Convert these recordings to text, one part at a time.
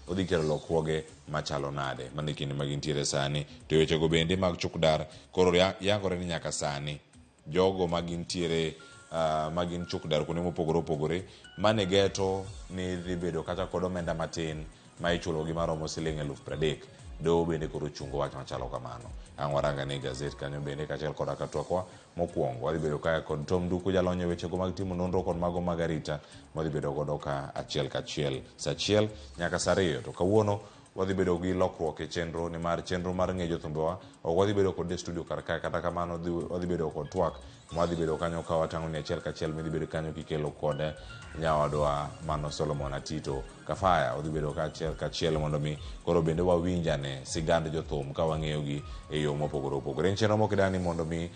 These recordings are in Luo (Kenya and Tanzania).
odhi kelo lokruoge machalo nade. Mano e kinde ma gintiere sani. To e wechego bende mag chuk dar koro yangore ni nyaka sani jogo ma gintiere ma gin chuk dar kuonde mopogore opogore mane geto ni dhi bedo kata kod omenda matin ma ichulogi maromo siling 30,000 doho bende koro ochungo wach machalo kamano. Ang' warang ane gazet kanyo bende kaachiel koda ka twakwa mokwongo. Wadhi bedo kae kod Tom Nduku jalony e wechego mag timo nonro kod mago mag arita mwadhi bedo godo ka achiel kachiel saa achiel nyaka saa ariyo. To kawuono wadhi bedo gi lokruok e chenro nimar chenro mar ng'e jothumbewa ok wadhi bedo kod e studio kar kae, kata kamano wadhi bedo kod twak mwadhi bedo kanyo ka watang'o ni achiel kachiel midhi bedo kanyo kikelo kod nyawadwa mano Solomon Atito Kafaya. Odhi bedo ka achiel kachiel mondo mi koro bende wawinjane sigand jothum ka wang'eyogi e yo mopogore opogore. En chenro mokidani mondo mi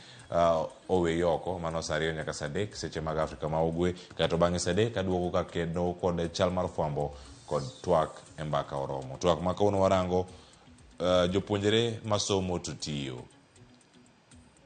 oweyi oko mano saa ariyo nyaka saa adek seche mag Afrika ma Ugwe, kaeto bang'e saa adek aduogo ka kendo kod chal mar fwambo kod twak e mbaka oromo. Twak ma kawuono warango jopuonjre masomo to tiyo.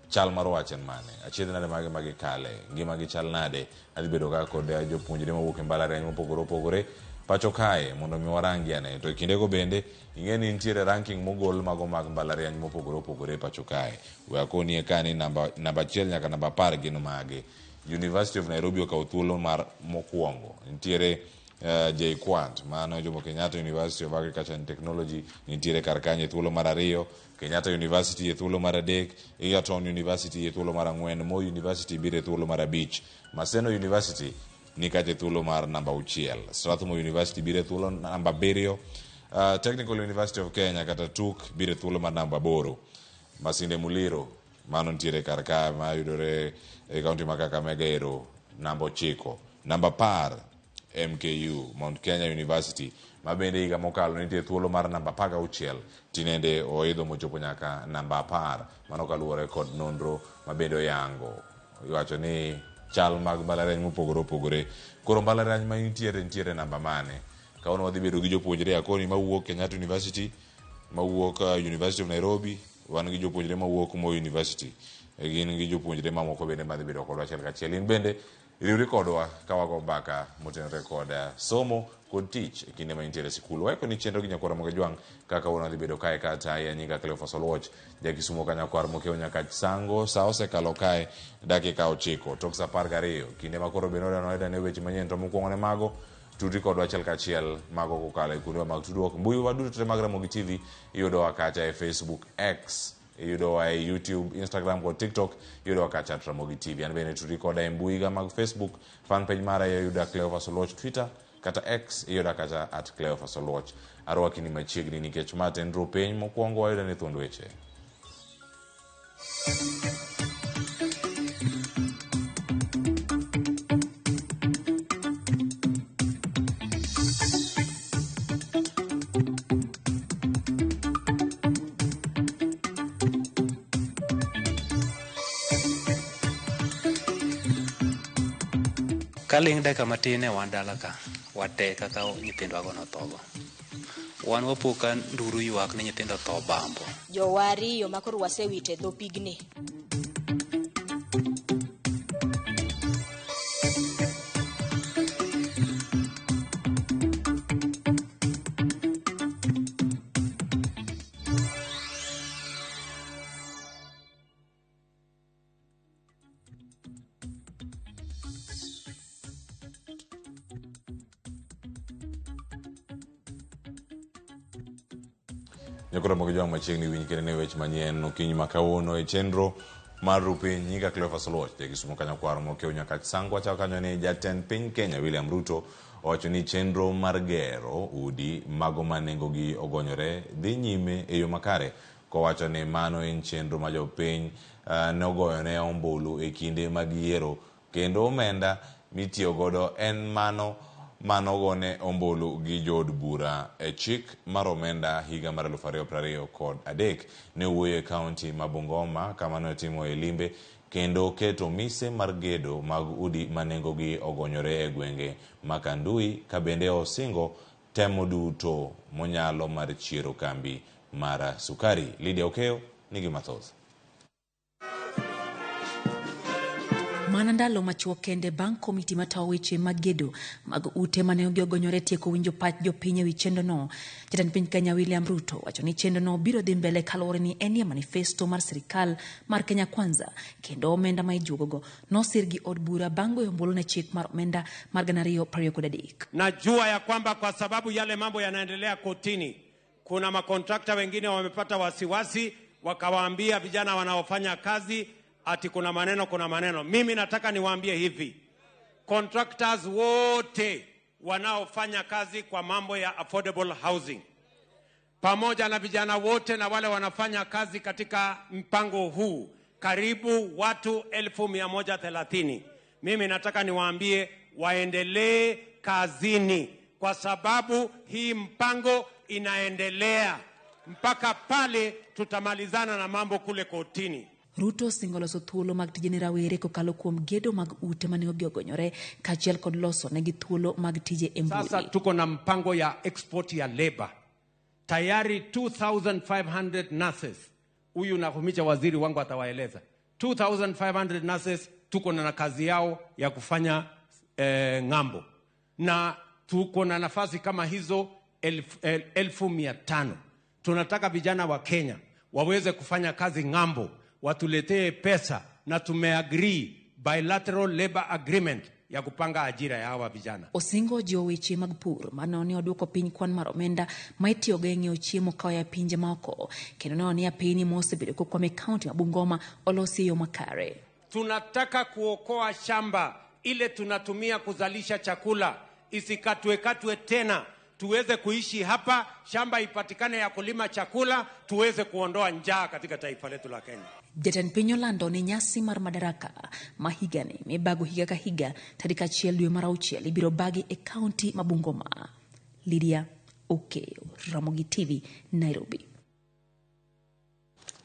Chal mar wach en mane? Achiedh nade mage ma gikale? Ngima gi chal nade? Adhi bedo ka kod jopuonjre mawuok e mbalariany mopogore opogore pacho kae mondo mi warangi ane. To e kindego bende ing'e ni nitiere ranking mogol mago mag mbalariany mopogore opogore pacho kae. We akonie ka ni namba 1 nyaka namba 10 gin mage. University of Nairobi okawo thuolo mar mokwongo. Nitiere JKUAT, mano Jomo Kenyatta University of Agriculture and Technology, nitiere kar kanyo e thuolo mar 2. Kenyatta University e thuolo mar 3, Egerton University e thuolo mar 4, Moi University biro e thuolo mar 5, Maseno University ni kacha e thuolo mar namba 6, Strathmore University biro e thuolo namba 7, Technical University of Kenya kata TUK biro e thuolo mar namba 8, Masinde Muliro mano nitiere kar ka mayudore e kaunti ma Kakamega ero namba 9, namba 10 MKU Mount Kenya University ma bende higa mokalo nitie thuolo mar namba 16 tinende oidho mochopo nyaka namba 10, mano kaluwore kod nonro ma bende oyango. Iwacho ni chal mag mbalariany mopogore opogore. Koro mbalariany ma intiere nitiere namba mane? Kawuono wadhi bedo gi jopuonjre akoni mawuok Kenyatta University, mawuok University of Nairobi, wan gi jopuonjre mawuok Moi University, gin gi jopuonjre mamoko bende madhi bedo kodwa achiel kachiel. In bende riwri kodwa ka wago mbaka motenore kod somo kod tich e kinde ma intiere e sikul. Waiko ni chenro gi nyakwar Ramogi Jwang' kaka wuon adhi bedo kae kata ya nyinga Cleophas Oluoch, ja Kisumo ka nyakwar Mokeo Nyakach Sango. Sa osekalo kae dakika 9 tok sa 12 kinde ma koro bende wadwa ne weche manyien, to mokwongo ne mago tudri kodwa achiel kachiel mago kokalo e kuondewa mag tudruok mbui wa duto te mag Ramogi TV. Iyudowa kacha e Facebook, X, iyudowa e YouTube, Instagram kod TikTok, iyudowa kacha at Ramogi TV. An bende tudri koda e mbui ga mag Facebook fan page mara iyuda Cleophas Oluoch, Twitter kata X iyuda kacha at Cleophas Oluoch. Arwaki ni machiegni nikech ma to en Rupiny mokwongo wayudo ni thuond weche. Kaling' dakika matin e wan dala ka, wate kaka nyithindwago nothogo. Wan wapo ka nduru ywak ni nyithindo otho bambo. Jowa ariyo ma koro wasewito e dho pigni. Nyakoro mogi jwang' machiegni winj kendo ne weche manyien okinyi ma kawuono e chenro mar Rupiny. Nyinga Cleophas Oluoch, ja Kisumo kanyo kwaro mokiewo nyaka Sango. Wachako kanyo ni jatend piny Kenya William Ruto owacho ni chenro mar gero udi mago ma nengogi ogonyore dhi nyime e yo makare, kowacho ni mano en chenro ma jopiny nogoyone ombulu e kinde mag yiero, kendo omenda mitiyo godo en mano manogone ombulu gi jood bura e chik mar omenda higa mar 2023. Ne owuoyo e kaunti ma Bungoma kama ne otimoe limbe kendo keto mise mar gedo mag udi ma nengogi ogonyore e gwenge ma Kandui, ka bende osingo temo duto monyalo mar chiero kambi mar sukari. Lydia Okeyo nigi mathoth. Mana ndalo machuok kende bang' komiti matayo weche mag gedo mag ute mane ogonyore tieko winjo pach jopiny ewi chenrono, jatend piny Kenya William Ruto wacho ni chenrono biro dhi mbele kaluwore ni enie manifesto mar sirikal mar Kenya Kwanza kendo omenda ma ijuogogo nosir gi od bura bang' goyo ombulu ne chik mar omenda mar 2023. Najua ya kwamba kwa sababu yale mambo yanaendelea kotini, kuna makontrakta wengine wamepata wasiwasi, wakawaambia vijana wanaofanya kazi ati kuna maneno, kuna maneno. Mimi nataka niwaambie hivi, contractors wote wanaofanya kazi kwa mambo ya affordable housing pamoja na vijana wote na wale wanafanya kazi katika mpango huu, karibu watu 130,000. Mimi nataka niwaambie waendelee kazini, kwa sababu hii mpango inaendelea mpaka pale tutamalizana na mambo kule kotini. Ruto osingo loso thuolo mag tije ne rawere kokalo kuom gedo mag ute mane ogonyore kaachiel kod loso negi thuolo mag tije e mbui. Sasa tuko na mpango ya export ya labor tayari 2500 nurses. Huyu Nakhumicha waziri wangu atawaeleza. 2500 nurses tuko na kazi yao ya kufanya ng'ambo, na tuko na nafasi kama hizo 500,000. Tunataka vijana wa Kenya waweze kufanya kazi ng'ambo, watuletee pesa, na tumeagree bilateral labor agreement ya kupanga ajira ya hawa vijana. Osingo jiwo weche mag pur mane ne oduoko piny kwan mar omenda ma itiyogo e ng'iewo chiemo koa e pinje maoko kendo neno ni apeyni mosebedo kokwamo e kaunti ma Bungoma olosi e yo makare. Tunataka kuokoa shamba ile tunatumia kuzalisha chakula isikatwe katwe tena, tuweze kuishi hapa, shamba ipatikane ya kulima chakula, tuweze kuondoa njaa katika taifa letu la Kenya. Jatend piny olando ni nyasi mar Madaraka ma higani mibago higa ka higa tarik 1 dwe mar 6 ibiro bagi e kaunti ma Bungoma. Lydia Okeyo, Ramogi TV, Nairobi.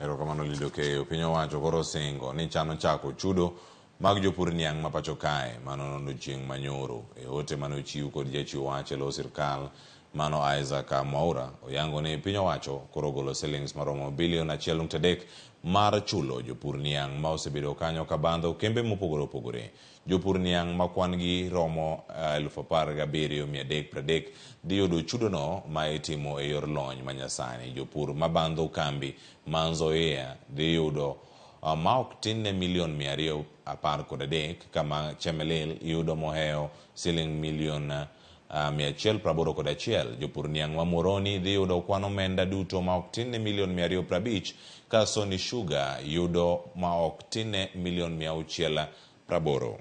Erokamano Lydia Okeyo. Piny owacho koro osingo ni chano chako chudo mag jopur niang' ma pacho kae mano nono chieng' manyoro. E ote mane ochiw kod jachiw wach e lo sirkal mano Isaac Mwaura oyango ni piny owacho koro ogolo silings maromo bilion 1.3 mar chulo jopur niang' ma osebedo kanyo kabandho kembe mopogore opogore. Jopur niang' ma kwan gi romo 17,330 dhi yudo chudono ma itimo e yor lony manyasani. Jopur mabandho kambi ma Nzoia dhi yudo ma ok tin ne milion 213 kama Chemelil yudo mohewo siling milion 181. Jopur niang' ma Muhoroni dhi yudo kwan omenda duto ma ok tin ne milion 250 ka Sony Sugar yudo ma ok tin ne milion 680.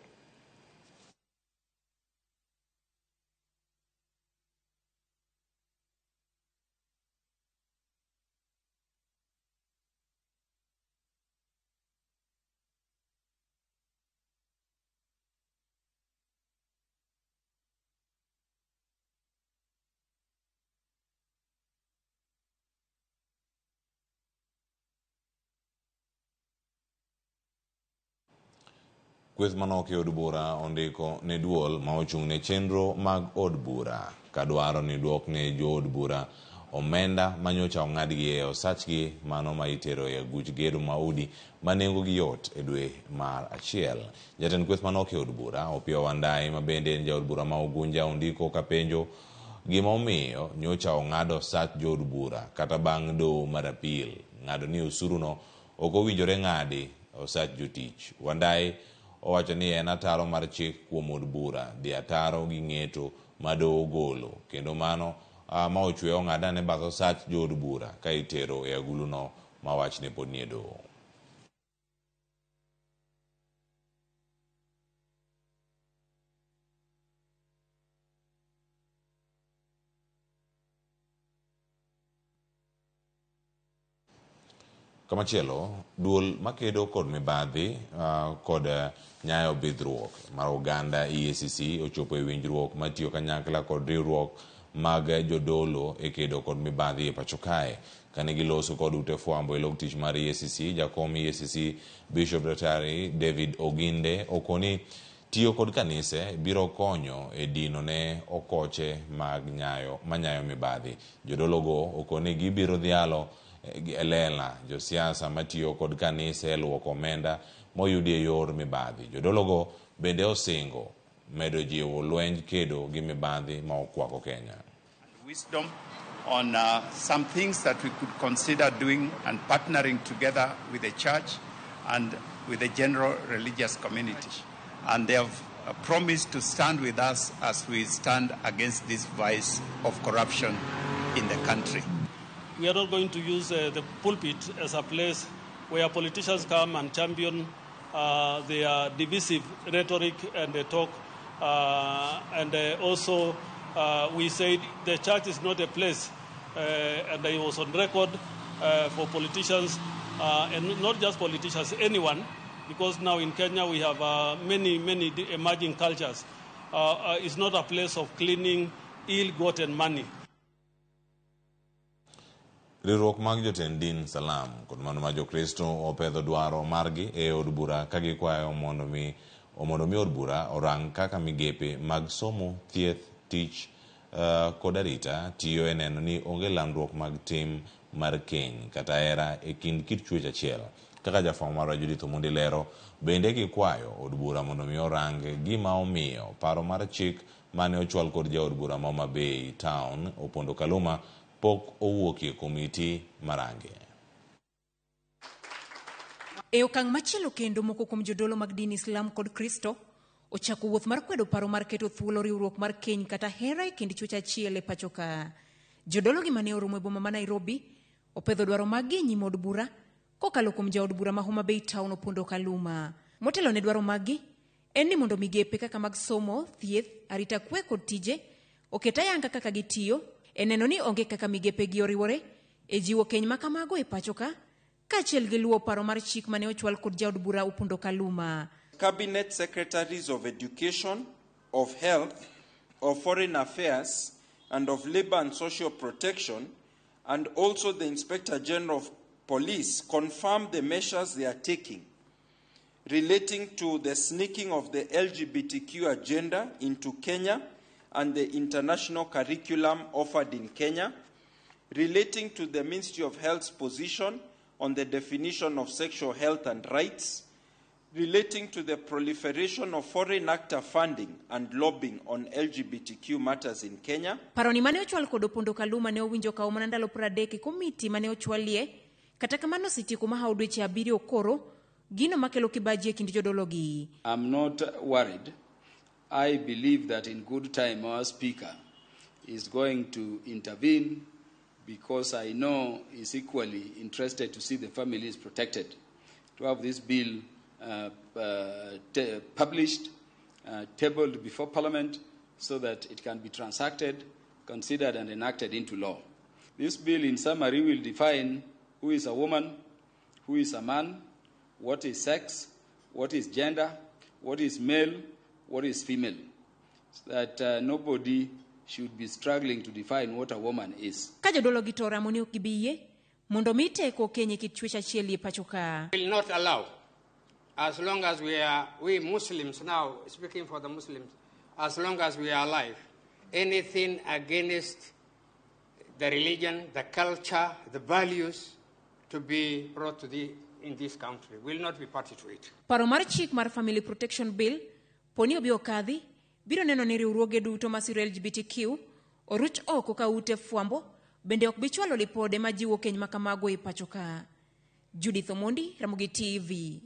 Kweth manok e od bura ondiko ne duol ma ochung' ne chenro mag od bura kadwaro ni duok ne jood bura omenda manyocha ong'adgi e osachgi mano ma itero e aguch gedo ma udi ma nengogi yot e dwe mar 1. Jatend kweth manok e od bura Opiyo Wandayi ma bende en jaod bura ma Ugunja ondiko kapenjo gima omiyo nyocha ong'ado osach jood bura kata bang' doho mar apil ng'ado ni osuruno ok owinjore ng'adi osach jotich. Wandayi owacho ni en ataro mar chik kuom od bura dhi ataro gi ng'eto ma doho ogolo kendo mano ma ochwe ong'adane bath osach jood bura ka itero e aguluno ma wachne pod nie doho. Kamachielo, duol makedo kod mibadhi kod nyayo bidhruok mar oganda EACC ochopo e winjruok matiyo kanyakla kod riwruok mag jodolo e kedo kod mibadhi e pacho kae. Kane giloso kod ute fwambo e log tich mar EACC, jakom EACC Bishop Daktari David Oginde okoni tiyo kod kanise biro konyo e dino ne okoche mag nyayo manyayo mibadhi. Jodologo okoni gibiro dhialo e lela josiasa matiyo kod kanise e luoko omenda moyudi e yor mibadhi. Jodologo bende osingo medo jiwo lwenj kedo gi mibadhi ma okwako Kenya. Wisdom on some things that we could consider doing and partnering together with the church and with the general religious community. And they have promised to stand with us as we stand against this vice of corruption in the country. We are not going to use the pulpit as a place where politicians come and champion their divisive rhetoric and they talk. And also we said the church is not a place, and it was on record for politicians, and not just politicians, anyone, because now in Kenya we have many, many emerging cultures. It's not a place of cleaning ill-gotten money. Riwruok mag jotend din Salam kod mano ma Jokristo opedho dwaro margi e od bura ka gikwayo mondo mi od bura orang kaka migepe mag somo, thieth, tich kod arita tiyo e neno ni onge landruok mag tim mar keny kata hera e kind kit chwech achiel. Kaka jafwambo marwa Judith Omondi lero, bende gikwayo od bura mondo mi orang gima omiyo paro mar chik mane ochwal kod jaod bura ma Homa Bay Town Opondo Kaluma pok owuokie komiti marange. E okang' machielo kendo moko kuom jodolo mag din Islam kod Kristo ochako wuoth mar kwedo paro mar keto thuolo riwruok mar keny kata hera e kind chwech achiel e pacho ka. Jodolo gi mane oromo e boma ma Nairobi opedho dwaro maggi e nyim od bura kokalo kuom jaod bura ma Homa Bay Town Opondo Kaluma. Motelo ne dwaro maggi en ni mondo migepe kaka mag somo, thieth, arita kwe kod tije oket ayanga kaka gitiyo e neno ni onge kaka migepe gi oriwore e jiwo keny makamago e pacho ka kaachiel gi luwo paro mar chik mane ochwal kod jaod bura Opondo Kaluma. Cabinet Secretaries of Education, of Health, of Foreign Affairs, and of Labor and Social Protection, and also the Inspector General of Police confirmed the measures they are taking relating to the sneaking of the LGBTQ agenda into Kenya and the international curriculum offered in Kenya, relating to the Ministry of Health's position on the definition of sexual health and rights, relating to the proliferation of foreign actor funding and lobbying on LGBTQ matters in Kenya. Paroni mane ochwal kod Opondo Kaluma ne owinjo kawo mana ndalo 30 e komiti mane ochwalie, kata kamano osetieko mahawo dweche 7 koro gino makelo kibaji e kind jodologi. I'm not worried. I believe that in good time our speaker is going to intervene, because I know he's equally interested to see the families protected, to have this bill published, tabled before Parliament, so that it can be transacted, considered and enacted into law. This bill, in summary, will define who is a woman, who is a man, what is sex, what is gender, what is male, what is female, so that nobody should be struggling to define what a woman is. Ka jodolo gi to ramo ni ok gibi yie mondo mi teko keny e kit chwech achiel e pacho ka. Will not allow, as long as we Muslims now, speaking for the Muslims, as long as we are alive, anything against the religion, the culture, the values to be brought to the in this country will not be party to it. Paro mar chik mar Family Protection Bill poni obi okadhi biro neno ni riwruoge duto masiro LGBTQ oruch oko ka ute fwambo bende ok bi chwalo lipode majiwo keny makamago e pacho ka. Judith Omondi, Ramogi TV.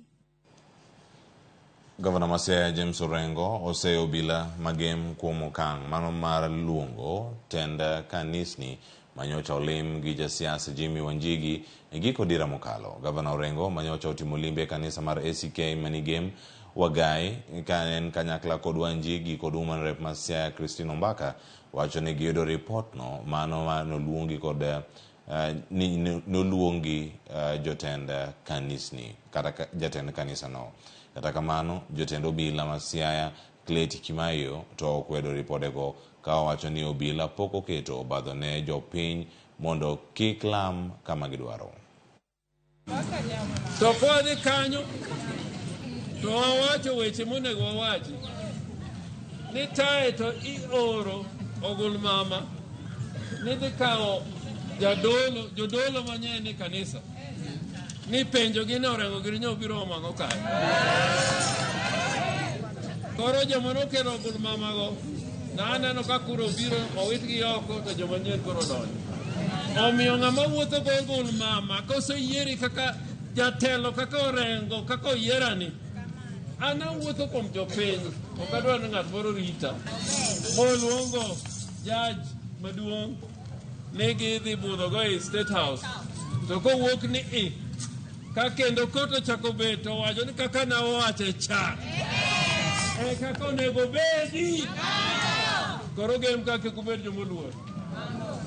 Gavana ma Siaya James Orengo oseyo obila magem kuom okang' mano mar luongo tend kanisni manyocha olim gi jasiasa Jimmy Wanjigi e giko dira mokalo. Gavana Orengo manyocha otimo limbe e kanisa mar ACK Manigem Wagai ka en kanyakla kod Wanjigi kod Woman Rep ma Siaya Christine Ombaka wacho ni giyudo ripot no mano ma noluongi kod noluongi jotend kanisni kata jatend kanisa no. Kata kamano jotend obila ma Siaya Cleti Kimayo to okwedo ripodego ka owacho ni obila pok oketo obadho ne jopiny mondo kik lam kama gidwaro. To kwadhi kanyo to wawacho weche monego wawachi ni tae to ioro ogul mama ni dhi kawo Jadolo, jodolo mang'eny ni kanisa ni penjogi ni Orengo gini nyo biro omo ang'o kae. Koro joma nokelo ogul mamago naneno ka kuro biro owitgi oko to joma nyien koro donjo. Omiyo ng'ama wuotho go ogul mama koseyieri kaka jatelo kaka Orengo kaka oyierani an awuotho kuom jopiny ok adwar ni ng'at moro rita moluongo jaj maduong' ni gidhi budhogo e State House to kowuok ni i ka kendo kot ochako bet to wacho ni kaka nawache cha e kaka onego bedi. Koro gem ka kik ubed jomoluor.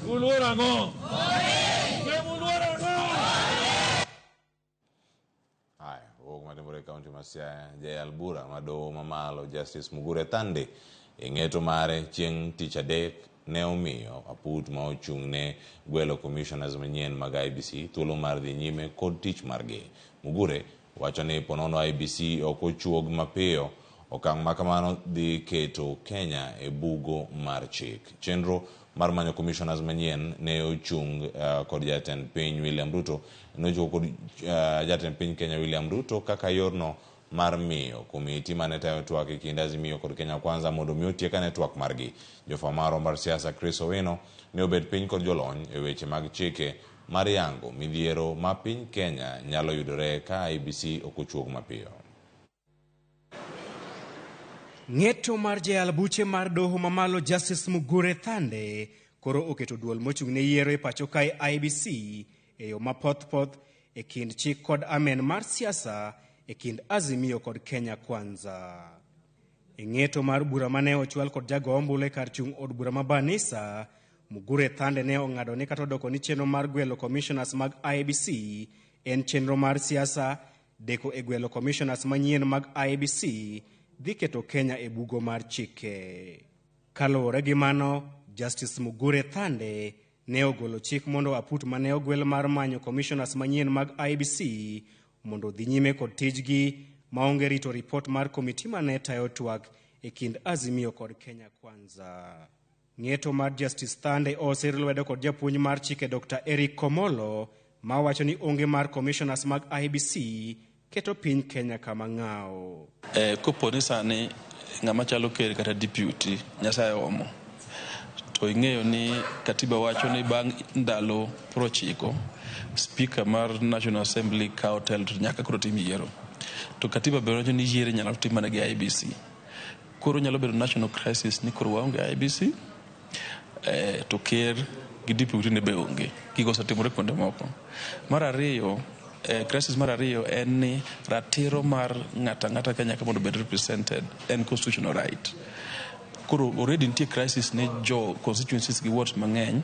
Uluor ang'o? Gem uluor ang'o? Haya, wuok matimore e kaunti ma Siaya, jayal bura ma doho mamalo Justice Mugure Thande e ng'eto mare chieng' tich adek ne omiyo aput ma ochung' ne gwelo commissioners manyien mag IEBC thuolo mar dhi nyime kod tich margi. Mugure wacho ni ponono IEBC ok ochuog mapiyo, okang' ma kamano dhi keto Kenya e bugo mar chik. Chenro mar manyo commissioners manyien ne ochung kod jatend piny William Ruto ne ochung kod jatend piny Kenya William Ruto kaka yorno mar miyo komiti mane tayo twak e kind Azimio kod Kenya Kwanza mondo mi otiek ane twak margi. Jofwamb marwa mar siasa Chris Owino ne obet piny kod jolony e weche mag chike mar yango midhiero ma piny Kenya nyalo yudore ka IEBC ok ochuog mapiyo. Ng'eto mar jayal buche mar doho mamalo Justice Mugure Thande koro oketo duol mochung' ne yiero e pacho kae IEBC e yo mapothpoth e kind chik kod amen mar siasa e kind Azimio kod Kenya Kwanza. E ng'eto mar bura mane ochwal kod jago ombulu e kar chung' od bura ma Banisa, Mugure Thande ne ong'ado ni kata odoko ni chenro mar gwelo commissioners mag IEBC en chenro mar siasa, deko e gwelo commissioners manyien mag IEBC dhi keto Kenya e bugo mar chike. Kaluwore gi mano, Justice Mugure Thande ne ogolo chik mondo aput mane ogwel mar manyo commissioners manyien mag IEBC mondo odhi nyime kod tijgi maonge rito ripot mar komiti mane tayo twak e kind Azimio kod Kenya Kwanza. Ng'eto mar Justice Thande osir lwedo kod japuonj mar chike Dr. Eric Komolo mawacho ni onge mar commissioners mag IEBC keto piny Kenya kama ng'awo. Kopo ni sani ng'ama chalo ker kata deputy Nyasaye omo to ing'eyo ni katiba wacho ni bang' ndalo 90 speaker mar National Assembly kawo telo to nyaka koro tim yiero. To katiba be wacho ni yiero inyalo tim mana gi IEBC. Koro nyalo bedo national crisis ni koro waonge IEBC to ker gi deputy ne be onge. Gigo osetimore kuonde moko. Mar ariyo, crisis mar ariyo en ni ratiro mar ng'ato ang'ata Kenya ka mondo obed represented en constitutional right. Koro already nitie crisis ne jo constituencies gi wards mang'eny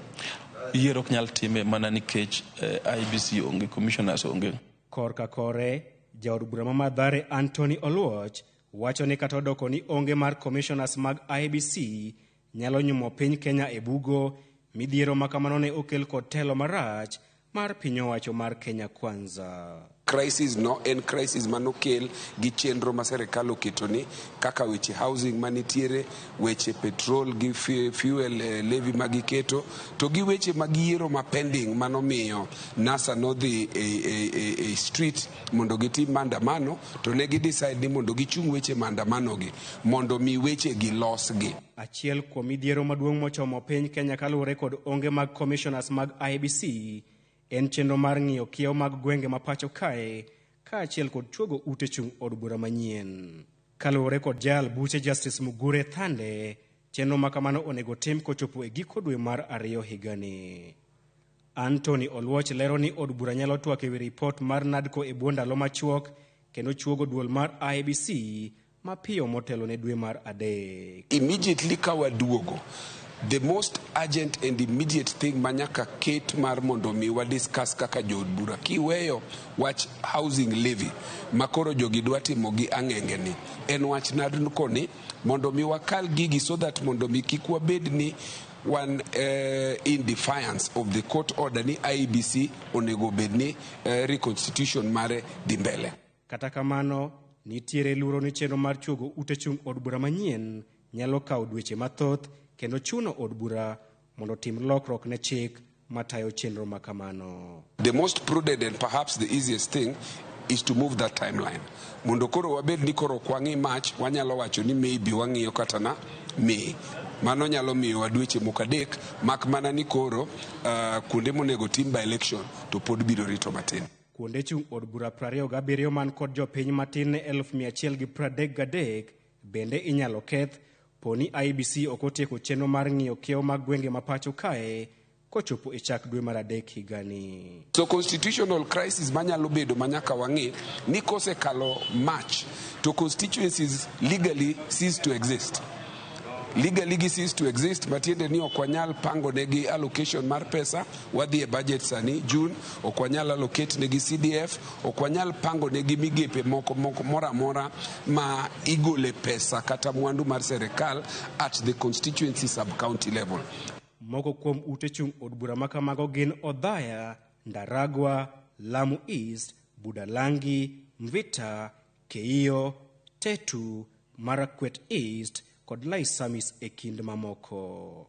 yiero ok nyal time mana nikech IEBC onge, commissioners onge. Korka kore, jaod bura ma Mathare Anthony Oluoch wacho ni kata odoko ni onge mar commissioners mag IEBC nyalo nyumo piny Kenya e bugo, midhiero ma kamano ne okel kod telo marach mar piny owacho mar Kenya Kwanza. Crisis no en crisis manokel gi chenro ma serikal oketo ni kaka weche housing manitiere, weche petrol gi fuel levy magiketo, to gi weche mag yiero ma pending manomiyo NASA nodhi e street mondo gitim maandamano, to ne gi decide ni mondo gichung weche maandamano gi mondo mi weche gi losgi. Achiel kuom midhiero maduong' mochomo piny Kenya kaluwore kod onge mag commissioners mag IEBC en chenro mar ng'iyo kiewo mag gwenge ma pacho kae kaachiel kod chuogo ute chung' od bura manyien. Kaluwore kod jayal buche Justice Mugure Thande, chenro ma kamano onego tim kochopo e giko dwe mar ariyo higani. Anthony Oluoch lero ni od bura nyalo twak ewi ripot mar NADCO e bwo ndalo machuok kendo chuogo duol mar IEBC mapiyo motelo ne dwe mar adek. Immediately ka waduogo, the most urgent and immediate thing manyaka ket mar mondo mi wa discuss kaka jood bura kiweyo wach housing levy makoro jogi dwa timo gi ang'enge ni en wach NADCO ni mondo mi wakal gigi so that mondo mi kik wabed ni wan in defiance of the court order ni IEBC onego bed ni reconstitution mare dhi mbele. Kata kamano, nitiere luoro ni chenro mar chuogo ute chung' od bura manyien nyalo kawo dweche mathoth kendo chuno od bura mondo otim lokruok ne chik matayo chenro ma kamano. The most prudent and perhaps the easiest thing is to move that timeline. Mondo koro wabed ni koro ok wang'i March, wanyalo wacho ni maybe wang'iyo kata na May. Mano nyalo miyowa dweche moko adek, mak mana ni koro kuonde monego tim by election to pod biro rito matin. Kuonde chung' od bura 27 man kod jopiny matin ne 133,000 bende inyalo keth poni IEBC ok otieko chenro mar ng'iyo kiewo mag gwenge ma pacho kae kochopo e chak dwe mar adek higani. So constitutional crisis manyalo bedo manyaka wang'i ni kosekalo March to constituencies legally cease to exist. Legally gi cease to exist matiende ni ok wanyal pango negi allocation mar pesa, wadhi e budget sani June, ok wanyal allocate negi CDF, ok wanyal pango negi migepe moko moko moro amora ma igole pesa kata mwandu mar serikal at the constituency sub-county level. Moko kuom ute chung' od bura ma kamago gin Othaya, Ndaragwa, Lamu East, Budalangi, Mvita, Keiyo, Tetu, Marakwet East kod Laisamis e kind mamoko.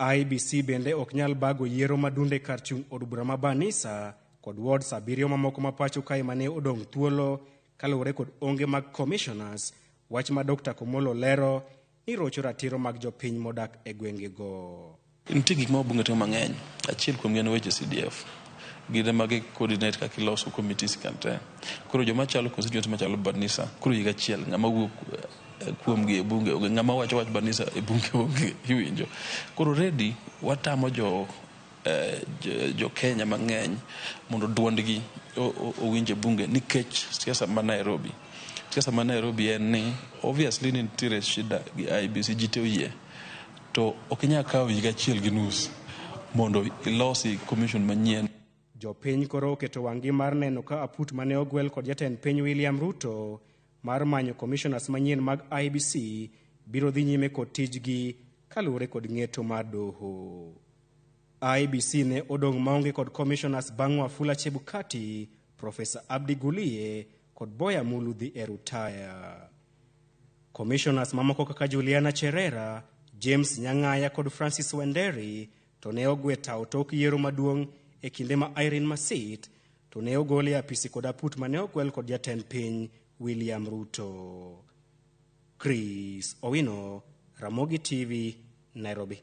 IEBC bende ok nyal bago yiero madunde kar chung' od bura ma Banisa kod wards 7 mamoko ma pacho kae mane odong' thuolo kaluwore kod onge mag commissioners, wach ma Dr. Komolo lero ni rocho ratiro mag jopiny modak e gwengego. Nitie gik ma wabunge timo mang'eny. Achiel kuom gi en weche CDF. Gin ema gi coordinate kaka iloso committees kan te. Koro joma chalo constituency machalo Banisa, koro higa achiel ng'ama wuok kuomgi e bunge onge, ng'ama wacho wach Banisa e bunge onge, iwinjo. Koro already watamo jo Kenya mang'eny mondo duondgi owinj e bunge nikech siasa ma Nairobi. Siasa ma Nairobi en ni obviously nitiere shida gi IEBC, ji te oyie. To ok inyal kawo higa achiel gi nus mondo ilosi commission manyien. Jopiny koro oketo wang'gi mar neno ka aput mane ogwel kod jatend piny William Ruto mar manyo commissioners manyien mag IEBC biro dhi nyime kod tijgi kaluwore kod ng'eto mar doho. IEBC ne odong' maonge kod commissioners bang' Wafula Chebukati, Professor Abdi Gulie kod Boya Mulu dhi e rutaya. Commissioners mamoko kaka Juliana Cherera, James Nyang'aya kod Francis Wenderi to ne ogwe tao tok yiero maduong' e kinde ma Irene Masit to ne ogol e apisi kod aput mane ogwel kod jatend piny William Ruto. Chris Owino, Ramogi TV, Nairobi.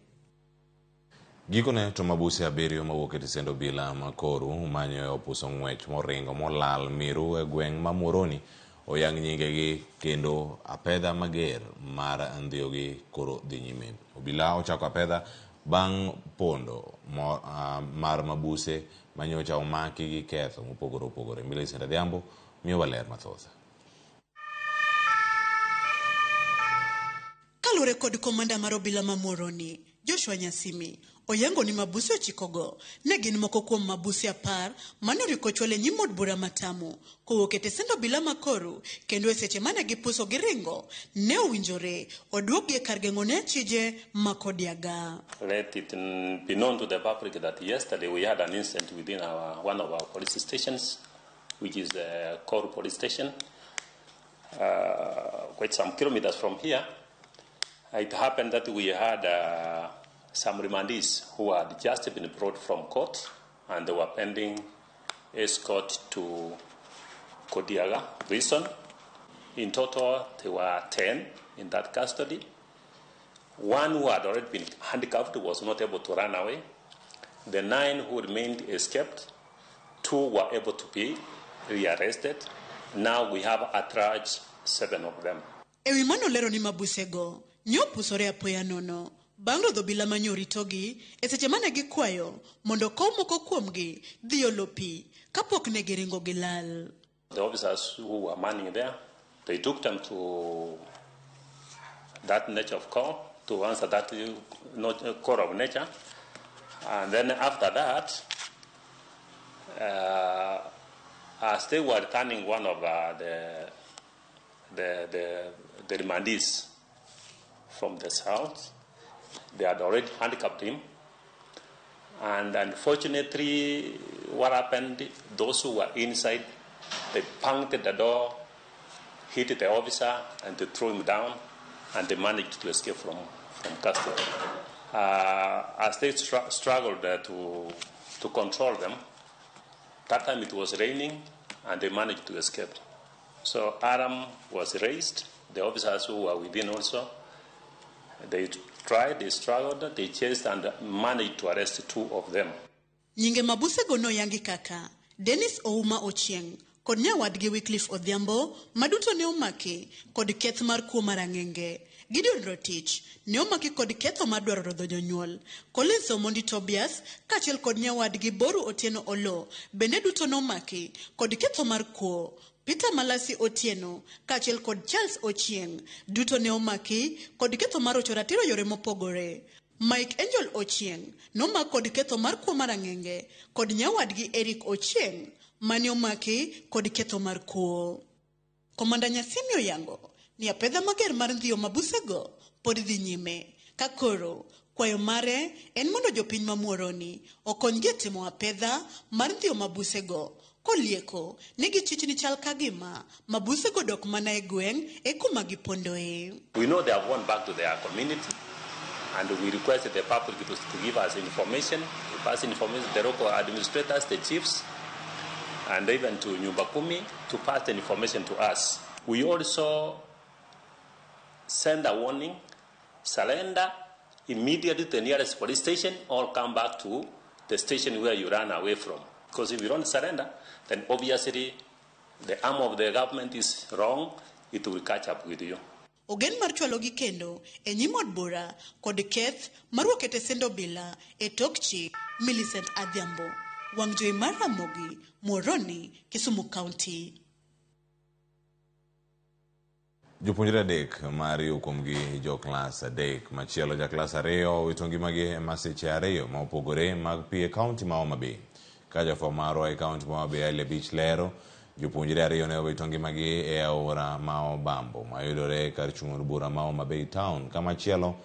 Gikone to mabuse 7 mawuok e tisend obila makoru manyo e opuso ng'wech moringo molal miru e gweng' ma Muhoroni oyang nyingegi kendo apedha mager mar ndhiyogi koro dhi nyime. Obila ochako apedha bang' pondo mar mabuse manyocha omaki gi ketho mopogore opogore. Millicent Adhiambo miyowa ler mathoth. Kaluwore kod komanda mar obila ma Muhoroni, Joshua Nyasimi, oyango ni mabuse 9 ne gin moko kuom mabuse 10 mane oriko chwal e nyim od bura ma Tamu kowuok e tesend obila ma Koru, kendo e seche mane gipuso gi ringo ne owinjore oduokgi e kar geng'o ne achije ma Kodiaga. Let it be known to the public that yesterday we had an incident within one of our police stations, which is the Koru police station, quite some kilometers from here. It happened that we had some remandees who had just been brought from court and they were pending escort to Kodiaga prison. In total, there were 10 in that custody. One who had already been handcuffed was not able to run away. The 9 who remained escaped. 2 were able to be rearrested. Now we have at large 7 of them. Ewi mano lero ni mabusego ne opusore apoya nono bang' rodho obila mane oritogi e seche mane gikwayo mondo kow moko kuomgi dhi olo pi kapok ne giringo gilal. The officers who were manning there, they took them to that nature of call, to answer that call of nature. And then after that, as they were returning one of the remandees from the south, they had already handcuffed him. And unfortunately, what happened, those who were inside, they punctured the door, hit the officer, and they threw him down, and they managed to escape from custody. As they struggled to to control them. That time it was raining and they managed to escape. So alarm was raised. The officers who were within also, they tried, they struggled, they chased and managed to arrest 2 of them. Nyinge mabusego noyangi kaka Dennis Ouma Ochieng kod nyawadgi Wycliffe Odhiambo maduto ne omaki kod keth mar kuo mar ang'enge. Gideon Rotich ne omaki kod ketho mar dwaro rodho jonyuol. Collins Omondi Tobias kaachiel kod nyawadgi Boru Otieno Olo bende duto nomaki kod ketho mar kuo. Peter Malasi Otieno kaachiel kod Charles Ochieng duto ne omaki kod ketho mar rocho ratiro yore mopogore. Mike Angel Ochieng nomak kod ketho mar kuo mar ang'enge kod nyawadgi Eric Ochieng mane omaki kod ketho mar kuo. Komanda Nyasimi oyango ni apedha mager mar ndhiyo mabusego pod dhi nyime ka koro kwayo mare en mondo jopiny ma Muhoroni okonygi e timo apedha mar ndhiyo mabusego kolieko ni gichich ni chal ka gima mabusego dok mana e gweng' e kuma gipondoe. We know they have gone back to their community and we request the public to give us information, to pass information to the local administrators, the chiefs, and even to Nyumba Kumi to pass the information to us. We also send a warning, surrender immediately to the nearest police station or come back to the station where you ran away from. Because if you don't surrender, then obviously the arm of the government is wrong, it will catch up with you. Ogen mar chwalogi kendo e nyim od bura kod keth mar wuok e sendo bila e tok chik Millicent Adhiambo. Wang' jowi mar Ramogi, Muhoroni, Kisumu County. Jopuonjre 3 ma ariyo kuomgi jo klas 3 machielo ja klas 2 owito ngimagi e masiche 2 ma opogore mag pi e kaunti ma Homa Bay. Ka jafwambo marwa e kaunti ma Homa Bay Ali Abich lero, jopuonjre 2 ne owito ngimagi e aora ma Obambo mayudore kar chung' od bura ma Homa Bay town, kamachielo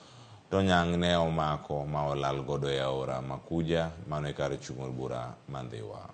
to nyang' ne omako ma olal godo e aora Makuja mano e kar chung' od bura ma Ndhiwa.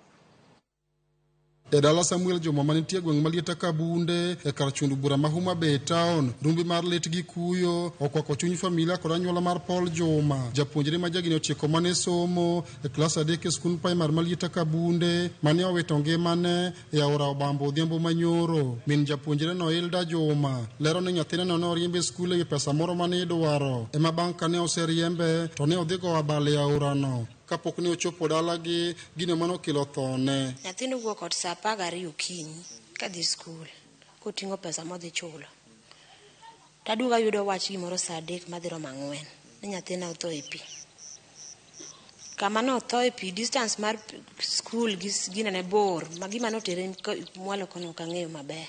E dala Samuel Juma manitie gweng' malieta Kabunde e kar chung' bura ma Homa Bay town, rumbi mar lit gi kuyo okwako chuny familia kod anyuola mar Paul Juma, japuonjre ma jahigni 9 mane somo e klas 3 e skund primary malieta Kabunde mane owito ngimane e aora Obambo odhiambo manyoro. Min japuonjre no Hilda Juma lero ni nyathine no ne oriembe e skul e wi pesa moro mane idwaro, ema bang' kane oseriembe to ne odhi goyo abal e aorano kapok ne ochopo dalagi gino mane okelo thone. Nyathino wuok ot saa 12 okinyi kadhi skul koting'o pesa modhi chulo. Taduogo ayudo wach gimoro saa 3 madhi romo 4 ni nyathina otho e pi. Kama ne otho e pi, distance mar skul gi gina ne bor ma gima notere mwalo kono ok ang'eyo maber.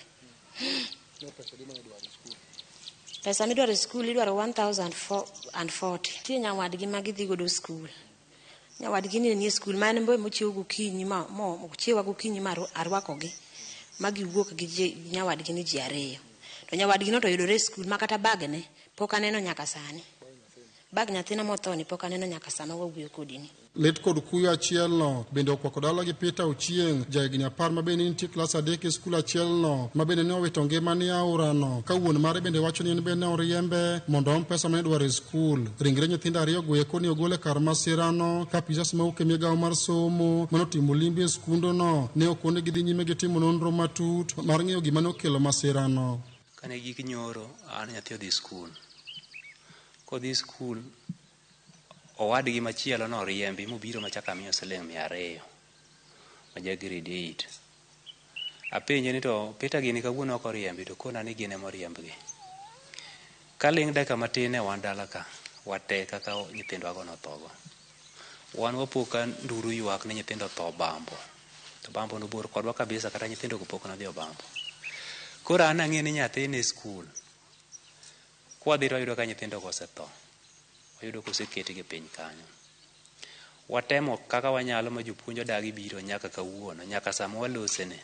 Pesa midwaro e skul idwaro 1040. Nitie nyawadgi ma gidhi godo skul. Nyawadgi ni nie skul ma en be mochiew gokinyi ma ochiewa gokinyi ma arwakogi ma giwuok gi nyawadgi ni ji 2. To nyawadgi no to yudore e skul ma kata bagne pok aneno nyaka sani. Bag nyathina motho ni pok aneno nyaka sama wawuoyo kodi ni. Lit kod kuyo achielno bende okwako dala gi Peter Ochieng, jahigni 10 ma bende nitie klas 3 e skul achielno ma bende ne owito ngimane e aorano, ka wuon mare bende wacho ni en bende ne oriembe mondo oom pesa mane idwaro e skul. Ringre nyithindo 2 go eko ne ogol e kar masirano ka apisas mawuok e migawo mar somo manotimo limbe e skundono ne okone gidhi nyime gi timo nonro matut mar ng'eyo gima ne okelo masirano. Kane gik nyoro, an nyathi odhi skul. Kodhi skul, owadgi machielo noriembi mobiro machako amiyo siling 200 ma ja grade 8. Apenje ni to Peter gini kawuono ok oriembi, to kona ni gin ema oriembgi. Kaling' dakika matin e wan dala ka, wate kaka nyithindwago nothogo. Wan wapo ka nduru ywak ni nyithindo otho Obambo. To Obambo nobor kodwa kabisa, kata nyithindo go pok nodhi Obambo. Koro an ang'e ni nyathi ni skul. Kwadhi to wayudo ka nyithindo go osetho. Wayudo koseketgi piny kanyo. Watemo kaka wanyalo ma jopuonj odagi biro nyaka kawuono, nyaka sama walosene.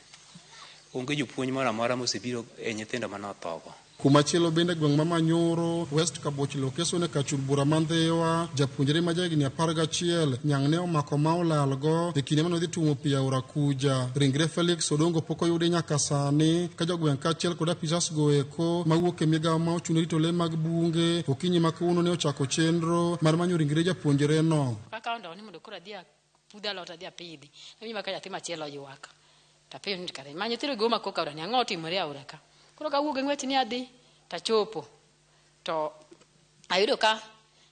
Onge jopuonj moro amora mosebiro e nyithindo mane othogo. Kumachielo bende gweng' ma Manyoro, West Kaboch lokeso ne kachul bura ma Ndhiwa, japuonjre ma jahigni 11 nyang' ne omako ma olalgo e kinde mane odhi tuomo pi aora Kuja. Ringre Felix Odongo pok oyudi nyaka sani, ka jogweng' kaachiel kod apisas go eko mawuok e migawo ma ochung' ne rito le mag bunge okinyi ma kawuono ne ochako chenro mar manyo ringre japuonjre no. Kakawo ndawa ni mondo koro adhi Apudho alot adhi apidhi. Awinjo ka nyathi machielo ywak. Tapenjo ni kare ma nyithindo go mako aora ni ang'o otimore e aora ka. Koro kawuok gi ng'wech ni adhi tachopo. To ayudo ka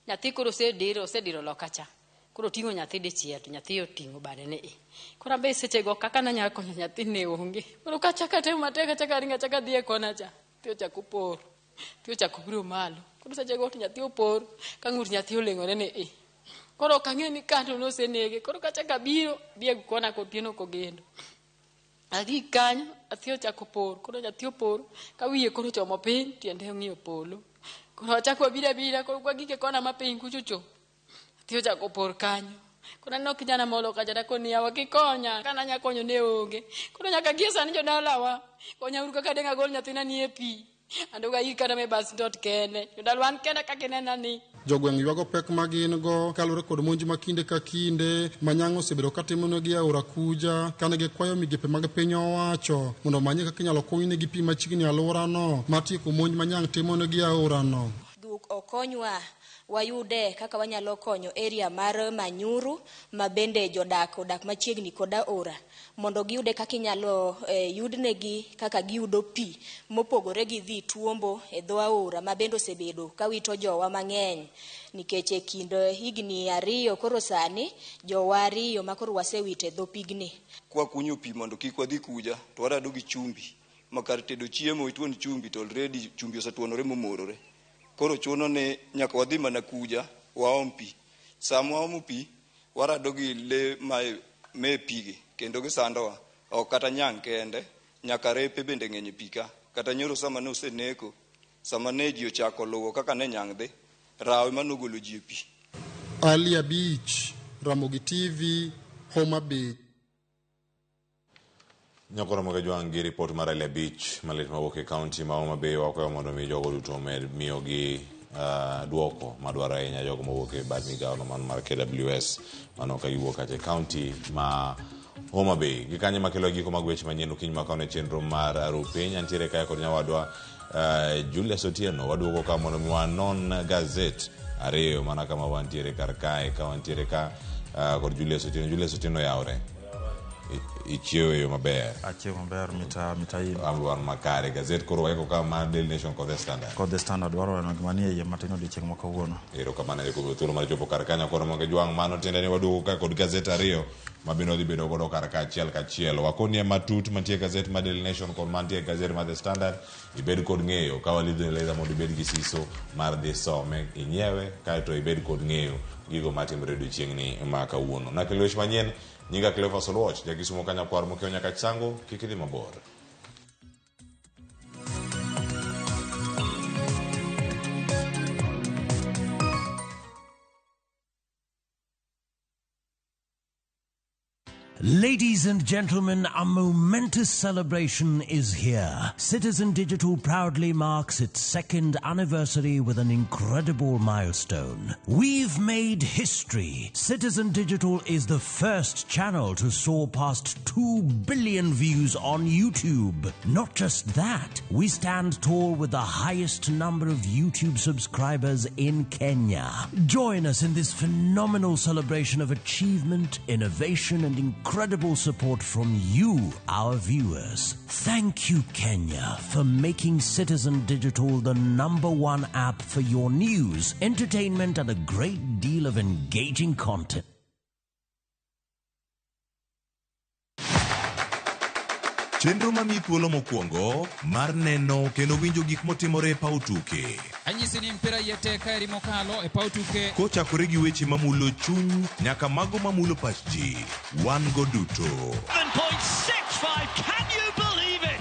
nyathi koro osediro osediro loka cha. Koro oting'o nyathi dichiel to nyathi oting'o bade ni i. Koro ambe sechego kaka nanyalo konyo nyathi ne onge. Koro kachako atemo matek achako aringo achako adhi e kona cha. Nyathi ochako por. Nyathi ochako biro malo. Koro sechego to nyathi opor ka ng'ut nyathi oleng'ore ni i. Koro ok ang'e ni kanto nosenege. Koro kachako abiro adhi e kona kotieno kogendo. Adhi kanyo nyathi ochako por. Koro nyathi opor ka wiye koro ochomo piny tiende ong'iyo polo. Koro achako abiro abira koro kwagik e kona ma piny kuchocho. Nyathi ochako por kanyo. Koro aneno kijana molo kacha takoni yawa kikonya kana anya konyo ne onge. Koro nyaka gie sani jodalawa konya uru kaka deng' agol nyathina ni e pi. Andoga ir kata me bas dot kende. Jodalawa an kenda kaka inena ni. Jogweng' ywago pek ma gin go kaluwore kod monj ma kinde ka kinde ma Nyang' osebedo ka timonegi e aora Kuja kane gikwayo migepe mag piny owacho mondo omanye kaka inyalo kunynegi pi machiegni e alworano mar tieko monj ma Nyang' timonegi e aorano. Dhuk okonywa wayude kaka wanyalo konyo area mar Manyuru ma bende jodak odak machiegni kod aora mondo giyude kaka inyalo yudnegi kaka giyudo pi mopogore gi dhi tuombo e dho aora ma bende osebedo ka wito jowa mang'eny nikech e kind higni 2 koro sani jowa 2 ma koro wasewito e dho pigni. Kwa kunyo pi mondo kik wadhi kuja to warado gi chumbi ma kar tedo chiemo ituon chumbi to already chumbi osetuonore momorore. Koro chuno ni nyaka wadhi mana kuja waom pi. Sama waomo pi warado gi le ma e pigi kendo gisandowa. Ok kata nyang' kende, nyaka repe bende ng'eny e pi ka. Kata nyoro sama ne oseneko, sama ne ji ochako luwo kaka ne nyang' dhi, rawe manogolo ji e pi. Ali Abich, Ramogi TV, Homa Bay. Nyakoro Mogajwang' gi ripot mar Ali Abich malit mawuok e kaunti ma Homa Bay wakwayo mondo mi jogo duto omed miyogi duoko madwaro ahinya jogo mowuok e bad migawo no mar KWS mano ka giwuok kacha e kaunti ma Homa Bay. Gi kanyo makelo giko mag weche manyien okinyi ma kawuono e chenro mar Aru Piny. Antiere kae kod nyawadwa Julius Otieno. Waduogo ka mondo mi wanon gazet ariyo mana kama wantiere kar kae ka wantiere ka kod Julius Otieno. Julius Otieno yawre. Ichiewo e yo maber. Achiewo maber mita in. Wan makare. Gazet koro waiko ka mar Daily Nation kod The Standard. Kod The Standard dwaro neno gima nie iye matin odiochieng' ma kawuono. Erokamano kuom thuolo mar chopo kar kanyo koro mondo jwang' mano tiende ni waduogo ka kod gazet ariyo ma bende wadhi bedo godo kar ka achiel kachiel. Wakonie matut mantie e gazet mar Daily Nation kod mantie e gazet mar The Standard. Ibed kod ng'eyo ka walidho ledha mondo ibed gi siso mar dhi some inyiewe kaeto ibed kod ng'eyo gigo matimore odiochieng'ni ma kawuono. Nakelo weche manyien. Nyinga Cleophas Oluoch, jakisumo ka nyakwar mokiewo nyaka Chango, kik idhi mabor. Ladies and gentlemen, a momentous celebration is here. Citizen Digital proudly marks its second anniversary with an incredible milestone. We've made history. Citizen Digital is the first channel to soar past 2 billion views on YouTube. Not just that, we stand tall with the highest number of YouTube subscribers in Kenya. Join us in this phenomenal celebration of achievement, innovation, and incredible support from you, our viewers. Thank you, Kenya, for making Citizen Digital the #1 app for your news, entertainment, and a great deal of engaging content. Chenro mamiyi thuolo mokwongo mar neno kendo winjo gik motimore e paw tuke. Anyisi ni mpira iye tek kaeri mokalo e paw tuke. Kochakore gi weche mamulo chuny nyaka mago mamulo pach ji, wan go duto. 7.65, can you believe it?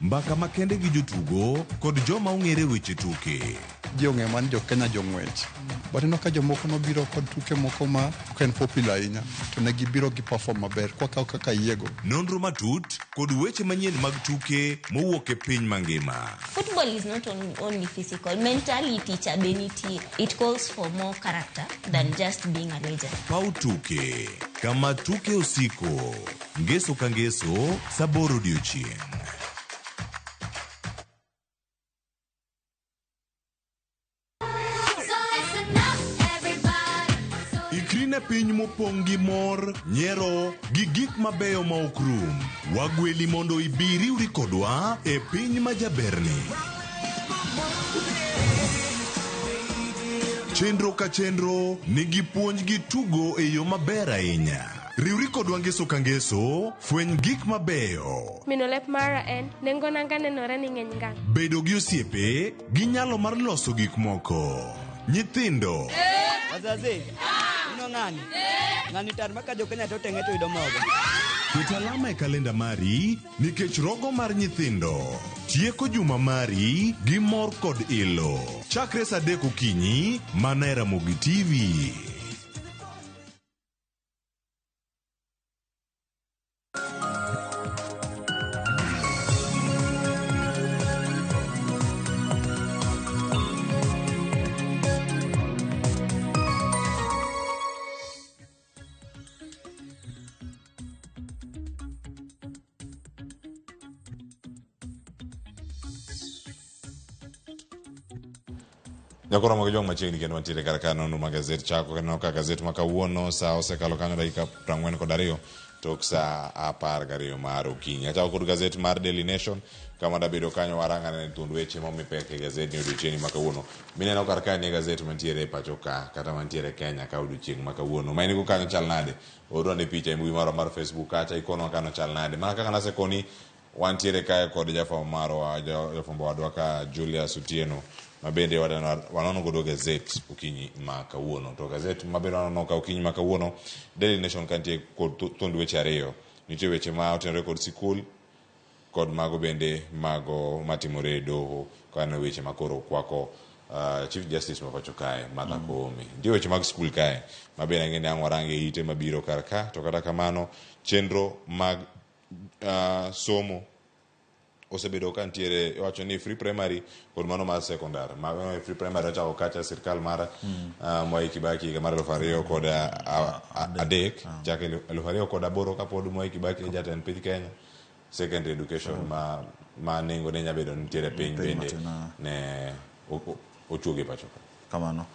Mbaka makende gi jotugo kod joma ong'ere weche tuke. Ji ong'eyo mana ni jo Kenya jong'wech. But ineno ka jomoko nobiro kod tuke moko ma ok en popular ahinya, to ne gibiro gi perform maber kwakawo kaka yiego. Nonro matut kod weche manyien mag tuke mowuok e piny mangima. Football is not only physical, mentality cha be nitie. It calls for more character than just being a legend. Paw tuke, kama tuke osiko. Ngeso ka ngeso, sa 8 odiochieng'. En e piny mopong' gi mor, nyiero, gi gik mabeyo ma ok rum. Wagweli mondo ibi iriwri kodwa e piny ma jaberni. Chenro ka chenro nigi puonj gi tugo e yo maber ahinya. Riwri kodwa ngeso ka ngeso, fweny gik mabeyo. Mino lep mara en, nengo nanga nenore ni ng'eny ngang'. Bedo gi osiepe gi nyalo mar loso gik moko. Nyithindo. Wazazi, ino ng'ani? Ng'ani tar ma ka jo-Kenya to teng'e to yudo mogo. Ket alama e kalenda mari nikech rogo mar nyithindo tieko juma mari gi mor kod ilo. Chakre saa 3 okinyi mana e Ramogi TV. Nyakoro mag jong machiegni kendo wantiere kar ka nono ma gazet chako kendo ka gazet ma kawuono sa osekalo kanyo dakika 42 tok sa 12 mar okinyi. Achako kod gazet mar Daily Nation kama dabedo kanyo warang'ane thuond weche momi pek e gazet ni odiochieng'ni ma kawuono. Mineno kar kae ni gazet mantiere e pacho ka kata mantiere Kenya ka odiochieng' ma kawuono. Ma in go kanyo chal nade? Orwa ne picha e mbui marwa mar Facebook kacha ikonwa kano chal nade. Mana kaka nasekoni wantiere kae kod jafwambo marwa jafwambo wadwa ka Julius Otieno ma bende wanono godo gazet okinyi ma kawuono. To gazet ma bende wanono ka okinyi ma kawuono Daily Nation ka nitie kod thuond weche ariyo. Nitie weche ma otenore kod sikul kod mago bende mago matimore e doho kaneno weche ma koro kwako Chief Justice ma pacho kae Martha Koome. Nitie weche mag skul kae ma bende ang'e ni ang' warang e ite mabiro kar ka to kata kamano chenro mag somo osebedo ka nitiere iwacho ni free primary kod mano mar secondary. Ma free primary ochako kacha sirkal mar Mwai Kibaki higa mar 2003 chake 2008 kapod Mwai Kibaki e jatend piny Kenya. Secondary education ma nengo ne nyabedo nitiere piny bende ne ochuogi e pacho ka. Kamano.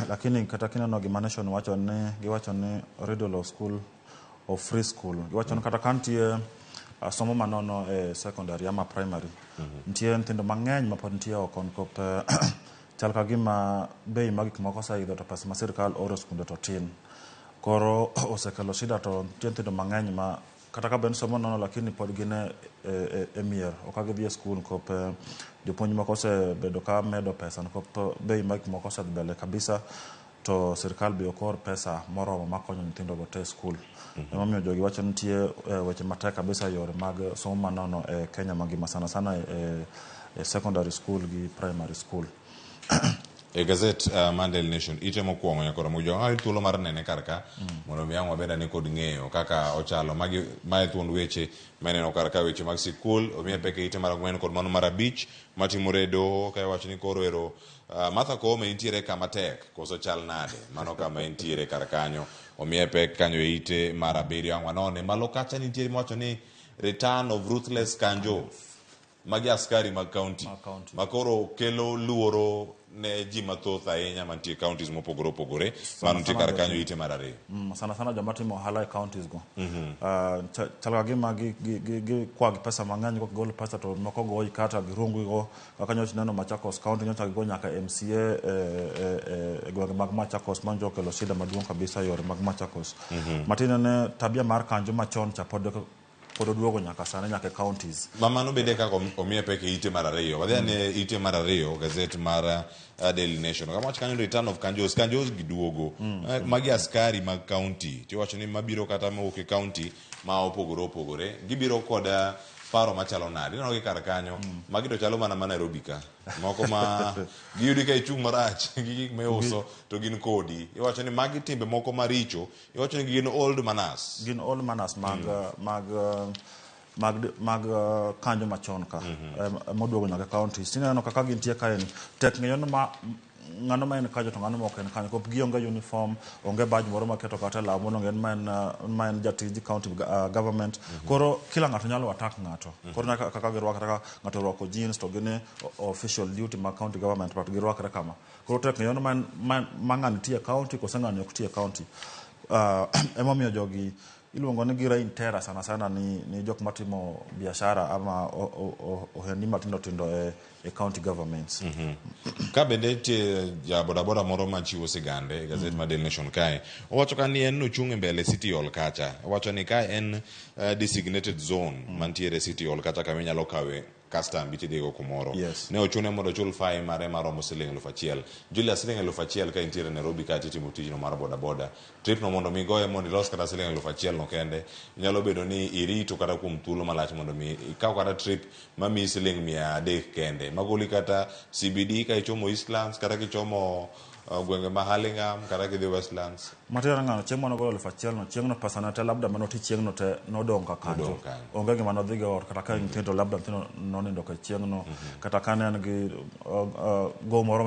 Lakini kata kineno gima Nation wacho ni giwacho ni riddle of school of free school. Giwacho ni kata ka nitie somo manono e secondary ama primary, nitie nyithindo mang'eny ma pod nitie oko nikop chal ka gima bei mag gik moko oseidho to pesa ma sirkal oro e skunde to tin. Koro osekelo shida to nitie nyithindo mang'eny ma kata ka ben somo nono lakini pod gin e mier ok gidhi e skul nikop jopuonj moko osebedo ka medo pesa nikop bei mag gik moko osedhi mbele kabisa to sirkal be ok or pesa moromo makonyo nyithindo go te e skul. Emomiyo jogi wacho ni nitie weche matek kabisa e yore mag somo manono e Kenya mangima sana sana e secondary school gi primary school. E gazet mar Daily Nation ite mokwongo nyaka Ramogi Jwang' ayud thuolo mar nene kar ka mondo mi ang' wabed ane kod ng'eyo kaka ochalo. Magi mae thuond weche maneno kar ka weche mag sikul omiye pek e ite mar 4 kod mano mar 5 matimore e doho ka iwacho ni koro ero Martha Koome nitiere kama tek koso chal nade mano kama entiere kar kanyo omiye pek kanyo e ite mar 7 ang' wanone malo kacha nitiere miwacho ni return of ruthless Kanjo. Magi askari mag county ma koro kelo luoro ne ji mathoth ahinya mantie counties mopogore opogore. Mano nitie kar kanyo ite mar 2. Sana sana joma timo ohala e counties go. Chal ka gima gi kwa gi pesa mang'eny kok gol pesa to moko goyi kata girungu go kaka nyocha neno Machakos county nyocha gigo nyaka MCA e gwenge mag Machakos manjo okelo shida maduong' kabisa e yore mag Machakos. Matiende ne tabia mar kanjo machon cha pod oduogo nyaka sani nyaka e counties. Ma mano bende kaka omiye pek e ite mar 2. Wadhi ane ite mar 2 gazet mar Daily Nation. Kama wacho kanyo return of Kanjos. Kanjos giduogo. Magi askari mag county. Tiwacho ni mabiro kata mawuok e county ma opogore opogore. Gibiro kod paro machalo nade. Ineno gi kar kanyo. Magi to chalo mana ma Nairobi ka. Moko ma giyudi ka ichung' marach gi gik miuso to gin kodi. Iwacho ni magi timbe moko maricho. Iwacho ni gin old manners. Gin old manners mag kanjo machon ka moduogo nyaka counties. Tineno kaka gintie kae ni tek ng'eyo ni ma ng'ano ma en kanyo to ng'ano ma ok en kanyo. Kop gionge uniform, onge badge moro maketo kata e law mondo en ma en, ma en jatij county government. Koro kila ng'ato nyalo attack ng'ato. Koro nyaka kaka girwakre ka ng'ato orwako jeans to gin official duty mag county government but girwakre kama. Koro tek ng'eyo ni ma ng'ani tiyo e county kose ng'ani ok ti e county. Emomiyo jogi iluongo ni gi terror sana sana ni jok matimo biashara ama ohendni matindo tindo e county governments. Ka bende nitie ja bodaboda moro machiwo sigande e gazet mar Daily Nation kae. Owacho ka ni en nochung' e mbele City Hall kacha. Owacho ni ka en designated zone mantiere City Hall kacha kama inyalo kawe custom bitidhigo kumoro. Ne ochune mondo ochul fine mare maromo siling 1000. Julius, siling 1000 ka intiere Nairobi kacha itimo tijno mar bodaboda. Trip no mondo mi goye mondo ilos kata siling 1000 no kende. Nyalo bedo ni irito kata kuom thuolo malach mondo mi ikaw kata trip mamiyi siling 300 kende. Magoli kata CBD ka ichomo Eastlands kata kichomo gwenge ma Hurlingham kata kidhi Westlands. Matiende ng'ano chieng' mane ogolo 1000 no chieng'no pesa ne te labda manoti chieng'no te nodong' ka kanjo. Onge gima nodhi go ot kata ka nyithindo labda nyithindo nonindo ka chieng'no kata ka ne en gi gowo moro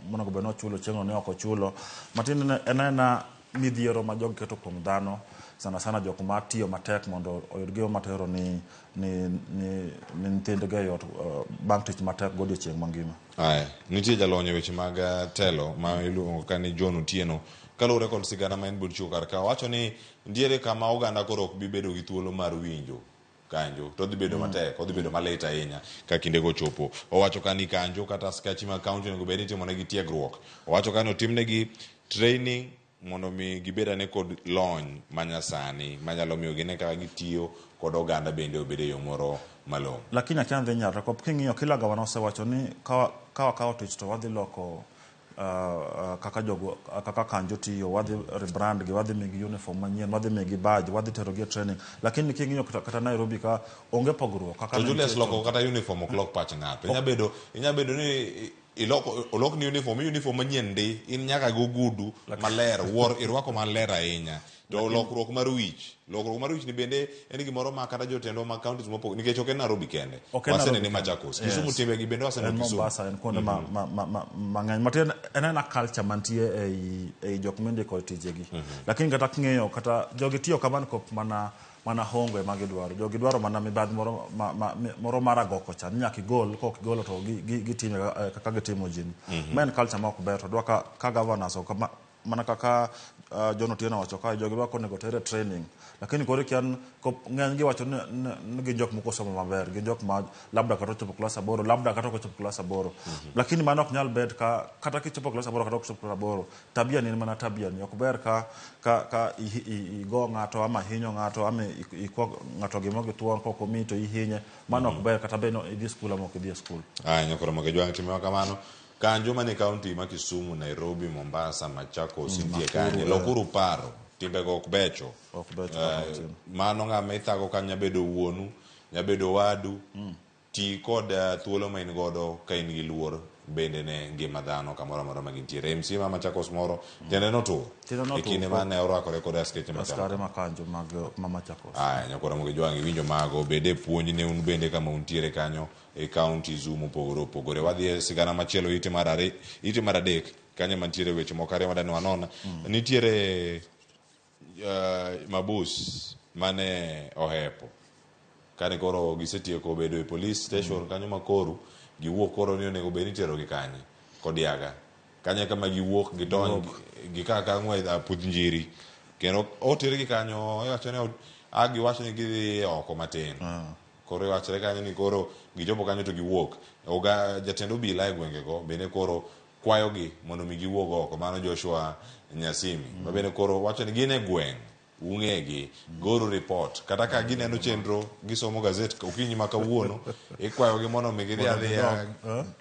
monego bed ni ochulo chieng'no ne ok ochulo. Matiende ni en aena midhiero ma jogi keto kuom dhano sana sana jok matiyo matek mondo oyud gima matero ni nyithindgi e ot bang' tich matek godiochieng' mangima. Aya, nitie jalony e weche mag telo ma iluongo ka ni John Otieno kaluwore kod sigana ma en bende ochiwo kar ka owacho ni nitiere kama oganda koro ok bi bedo gi thuolo mar winjo kanjo to odhi bedo matek, odhi bedo malit ahinya ka kindego ochopo. Owacho ka ni kanjo kata askachi mag kaunti onego bed ni itimonegi tiegruok. Owacho ka ni otimnegi training mondo mi gibed ane kod lony manyasani manyalo miyo gine kaka gitiyo kod oganda bende obed e yo moro malong'o. Lakini akia dhi nyalre kop king'iyo kila gavana osewacho ni ka wakawo tich to wadhi loko kaka jogo kaka kanjo tiyo, wadhi rebrand gi, wadhi migi uniform manyien, wadhi migi badge, wadhi tero gi e training. Lakini king'iyo kata Nairobi ka onge pogruok kaka To Julius loko kata uniform ok lok pach ng'ato. Inya bedo ni iloko olok ni uniform manyien ndi in nyaka go gudu maler wuor irwako maler ahinya. To lokruok mar wich ni bende en gimoro ma kata jotendwa mag counties mopogore nikech ok en Nairobi kende. Wasenene Machakos. Kisumu timbe gi bende waseneno Kisumu. Mombasa en kuonde mang'eny. Matiende en aena culture mantie ei jok mindiko e tijegi. Lakini kata king'iyo kata jogi tiyo kamano kop mana hongo ema gidwaro. Jogi dwaro mana mibadhi moro mar agoko cha. Ni nyaka igol, kok igolo to gitime kaka gitimo jini. Ma en culture ma ok ber to dwa ka governors ok mana kaka John Otieno wacho ka jogi dwa konego tere training. Lakini koro kian ng'eny gi wacho ni gin jok moko somo maber, gin jok ma labda kata ochopo klas 8, labda kata ok ochopo klas 8. Lakini mano ok nyal bet ka kata kichopo klas 8 kata ok ochopo klas 8, tabia ni en mana tabia ni. Ok ber ka igo ng'ato ama hinyo ng'ato ama ikwa ng'ato gimo gi thuon kok omiyi to ihinye. Mano ok ber kata bed ni idhi skul ama ok idhi e skul. Aya, nyakoro moke jwang' timo kamano. Kanjo mane county ma Kisumu, Nairobi, Mombasa, Machakos, nitie kanye. Lokuru paro, timbego ok becho. Ok becho. Mano ng'ama ithago ka nyabedo wuonu, nyabedo wadu. Ti kod thuolo ma in godo ka in gi luor bende ne ngima dhano kamoro amora ma gintiere. MC ma Machakos moro tiende notur. E kinde mane orwakore kod askeche machalo. Askare ma kanjo mag ma Machakos. Aya, nyakoro moke jwang' iwinjo mago bede puonj ne un bende kama untiere kanyo e counties mopogore opogore. Wadhi e sigana machielo ite mar adek kanyo mantiere weche moko ariyo madani wanon. Nitiere mabus mane ohepo kane koro gisetieko bedo e police station kanyo makoru giwuok koro ni onego bed ni itero gi kanye Kodiaga kanyo kama giwuok gidony gikaka ng'we aputh njiri kendo otergi kanyo iwacho ni a giwacho ni gidhi oko matin. Koro iwachore kanyo ni koro gichopo kanyo to giwuok. Oga jatend obila e gwengego bende koro kwayogi mondo mi giwuog oko. Mano Joshua Nyasimi. Ma bende koro wacho ni gin e gweng' ung'egi, goru report. Kata ka gineno chenro, gisomo gazet okinyi ma kawuono, ikwayogi mondo mi gidhi adhiya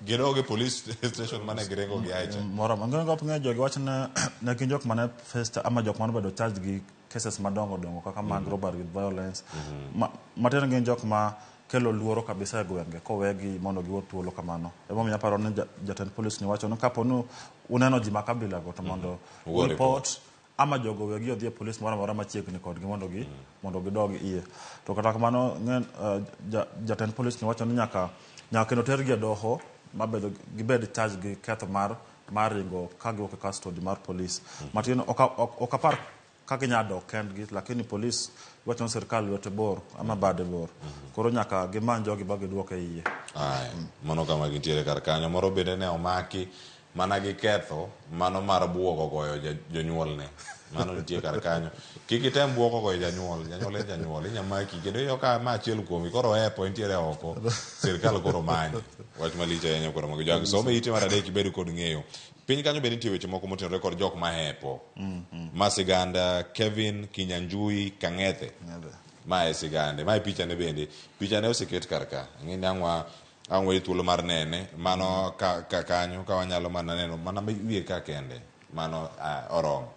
gidog e police station mane giringo giae cha. Moro, ng'e ng'e ng'e jogi wacho ne gin jok mane first ama jok mane obedo charged gi cases madongo dongo kaka mag robbery with violence. Matiende gin jok ma kelo luoro kabisa e gwenge kowegi mondo giwuoth thuolo kamano. Emomiyo aparo ni jatend polis ni wacho ni kapo ni uneno ji ma kabila go to mondo report ama jogo wegi odhi e polis moro amora machiegni kodgi mondo gi mondo gidog iye. To kata kamano jatend polis ni wacho ni nyaka kendo tergi e doho mabedo gibed charge gi ketho mar mar ringo ka giwuok e custody mar polis. Matin ok ok apar ka ginyalo dok kendgi, lakini polis iwacho ni sirkal lwete bor ama bade bor. Koro nyaka gimany jogi ba giduok e iye. Aya, mano kama gintiere kar kanyo. Moro bende ne omaki mana gi ketho mano mar buogo goyo jonyuolne. Mano nitie kar kanyo. Kik item buogo goyo janyuol. Janyuol en janyuol. Inya maki kendo iyudo ka ma achiel kuomi koro ohepo entiere oko. Sirkal koro manyi. Wach malich ahinya koro mago. Jogi some ite mar adek ibed kod ng'eyo. Piny kanyo bende nitie weche moko motenore kod jok mahepo. Ma siganda Kevin Kinyanjui Kang'ethe. Ma e sigande. Ma e pichane bende. Pichane oseket kar ka. Ang'e ni ang' wa ang' wayu thuolo mar nene. Mano ka, ka kanyo ka wanyalo mana neno mana wiye ka kende. Mano oromo.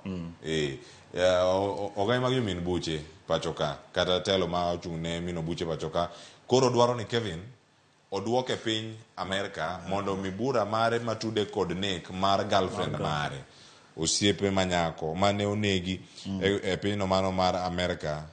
Eh, ogai mag jomin buche pacho ka kata telo ma ochung' ne mino buche pacho ka koro dwaro ni Kevin oduoke piny Amerka mondo mi bura mare matude kod nek mar girlfriend mare osiepe manyako mane onegi e pinyno mano mar Amerka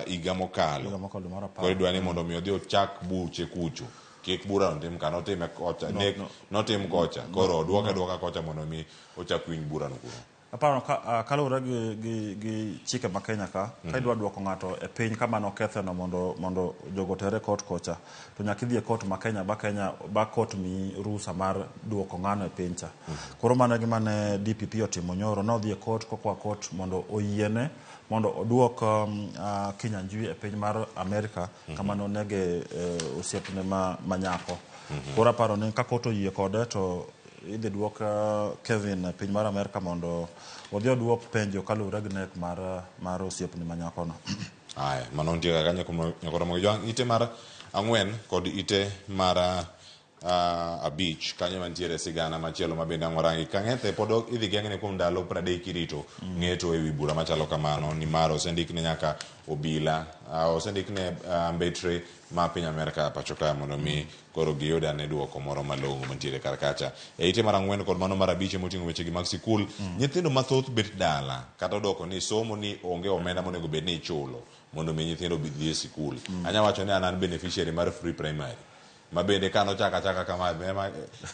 higa mokalo. Higa mokalo mar apar. Koro idwa ni mondo mi odhi ochak buche kucho. Kik bura no tim ka notime kocha, No, nek no. notim kocha. Koro oduoke aduoka kocha mondo mi ochak winj bura no kuno. Aparo ka kaluwore gi chike ma Kenya ka, ka idwa duoko ng'ato e piny kama nokethe no mondo jogo otere e court kocha, to nyaka idhi e court ma Kenya ba Kenya ba court miyi ruhusa mar duoko ng'ano e piny cha. Koro mano e gima ne DPP otimo nyoro, nodhi e court kokwa court mondo oyiene mondo oduok Kinyanjui e piny mar Amerika kama nonege osiepne ma nyako. Koro aparo ni ka court oyie kode to idhi duok Kevin e piny mar Amerka mondo odhi oduok penjo kaluwore gi nek mar osiepne ma nyakono. Aya, mano nitie kaka Nyakoromo gi Jwang', ite mar 4 kod ite mar 5 kanyo mantiere sigana machielo ma bende ang' warangi. Kang'ethe pod idhi geng'ne kuom ndalo 30 kirito ng'eto ewi bura machalo kamano, nimar osendikne nyaka obila, osendikne mbetre ma piny Amerka pacho ka mondo mi koro giyud ane duoko moro malong'o mantiere kar kacha. E ite mar 4 kod mano mar 5 moting'o wechegi mag sikul, nyithindo mathoth bet dala kata odoko ni somo ni onge omenda monego bed ni ichulo mondo mi nyithindo obi dhi e sikul. Anya wacho ni an an beneficiary mar free primary. Ma bende ka nochako achaka kama,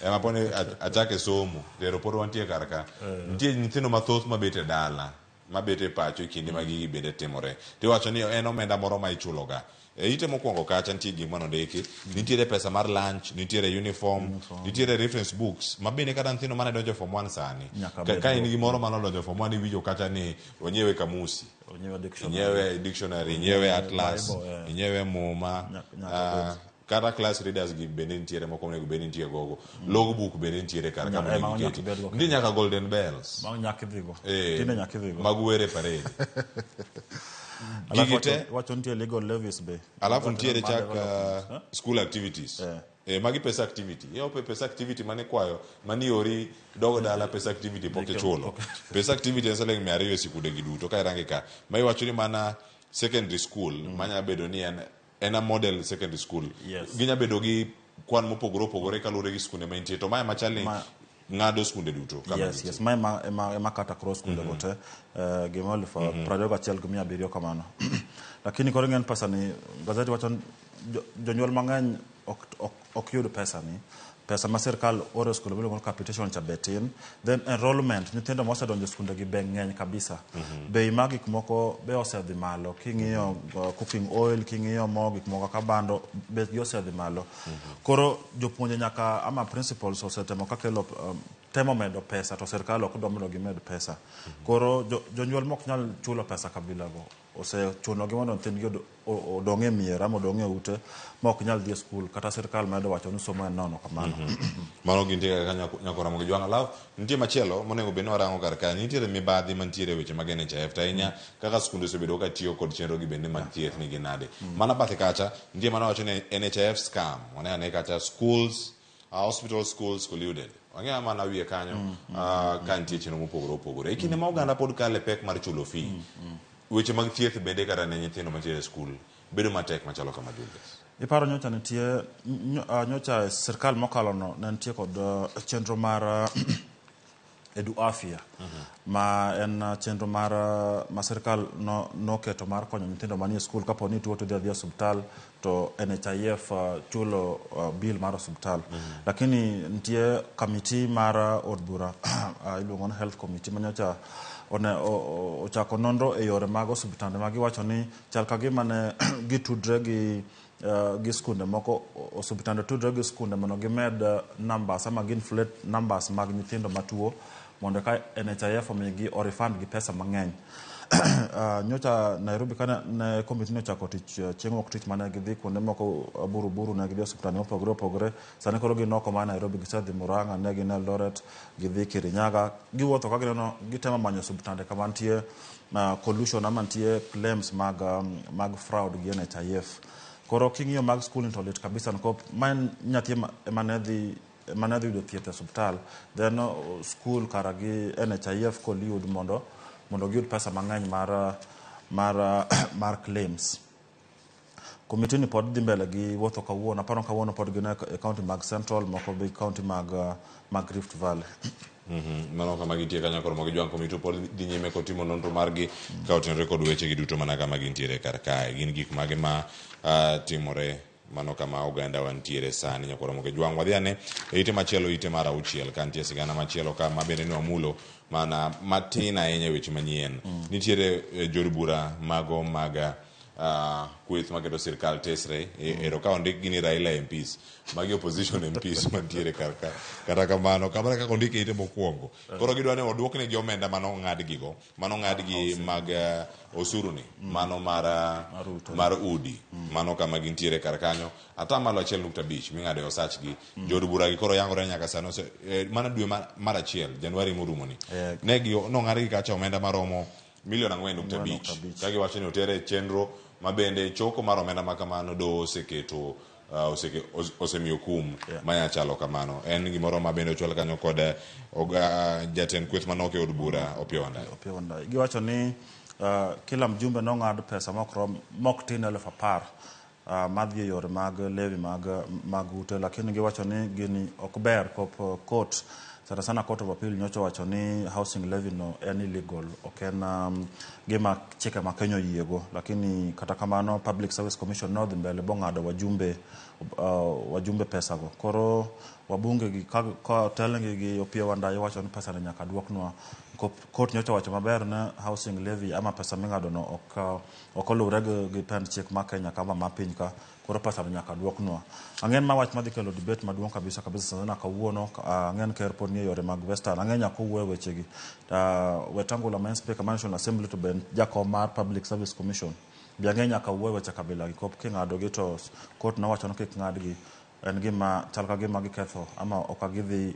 ema poni achake somo, tero pod wantie kar ka. Nitie nyithindo mathoth mabet e dala, mabet e pacho e kinde ma gigi bende timore. Tiwacho ni en omenda moro ma ichuloga. E ite mokwongo kacha nitie gik manondiki, nitiere pesa mar lunch, nitiere uniform, nitiere reference books, ma bende kata nyithindo mane donjo form 1 sani. Nyaka Ka bed in go. gi moro mane odonjo form 1 iwinjo kacha ni onyiewe kamusi. Onyiewe dictionary. Inyiewe dictionary, inyiewe atlas, Bible, eh. inyiewe muma, Nyaka bed. kata class readers gi bende nitiere moko onego bed ni nitie gogo. Logbook bende nitiere kar kama onego Mago nyaka iketi. ibed go Nitie nyaka golden bells. Mago nyaka idhigo. Tinde nyaka idhigo. Mag were parade. Alafu Gigi te wacho nitie legal levies be. Alafu Wacho nitiere ni chak, development, eh? school activities. Magi pesa activity. Iyo pesa activity mane kwayo, mani ori dogo dala pesa activity pok Ndike ichulo. pok. Pesa activity en siling 200 e sikunde gi duto ka irange ka. Ma iwacho ni mana secondary school, manya bedo ni en a model secondary school. Ginya bedo gi kwan mopogore opogore kaluwore gi skunde ma intie. To mae machal ni ng'ado skunde duto kama nitie. Yes. Ma ema kata cross skunde go te, gima elfu prariyo gachiel gi mia abiriyo kamano. Lakini koro ing'e ni pesa ni, gazeti wacho ni jonyuol mang'eny ok yud pesa ni. Pesa ma sirkal oro e skul miluongo ni capitation cha be tin. Then enrollment, nyithindo mosedonjo e skunde gi be ng'eny kabisa. Bei mag gik moko be osedhi malo. King'iyo, cooking oil, king'iyo mo, gik moko kaka bando, bechgi osedhi malo. Koro jopuonje nyaka ama principals osetemo kakelo, temo medo pesa to sirkal ok dwa mondo gimed pesa. Koro jonyuol mok nyal chulo pesa kabila go. Osechunogi mondo nyithindgi odong' e mier ama odong' e ute ma ok nyal dhi e skul, kata sirkal medo wacho ni somo en nono kamano. Mano gintie kaka nyako Ramogi Jwang'. Alafu nitie machielo monego bed ni warango kar ka, nitiere mibadhi mantiere e weche mag NHIF to ahinya kaka skunde osebedo ka tiyo kod chenro gi bende mag thieth nigi nade. Mana bathe kacha nitie mana wacho ni NHIF scam. Wane ane kacha schools, hospital schools colluded. Wang'eyo mana wiye kanyo, ka nitie chenro mopogore opogore. E kinde ma oganda pod kale pek mar chulo fee, weche mag thieth bende kata ne nyithindo mantiere e skul bedo matek machalo kama Julius. Iparo nyocha nitie, nyocha sirkal mokalo no ne nitie kod chenro mar Edu Afya ma en chenro mar ma sirkal noketo mar konyo nyithindo manie skul kapo ni tuo to idhi adhiya osiptal to NHIF chulo bill mar osiptal. Lakini nitie committee mar od bura iluongo ni health committee manyocha ochako nonro e yore mag osiptande ma giwacho ni chal ka gima ne gitudre gi skunde moko, osiptande tudre gi skunde mondo gimed numbers ama gi-inflate numbers mag nyithindo matuo mondo ka NHIF omigi o refund gi pesa mang'eny. Nyocha Nairobi ka ne committee ni ochako tich chieng' wuok tich mane gidhi kuonde moko Buruburu, ne gidhi osiptande mopogore opogore. Sani koro gin oko mar Nairobi, gisedhi Murang'a, ne gin Eldoret, gidhi Kirinyaga, giwuotho ka gineno, gitemo manyo osiptande kama nitie collusion ama nitie claims mag fraud gi NHIF. Koro king'iyo mag skul ni to lit kabisa nikop ma en nyathi ema ne dhi yudo thieth e osiptal, then skul kara gi NHIF collude mondo giyud pesa mang'eny mar claims. Committee ni pod dhi mbele gi wuotho kawuono, aparo kawuono pod gin e county mag Central, moko be county mag Rift Valley. Mano kama gintie kanyo koro Mogi Jwang' committee pod dhi nyime kotimo nonro margi ka otenore kod weche gi duto mana kama gintiere kar kae. Gin gik mage ma timore mano kama oganda wantiere sani nyakwar Ramogi Jwang'. Wadhi ane e ite machielo, ite mar auchiel, ka nitie sigana machielo ka ma bende ne wamulo mana matin ahinya e weche manyien. Nitiere jod bura mago mag kweth maketo sirkal tesre ero ka ondik gi ni Raila MPs, magi opposition MPs mantiere kar ka. Kata kamano kamano kaka ondik e ite mokwongo, koro gidwa ni oduoknegi omenda mano ong'adgigo, mano ong'adgi mag osuru ni mano mar udi mano kama gintiere kar kanyo 1.5% ming'ado e osachgi. Jood bura gi koro yangore nyaka sani mana dwe mar achiel Januari morumoni ne gi nong'adgi kacha omenda maromo milion 4.5 ka giwacho ni otere e chenro ma bende choko mar omenda ma kamano doho oseketo osemiyo kum manya chalo kamano. En gimoro ma bende ochwal kanyo kod jatend kweth manok e od bura Opiyo Wandayi. Opiyo Wandayi. Giwacho ni kila mjumbe nong'ad pesa mok tin 10,000 madhi e yore mag levy mag ute, lakini giwacho ni gini ok ber kop court, sana sana Court of Appeal nyocha wacho ni housing levy no en illegal, ok en gima chike ma Kenya oyiego. Lakini kata kamano Public Service Commission nodhi mbele bong'ado wajumbe pesago. Koro wabunge gi ka otelnegi gi Opiyo Wandayi wacho ni pesa ni nyaka duoknwa. Court nyocha wacho maber ni housing levy ama pesa ming'ado no ok oluwre gi pend chik ma Kenya kama ma piny ka, koro pesa no nyaka duoknwa. Ang'en ma wach madhi kelo debate maduong' kabisa kabisa sana kawuono. Ang'en ker pod nie yore mag Western, ang'en nyaka owuoyo wechegi. Wetangula ma en speaker mar National Assembly to ben jakom mar Public Service Commission be ang'en nyaka owuoyo weche kabila gi kop king'ado gi to court nowacho ni kik ng'adgi, en gima chal ka gima giketho ama ok gidhi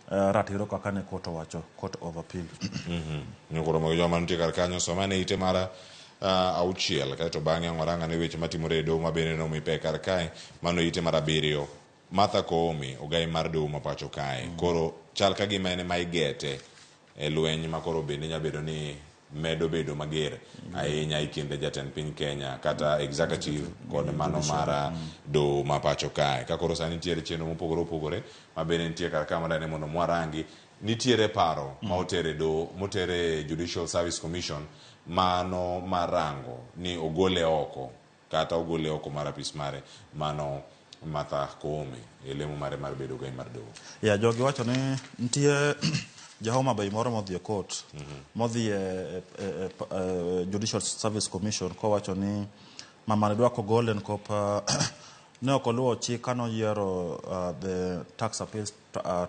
ratiro kaka ne court owacho, Court of Appeal. Nyokoro mag joma nitie kar kanyo soma ne ite mar auchiel, kaeto bang'e warang' ane weche matimore e doho ma bende nomi pek kar kae, mano ite mar abiriyo. Martha Koome ogai mar doho ma pacho kae koro chal ka gima en ema igete e lweny ma koro bende nyalo bedo ni medo bedo mager ahinya e kind jatend piny Kenya kata executive kod mano mar doho ma pacho kae. Ka koro sani nitiere chenro mopogore opogore ma bende nitie kar ka madane mondo mwarangi, nitiere paro ma otere doho motere Judicial Service Commission mano marango ni ogole oko kata ogole oko mar apis mare mano Martha Koome e lemo mare mar bedo gai mar doho. Ya jogi wacho ni nitie ja Homa Bay moro modhi e court, modhi e Judicial Service Commission kowacho ni mama ne dwa kogole nikop ne ok oluwo chik kane oyiero the Tax Appeals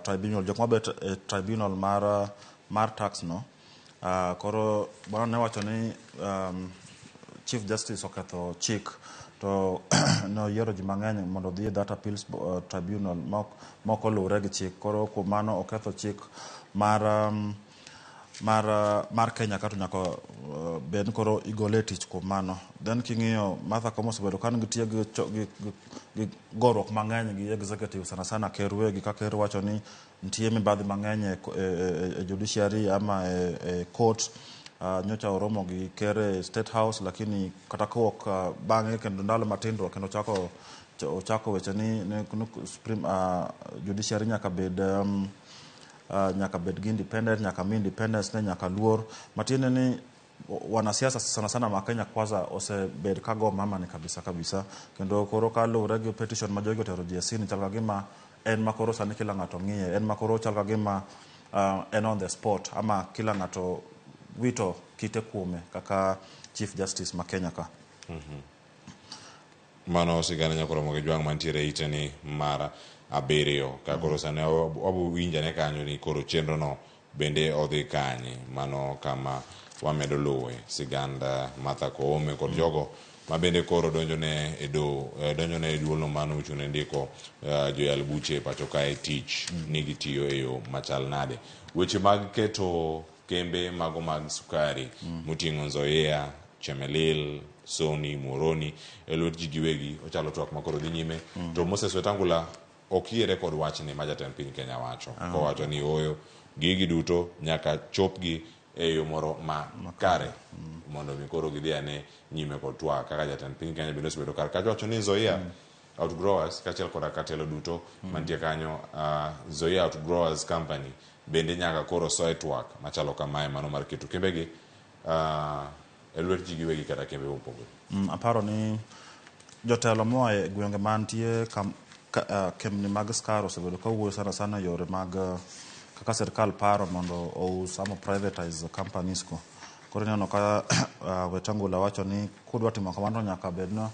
Tribunal, jok mabet e tribunal mar tax no. Koro bwana ne wacho ni Chief Justice oketho chik to ne oyiero ji mang'eny mondo odhi e that appeals tribunal mok oluwre gi chik. Koro kuom mano oketho chik mar Kenya kato nyaka bed ni koro igole e tich kuom mano. Then king'iyo Martha Koome osebedo ka nitie gi goruok mang'eny gi executive, sana sana ker wegi, ka ker wacho ni nitie mibadhi mang'eny e judiciary ama e court. Nyocha oromo gi ker e State House, lakini kata kowuok bang'e kendo ndalo matindo kendo ochako weche ni Supreme judiciary nyaka bed nyaka bed gi independent, nyaka mi independence ne nyaka luor. Matiende ni wanasiasa sana sana ma Kenya Kwanza osebed ka go mama ni kabisa kabisa, kendo koro kaluwore gi petition ma jogi otero JSC ni chal ka gima en ma koro sani kila ng'ato ng'iye, en ma koro chal ka gima en on the spot ama kila ng'ato wito kite kuome kaka Chief Justice ma Kenya ka. Mano sigana nyakoromo gi jwang' mantiere e ite ni mar 7 ka koro sani wabo winjane kanyo ni koro chenro no bende odhi kanye. Mano kama wamedo luwe sigand Martha Koome kod jogo ma bende koro donjone e do donjone e duolno mano ochung' ne ndiko joyal buche e pacho kae tich ni gitiyo e yo machal nade. Weche mag keto kembe mago mag sukari moting'o Nzoia, Chemelil, Sony, Muhoroni e lwet ji giwegi ochalo twak ma koro dhi nyime. To Moses Wetangula ok yiere kod wachni ma jatend piny Kenya wacho. Kowacho ni ooyo, gigi duto nyaka chopgi e yo moro ma kare mondo mi koro gidhi ane nyime kod twak. Kaka jatend piny Kenya bende osebedo kar kacha wacho ni Nzoia Outgrowers kaachiel koda katelo duto mantie kanyo, Nzoia Outgrowers Company bende nyaka koro soe twak machalo kamae, mano mar keto kembegi e lwet ji giwegi kata kembe mopogore. Aparo ni jotelo moa e gwenge mantie kembni mag skar osebedo kawuoyo sana sana yore mag kaka sirkal paro mondo ous ama privatize companies go. Koro ineno ka Wetangula wacho ni kudwa timo kamano nyaka bed no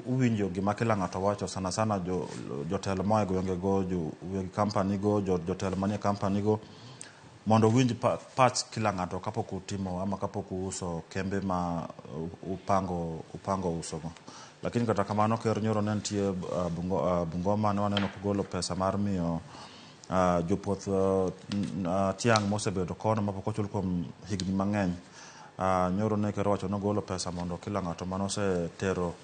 uwinjo gima kila ng'ato wacho, sana sana jotelo moa e gwenge go, weg company go, jotelo manie company go, mondo uwinj pach kila ng'ato kapok utimo ama kapok uuso kembe ma upango uso go. Lakini kata kamano ker nyoro ne nitie Bungoma, ne waneno kogolo pesa mar miyo jopuoth tiang' mosebedo kono mapok ochul kuom higni mang'eny. Nyoro ne ker owacho nogolo pesa mondo kila ng'ato manosetero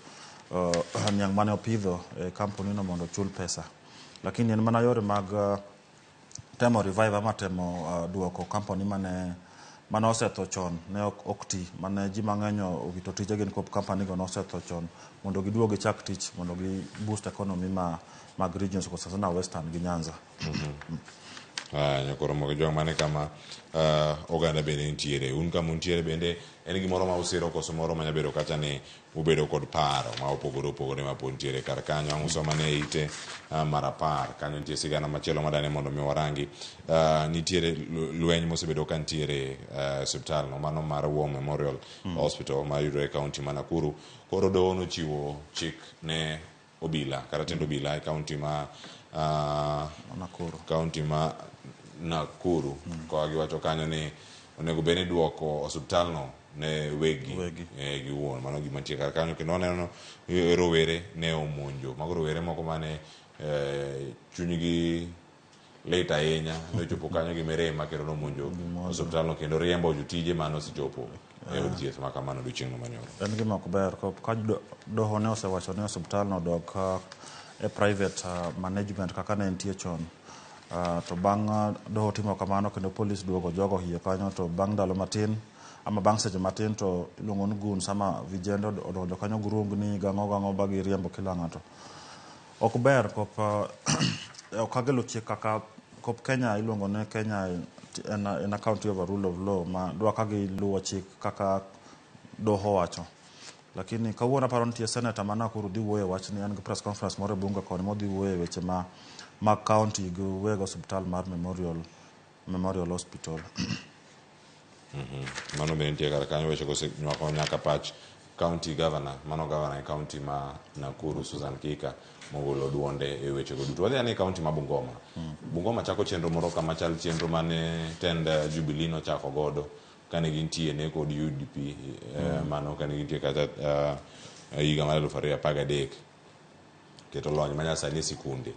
niang' mane opidho e kampuni no mondo ochul pesa. Lakini en mana yore mag temo revive ama temo duoko kampuni mane osetho chon ne ok ti, mane ji mang'eny owito tijegi nikop kampani go nosetho chon, mondo giduog gichak tich mondo gi boost economy mag regions go, sana Western gi Nyanza. Nyakoromo gi jwang' mane kama oganda bende nitiere. Un kama untiere bende en gimoro ma usiro koso moro manya bedo kata ni ubedo kod paro ma opogore opogore ma pod nitiere kar kanyo. Ang' usoma ne ite mar 10 kanyo nitie sigana machielo madane mondo mi warangi. Nitiere lweny mosebedo ka nitiere osiptal no mano mar War Memorial Hospital ma yudore e kaunti ma Nakuru. Koro doho nochiwo chik ne obila kata tend obila e kaunti ma Nakuru. Kaunti ma Nakuru. Koa giwacho kanyo ni onego bed ni duoko osiptal no ne wegi giwuon. Mano gima nitie kar kanyo. Kendo waneno rowere ne omonjo. Mago rowere moko mane chunygi lit ahinya, nochopo kanyo gi mirima kendo nomonjo osiptal no kendo riembo jotije mane osechopo e od thieth ma kamano odiochieng' no manyoro. En gima ok ber ka doho ne osewacho ni osiptal no odok e private management kaka ne entie chon. To bang' doho timo kamano kendo polis duogo jogo hiye kanyo, to bang' ndalo matin ama bang' seche matin to iluongo ni goons ama vijende odonjo kanyo gurungni gang'o gang'o ba giriembo kila ng'ato. Ok ber kop ok agelo chik kaka kop Kenya iluongo ni Kenya en a country of a rule of law ma dwa ka giluwo chik kaka doho wacho. Lakini kawuono aparo nitie senator ma Nakuru dhi wuoyo e wachni, en gi press conference moro e bunge koni modhi wuoyo e weche ma county gi weg osiptal mar Memorial Hospital. Mano bende nitie kar kanyo weche osenywako nyaka pach county governor, mano governor e county ma Nakuru Susan Kika mogolo duonde e wechego duto. Wadhi ane e county ma Bungoma. Bungoma chako chenro moro kama chal chenro mane tend Jubilee nochako godo kane gintie ne kod UDP mano kane gintie kata higa mar 2013 keto lony manyasani e sikunde.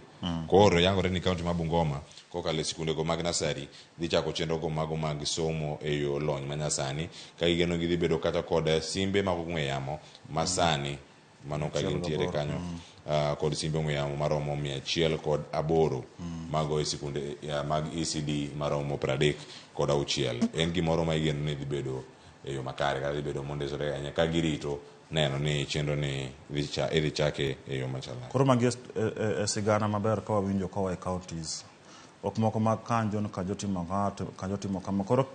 Koro yangore ni county ma Bungoma kokalo e sikunde go mag nasari dhi chako chenro go mago mag somo e yo lony manyasani ka gigeno gidhi bedo kata kod simbe mag ong'we yamo masani mano ka gintiere kanyo kod simbe ong'we yamo maromo 108 mago e sikunde mag ECD maromo 36. En gimoro ma igeno ni dhi bedo e yo makare kata dhi bedo mondisore ahinya ka girito neno ni chenro ni idhi chake e yo machal nade. Koro magi e sigana maber ka wawinjo koa e counties. Ok moko mag kanjo ni kanjo timo kama, to kanjo timo kama. Koro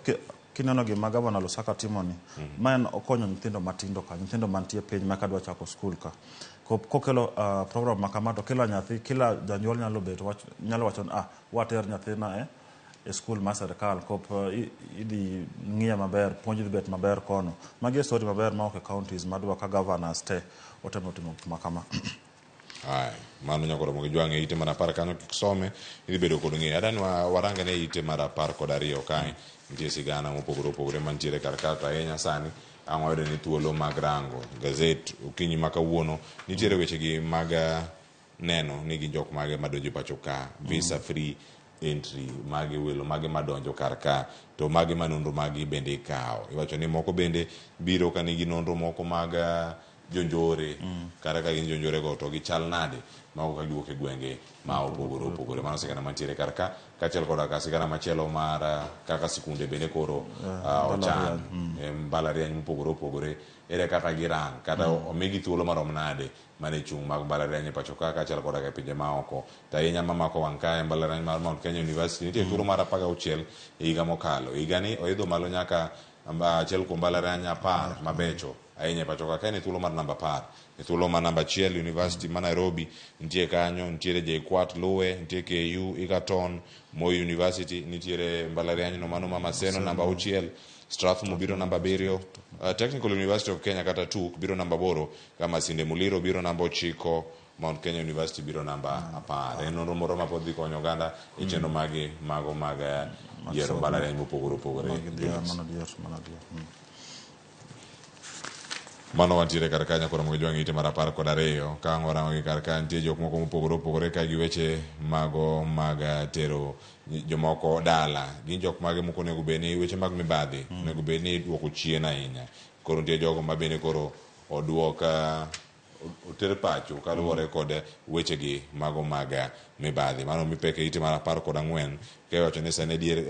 kineno gima gavana Lusaka timo ni, ma en okonyo nyithindo matindo ka, nyithindo mantie piny ma kadwa chako skul ka. Kokelo program ma kama to kila nyathi, kila janyuol nyalo bet wach, nyalo wacho ni ah, water nyathina e skul mar serikal kop idhi ng'iye maber, puonj dhi bet maber kono. Magi e story maber ma ok e counties madwa ka governors te otemo timo gik ma kama. Aya, mano nyaka romo gi jwang' e ite mar 10 kanyo kik some, idhi bedo kod ng'eyo. Adani warange ne ite mar 12 kae, nitie sigana mopogore opogore mantiere kar ka, to ahinya sani ang' wayudo ni thuolo mag rango gazet okinyi ma kawuono, nitiere wechegi mag neno ni gin jok mage madonjo e pacho ka, visa free entry, mage welo mage madonjo kar ka, to mage ma nonro magi bende ikawo. Iwacho ni moko bende biro ka nigi nonro moko mag jonjore, kata ka gin jonjore go to gichal nade mago ka giwuok e gwenge ma opogore opogore. Mano sigana mantiere kar ka, kaachiel koda ka sigana machielo mar kaka sikunde bende koro ochan e mbalariany mopogore opogore, ere kaka girang, kata omigi thuolo marom nade mane chung' mag mbalariany e pacho ka kaachiel koda ka e pinje maoko. To ahinya mamako wang' kae mbalariany mar Mount Kenya University nitie thuolo mar 16 e higa mokalo. Higani oidho malo nyaka achiel kuom mbalariany 10 mabecho ahinya e pacho ka. Ka en e thuolo mar namba 10, e thuolo mar namba 1 University ma Nairobi nitie kanyo, nitiere JKUAT luwe, nitie KU, Egerton, Moi University, nitiere mbalariany no mano ma Maseno namba 6, Strathmore biro namba 7, Technical University of Kenya kata TUK biro namba 8, ka Masinde Muliro biro namba 9, Mount Kenya University biro namba 10. En nonro moro ma pod dhi konyo oganda e chenro magi mago mag yiero mbalariany mopogore opogore. Mano wantiere kar ka nyakoro mogi jwang' ite mar 12 ka ang' warango gi kar ka nitie jok moko mopogore opogore ka gi weche mago mag tero jomoko dala. Gin jok mage moko onego bed ni weche mag mibadhi onego bed ni iduoko chien ahinya. Koro nitie jogo ma bende koro oduok oter pacho kaluwore kod wechegi mago mag mibadhi. Mano mipeke ite mar 14 ka iwacho ni sani dier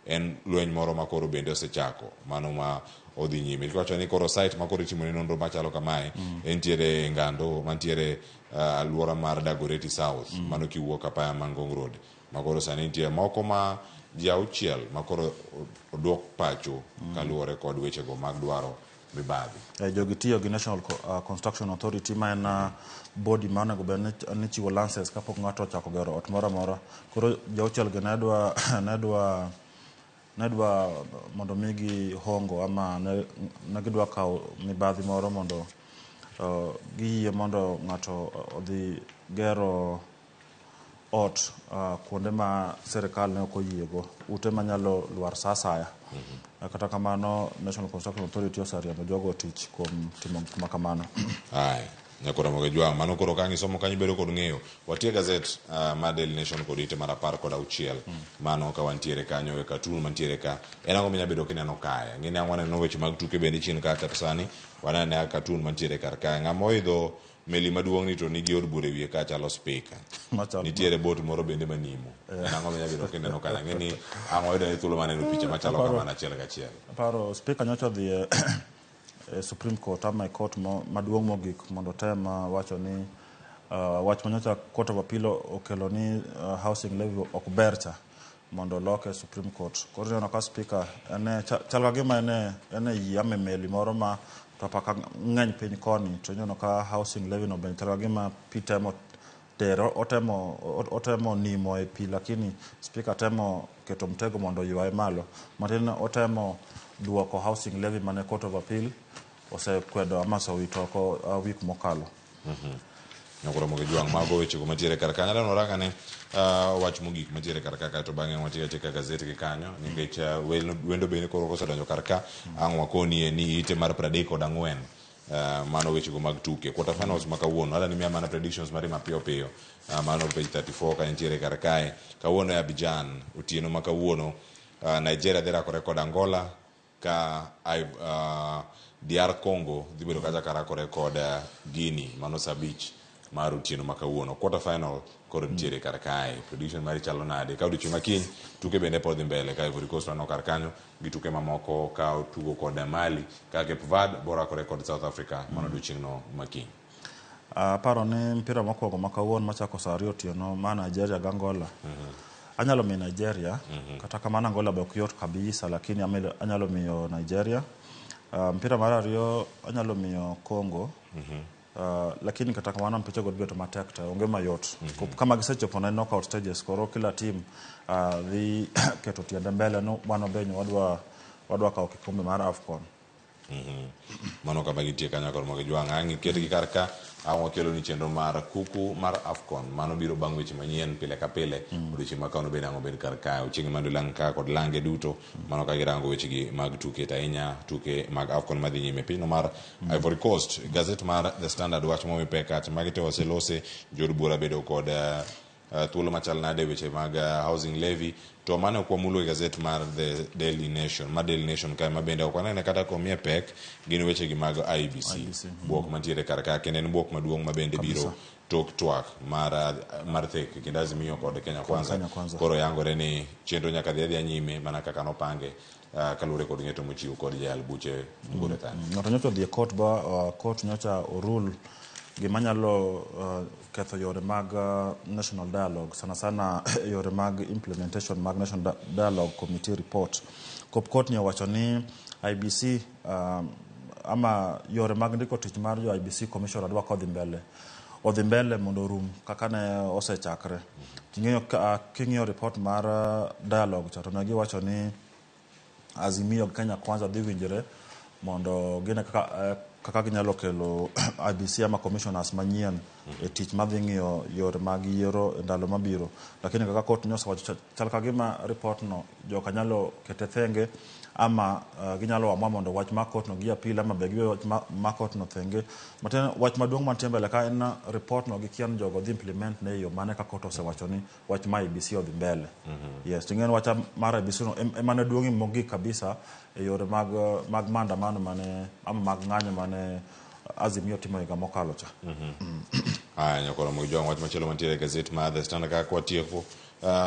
en lweny moro ma koro bende osechako mano ma odhi nyime. Iwacho ni koro site ma koro itimone nonro machalo kamae entiere Ngando mantiere alwora mar Dagoretti South mano kiwuok apaya ma Ngong Road ma koro sani nitie moko ma ji 6 ma koro oduok pacho kaluwore kod wechego mag dwaro mibadhi. Jogi tiyo gi National Construction Authority ma en body ma onego bed ni chiwo license kapok ng'ato ochako gero ot moro amora. Koro ji 6 gi ne dwa mondo migi hongo ama ne gidwa kawo mibadhi moro mondo giyie mondo ng'ato odhi gero ot kuonde ma sirikal ne ok oyiego, ute manyalo lwar sa asaya. Kata kamano National Construction Authority oseriembo jogo tich kuom timo gik ma kamano. Aya, nyakoro moge jwang' mano koro ka ngisomo kanyo bedo kod ng'eyo. Watie gazet mar Daily Nation kod ite mar 16. Mano ka wantiere kanyo e cartoon mantiere ka. En ang'o minya bedo kineno kae? Ng'eni ang' waneno weche mag tuke bende chien ka kata sani waneno ane cartoon mantiere kar kae. Ng'ama oidho meli maduong' ni to nigi od bura e wiye ka chalo speaker. Nitiere bot moro bende manimo. En ang'o minya bedo kineno kae? Ang'e ni ang' wayudo ni thuolo mar neno picha machalo kamano achiel kachiel. Aparo speaker nyocha odhi e Supreme Court ama e court maduong' mogik mondo otem wacho ni wach manyocha Court of Appeal okelo ni housing levy ok ber cha mondo oloke e Supreme Court. Koro ineno ka speaker en chal ka gima en e yie ama e meli moro ma to apaka ng'eny piny koni to ineno ka housing levy no bende chal ka gima pi temo tero otemo nimo e pi lakini speaker temo keto mtego mondo oywaye malo. Matin otemo duoko housing levy mane Court of Appeal osekwedo ama osewito oko wik mokalo. Nyakoro moge jwang' mago wechego mantiere kar kanyo. Adwa norang ane wach mogik mantiere kar ka kaeto bang'e watiek atieka gazet gi kanyo nikech wendo bende koro kosedonjo kar ka ang' wakonie ni ite mar 34 mano wechego mag tuke quarter finals ma kawuono. Adwa ni miya mana predictions mari mapiyo piyo. Mano page 34 ka nitiere kar kae. Kawuono e Abidjan otieno ma kawuono Nigeria dhi rakore kod Angola ka DR Congo dhi bedo kacha karakore kod Guinea mano saa 5 mar otieno ma kawuono. Quarter final koro nitiere kar kae. Prediction mari chalo nade? Ka odiochieng' ma kiny tuke bende pod dhi mbele ka Ivory Coast waneno kar kanyo gi tuke mamoko ka otugo kod Mali ka Cape Verde borakore kod South Africa mano odiochieng' no ma kiny. Aparo ni mpira mokwongo ma kawuono machako saa 2 otieno ma Nigeria gi Angola. Anyalo miyo Nigeria, kata kamano Angola be ok yot kabisa, lakini anyalo miyo Nigeria. Mpira mar ariyo anyalo miyo Congo. Lakini kata kamano mpichego dhi bedo matek te, onge mayot. Kama gisechopo ne knockout stages, koro kila team dhi keto tiende mbele no wan wabenyo wadwa kawo kikombe mar AFCON. Mano kama gintie kanyo kod mogi jwang' ang' iketgi kar ka ang' wakelo ni chenro mar kuku mar AFCON mano biro bang' weche manyien pile ka pile. Odiochieng' ma kawuono bende ang' obed kar kae ochieng' mando lang ka kod lange duto mano ka girango wechegi mag tuke to ahinya tuke mag AFCON madhi nyime pinyno mar Ivory Coast. Gazet mar The Standard wach momi pek kacha magi te oselose jood bura bedo kod thuolo machal nade weche mag housing levy to mano ok wamulo e gazet mar The Daily Nation mar Daily Nation kae ma bende ok wanene kata komiye pek gin weche gi mag IEBC bwok mantiere kar ka kendo en bwok maduong' ma bende biro tok twak mar thek kendo Azimio kod Kenya Kwanza. Koro yangore ni chenro nyaka dhi adhiya nyime mana kaka nopange kaluwore kod ng'eto mochiw kod jayal buche Mugure Thani. Ng'ato nyocha odhi e court ba court nyocha orul gima nyalo ketho yore mag national dialogue, sana sana yore mag implementation mag national dialogue committee report. Kop court ni owacho ni IEBC ama yore mag ndiko tich mar jo IEBC commissioner dwa kodhi mbele, odhi mbele mondo orum kaka ne osechakre. King'iyo report mar dialogue cha to ne giwacho ni Azimio gi Kenya Kwanza dhi winjore mondo gine kaka ginyalo kelo IEBC ama commissioners manyien e tich madhi ng'iyo yore mag yiero e ndalo mabiro. Lakini kaka court nyosewacho chal ka gima report no joka nyalo kete thenge ama ginyalo amua mondo wach mar court no gi appeal ama be giwe wach mar court no thenge. Matiende wach maduong' mantie mbele ka en report no gikia ni jogo dhi implement ne e yo mane ka court osewacho ni wach mar IEBC odhi mbele. Yes, ting'e ni wach mar IEBC no ema ne duong'ie mogik kabisa e yore mag maandamano mane ama mag ng'anyo mane Azimio timo higa mokalo cha. Aya nyakoro Mojwang' wach machielo mantiere e gazet mar The Standard kaka kwatieko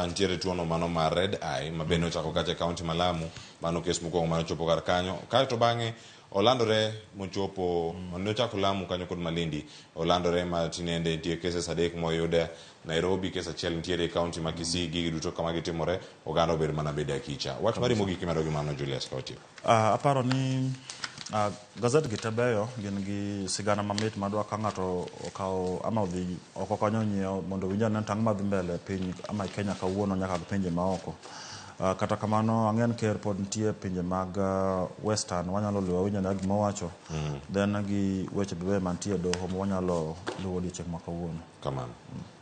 nitiere tuono mano mar red eye ma bende ochako kacha e kaunti ma Lamu. Mano kes mokwongo mane ochopo kar kanyo kaeto bang'e olandore mochopo nochako Lamu kanyo kod Malindi olandore ma tinende nitie cases 3 moyud Nairobi, kes achiel nitiere e kaunti ma Kisii. Gigi duto kama gitimore oganda obed mana bede akicha. Wach mari mogik imedo gi mano Julius ka watieko. Aparo ni gazet gi te beyo, gin gi sigana mamit madwa ka ng'ato okawo ama odhi oko kanyo onyiewo mondo owinj ane tang' madhi mbele piny ama e Kenya kawuono nyaka gi pinje maoko. Kata kamano ang'e ni ker pod nitie pinje mag Western wanyalo luwo winjo ane gima owacho. Then gi weche be mantie e doho ma wanyalo luwo odiochieng' ma kawuono. Kamano.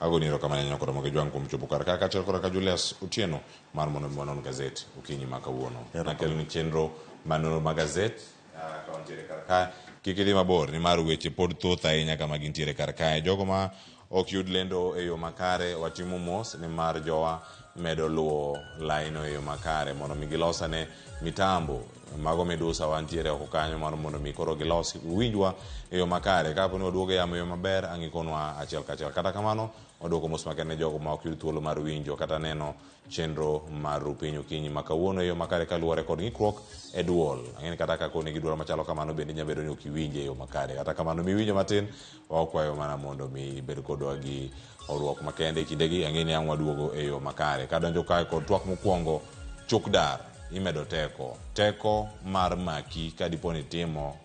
Agoni erokamano ahinya kod Mogi Jwang' kuom chopo kar ka kaachiel koda ka Julius Otieno mar mondo mi wanon gazet okinyi ma kawuono. Nakelo ni chenro mar nonro mag gazet ka wantiere kar ka. Kik idhi mabor nimar weche pod thoth ahinya kama gintiere kar kae. Jogo ma ok yud lendo e yo makare watimo mos nimar jowa medo luwo laino e yo makare mondo mi gilosane mitambo mago midusa wantiere oko kanyo mar mondo mi koro gilos winjwa e yo makare. Kapo ni waduogo e yamo e yo maber ang' ikonwa achiel kachiel. Kata kamano waduoko mos makende ne jogo ma ok yud thuolo mar winjo kata neno chenro mar Rupiny okinyi ma kawuono e yo makare kaluwore kod ng'ikruok e duol. Ang'e ni kata ka koni gi duol machalo kamano bende nyalo bedo ni ok iwinje e yo makare. Kata kamano miwinjo matin wakwayo mana mondo mi ibed kodwa gi horuok makende e kindegi. Ang'e ni ang' waduogo e yo makare. Kadonjo kae kod twak mokwongo, chuk dar imedo teko. Teko mar maki ka dipo ni itimo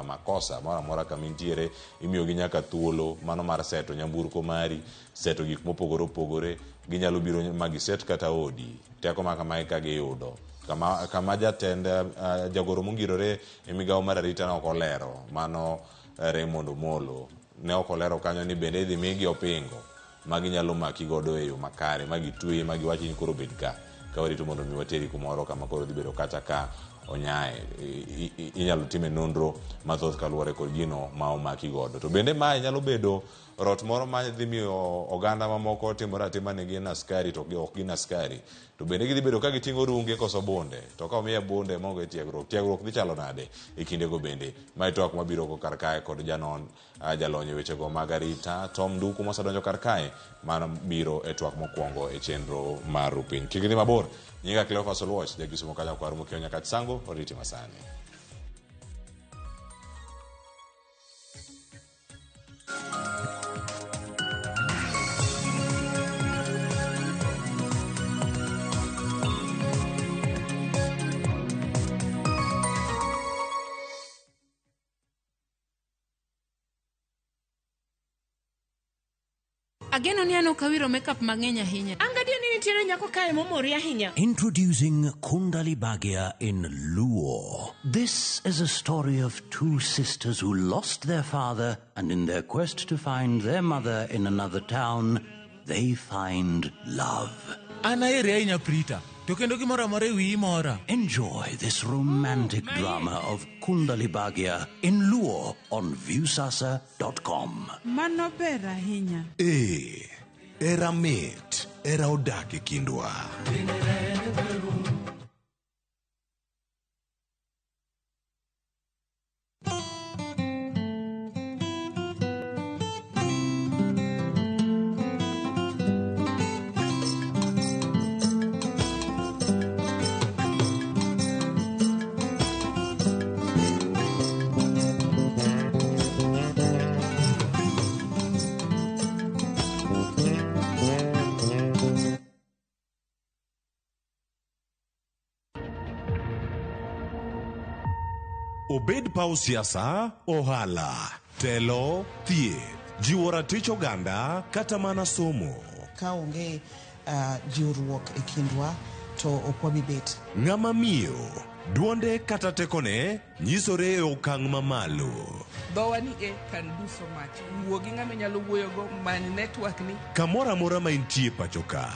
makosa moro amora kama intiere, imiyogi nyaka thuolo mano mar seto nyamburko mari, seto gik mopogore opogore, ginyalo biro ma giset kata odi. Teko ma kamae ka giyudo kama jatend jagoro mongirore e migawo mar arita ne ok olero mano Raymond Omolo ne ok olero kanyo ni bende idhi migi opingo ma ginyalo maki godo e yo makare ma gitweyi ma giwachi ni koro bed ka ka warito mondo mi wateri kumoro kama koro dhi bedo kacha ka onyae. Inyalo time nonro mathoth kaluwore kod gino ma omaki godo. To bende mae nyalo bedo rot moro ma dhi miyo oganda mamoko timore atima ni gin askari to ok gin askari. To bende gidhi bedo ka giting'o runge koso bunde. To ka omiye bunde maonge tiegruok, tiegruok dhi chalo nade e kindego bende. Mae twak mabiro go kar kae kod janon jalony e wechego mag arita Tom Nduku mosedonjo kar kae mano biro e twak mokwongo e chenro mar Rupiny. Kik idhi mabor. Nyinga Cleophas Oluoch, jakisumo ka nyakwar Mokio Nyakach Sango, oriti masani. Ageno ni an ok awiro makeup mang'eny ahinya. An gadier ni nitiere nyako kae momori ahinya. Introducing Kundali Bhagya in Luo. This is a story of two sisters who lost their father and in their quest to find their mother in another town, they find love. An aheri ahinya Prita, to kendo gimoro amora e wiyi mora. Enjoy this romantic drama of Kundali Bhagya in Luo on Viusasa.com. Mano ber ahinya. Ee, hera mit, hera odak e kindwa. Obed paw siasa, ohala, telo, thieth, jiwo ratich oganda kata mana somo. Ka onge jiwruok e kindwa to ok wabi bet. Ng'ama miyo, duonde kata tekone nyisore e okang' mamalo. Dhowa ni e can do so much. Wuo gi ng'ama inyalo wuoyogo, many network ni. Kamoro amora ma intie pacho ka,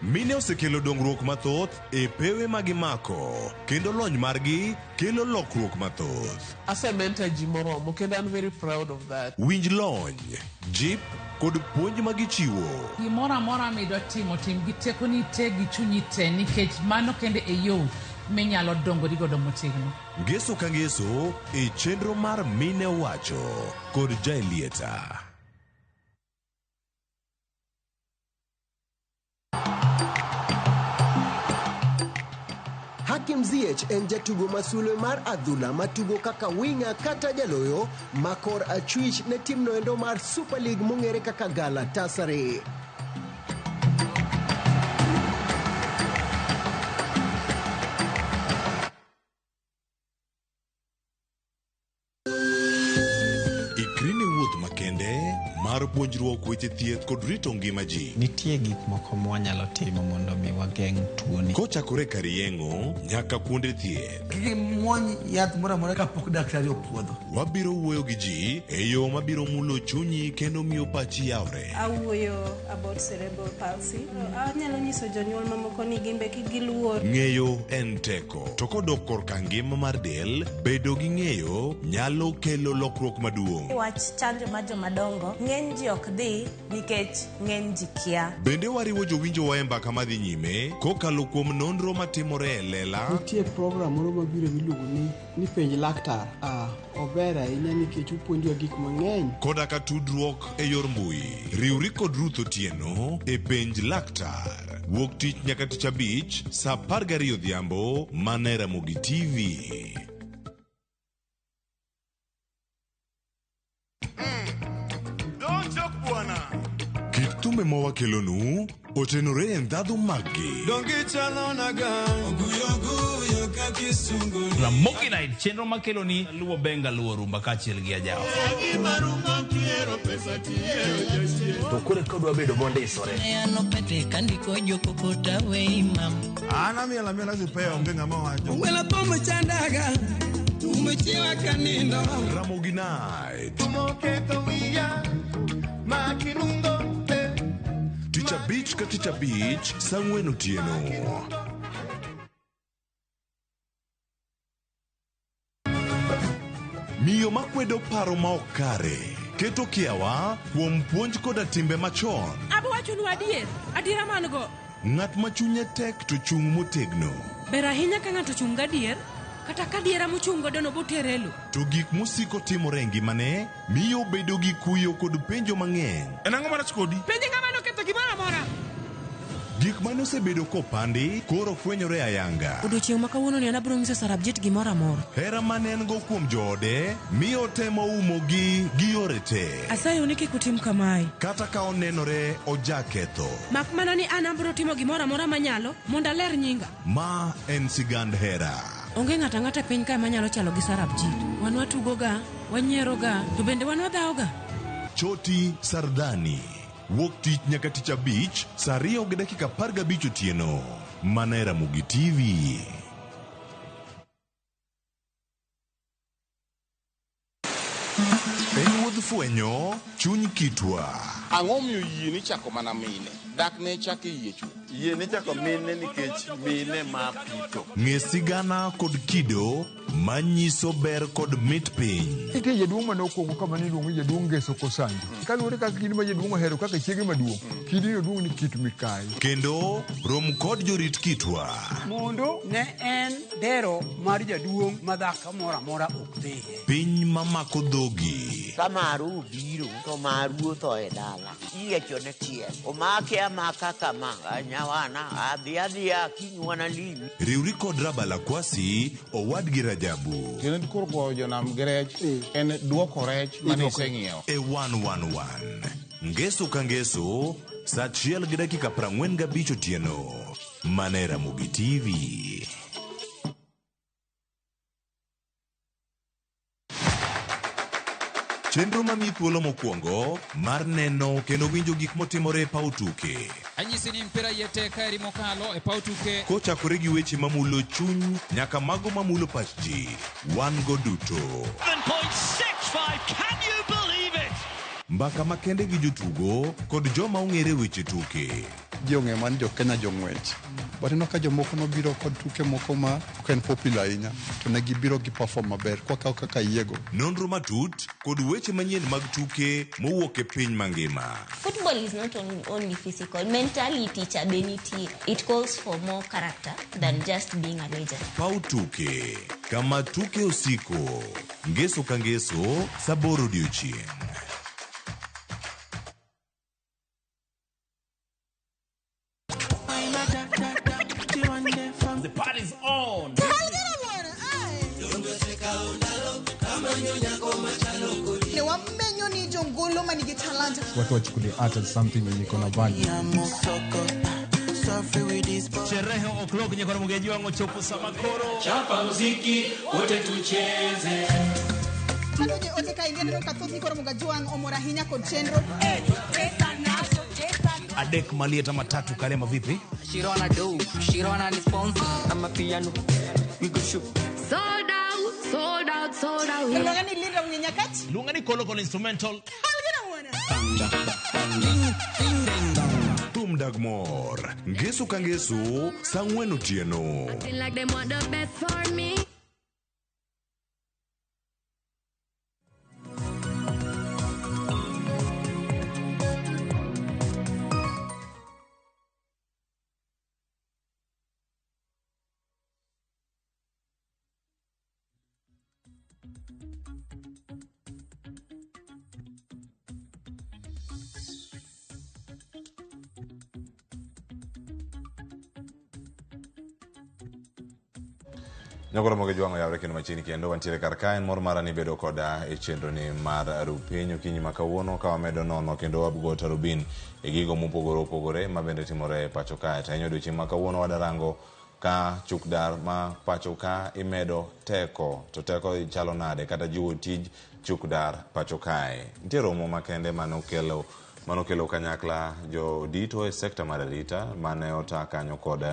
mine osekelo dongruok mathoth e pewe ma gimako kendo lony margi kelo lokruok mathoth. Ase-mentor ji moromo kendo an very proud of that. Winj lony, jip kod puonj ma gichiwo. Gimoro amora midwa timo, tim gi tekoni te gi chunyi te nikech mano kende e yo minyalo dongori godo motegno. Ngeso ka ngeso e chenro mar Mine Owacho kod Jaelieta. Hakim Ziyech en jatugo ma sulwe mar adhula matugo kaka winga kata jaloyo ma kor achwich ne timno endo mar Super League mong'ere kaka Galatasaray. Ikri ne wuoth makende mar puonjruok weche thieth kod rito ngima ji. Nitie gik moko mwanyalo timo mondo mi wageng' tuoni. Kochakore kar yeng'o nyaka kuonde thieth. Kik imuony yath moro amora kapok daktari opuodho. Wabiro wuoyo gi ji e yo mabiro mulo chunyi kendo miyo pachi yawre. Awuoyo about cerebral palsy. Anyalo nyiso jonyuol mamoko ni gin be kik giluor. Ng'eyo en teko, to kodok korka ngima mar del, bedo gi ng'eyo nyalo kelo lokruok maduong'. Wach chanjo mar jomadongo, ng'eny ji ok dhi nikech ng'eny ji kia. Bende wariwo jowinjowa e mbaka madhi nyime kokalo kuom nonro matimore e lela. Nitie program moro mabiro miluongo ni penj laktar. Ober ahinya nikech opuonjowa gik mang'eny. Koda ka tudruok e yor mbui. Riwri kod Ruth Otieno e penj laktar. Wuok tich nyaka tich abich saa 12 odhiambo mana e Ramogi TV. Kit thumbe ma wakelonu otenore e ndhadhu maggi. Ramogi Night, chenro makelo ni luwo benga luwo rumba kaachiel gi ajawa. To koro ka odwa bedo mondisore. An amiel amiela sipea onge ng'ama wacho. Wela thum chandaga, thum chiewa kanindo. Ramogi Night. Tich abich ka tich abich saa 4 otieno. Miyo makwedo paro ma ok kare keto kiawa kuom puonj koda timbe machon. Abo wachonu adier, adiera man go. Ng'at ma chunye tek to chung' motegno. Ber ahinya ka ng'ato chung' gadier, kata ka adiera mochung' godo no botere lo. To gik mosiko timore e ngimane miyo obedo gi kuyo kod penjo mang'eny. En ang'o marach kodi? Penje ng'ama noketho gimoro amora. Gik mane osebedo kopandi koro fwenyore ayanga. Odiochieng' ma kawuono ni an abiro nyiso Sarabjit gimoro amora. Hera mane en go kuom joode miyo otemo umogi gi yore te. Asayo ni kik utim kamae. Kata ka onenore ojaketho. Mak mana ni an abiro timo gimoro amora manyalo mondo aler nyinga. Ma en sigand hera. Onge ng'ato ang'ata e piny kae manyalo chalo gi Sarabjit. Wan watugoga, wanyieroga, to bende wan wadhawoga. Choti Sardani. Wuok tich nyaka tich abich saa 2:15 otieno. Mana e Ramogi TV. En wuodh fwenyo chuny kitwa. Ang'o miyo yie ni chako mana mine? Dak ne chak e yie chuth. Yie ni chako mine nikech mine ma pito. Ng'e sigana kod kido manyiso ber kod mit piny. Nitie jaduong' mane okwongo kama niluongo ni jaduong' Ngeso Kosanjo. Kaluwore kaka kidi ma jaduong' ohero kaka chiege maduong', kidino duong' ni kit mikayi. Kendo rom kod jorit kitwa. Mondo ne en dero mar jaduong' ma dhako moro amora ok dhiye. Piny mamako dhogi. Ka maru obiro to maru otho e dala. Iyiechone tiel. Omake amaka kama. Nyawana adhi adhiya kinywana limi. Riwri kod Rabala Kwasi owadgi Rajabu. Kendo koro goyo jonam gi rech en duoko rech mane iseng'iewo. E 111. Ngeso ka ngeso, saa 1:45 otieno. Mana e Ramogi TV. Chenro mamiyi thuolo mokwongo mar neno kendo winjo gik motimore e paw tuke. Anyisi ni mpira iye tek kaeri mokalo e paw tuke. Kochakore gi weche mamulo chuny nyaka mago mamulo pach ji, wan go duto. 7.65, can you believe it? Mbaka makende gi jotugo kod joma ong'ere weche tuke. Ji ong'eyo mana ni jo Kenya jong'wech. But ineno ka jomoko nobiro kod tuke moko ma ok en popular ahinya to ne gibiro gi perform maber kwakawo kaka yiego. Nonro matut kod weche manyien mag tuke mowuok e piny mangima. Football is not only physical, mentality cha be nitie. It calls for more character than just being a legend. Paw tuke kama tuke osiko. Ngeso ka ngeso saa 8 odiochieng'. The party's on. Ne wamenyo ni jongolo manigi talanta. Watu wachukulie art as something yenye iko na value. Sherehe o'clock nyakoro mugeji wangu chopo samakoro. Chapa muziki wote tucheze. Mano ote ka inge neno kathoth ni koro Mugajuang omor ahinya kod chenro. Adek malieta matatu kalema vipi? Shirona do, Shirona ni sponsor. I'm a piano. We go shoot. Sold out, sold out, sold out. Luonga ni Linda Mnyenyakach. Luonga ni Kolo Kolo instrumental. Thum dag mor. Ngeso ka ngeso saa 4 otieno. Acting like they want the best for me. Nyakoro moge jwang'o yawre kendo machiegni kendo wantiere kar ka en mor mara ni bedo koda e chenro ni mar Rupiny okinyi ma kawuono ka wamedo nono kendo wago tarubin e gigo mopogore opogore ma bende timore e pacho kae. To ahinya odiochieng' ma kawuono wadarango ka chuk dar ma pacho ka imedo teko to teko chalo nade kata jiwo tij chuk dar pacho kae. Nitie romo makende manokelo kanyakla jodito e sekta mar arita mane ota kanyo kod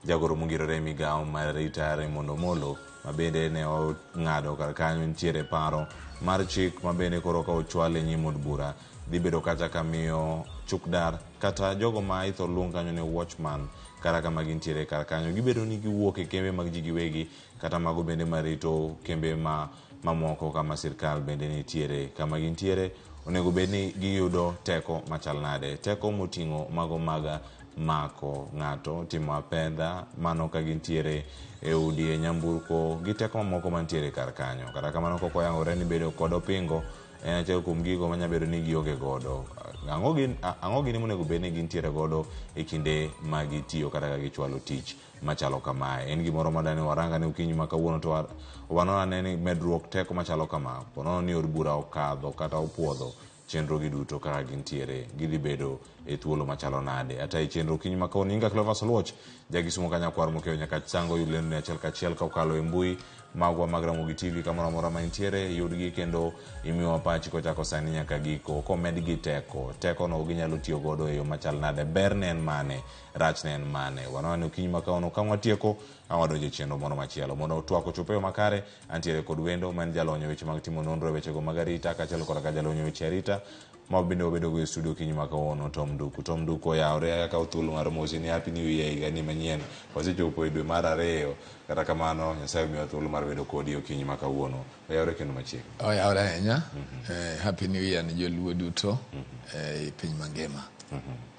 jagoro mongirore e migawo mar arita Raymond Omolo ma bende ne ong'ado kar kanyo nitiere paro mar chik ma bende koro ka ochwal e nyim od bura dhi bedo kacha ka miyo chuk dar kata jogo ma ithor luong kanyo ni watchman kata kama gintiere kar kanyo gibedo ni giwuok e kembe mag ji giwegi kata mago bende marito kembe ma mamoko kama sirkal bende nitiere kama gintiere onego bed ni giyudo teko machal nade teko moting'o mago mag mako ng'ato timo apedha mano ka gintiere e udi e nyamburko gi teko mamoko mantiere kar kanyo. Kata kamano kok oyangore ni bedo kod opingo en achiel kuom gigo manya bedo ni gionge godo. Ang'o gini monego bed ni gintiere godo e kinde ma gitiyo kata ka gichwalo tich machalo kamae. En gimoro madani waranga ni okinyi ma kawuono to wanono ane ni medruok teko machalo kama ponono ni od bura okadho kata opuodho chenro gi duto kaka gintiere gidhi bedo e thuolo machalo nade. Ata e chenro okinyi ma kawuono nyinga Clover Oluoch, jakisumo ka nyakwar mokeyo nyaka chango yud lendo ni achiel kachiel ka okalo e mbui magwa mag Ramogi TV kamoro amora ma intiere, yudgi kendo imiwa pachi kochako sani nyaka giko. Komedgi teko, tekono ginyalo tiyo godo e yo machal nade, berne en mane, rachne en mane. Waneno okinyi ma kawuono ka watieko, awadonjo e chenro moro machielo. Mondo twak ochop e yo makare, antiere kod wendo ma en jalony e weche mag timo nonro e wechego mag arita, kaachiel koda ka jalony e weche arita, ma bende wabedo go e studio okinyi ma kawuono, Tom Nduku. Tom Nduku oyawre, akawo thuolo mar mosi ni Happy New Year higa ni manyien. Wasechopo e dwe mar 2, kata kamano Nyasaye omiwa thuolo mar bedo kodi okinyi ma kawuono. Oyawre kendo machiegni. Oyawre ahinya. Happy New Year ni joluo duto e piny mangima.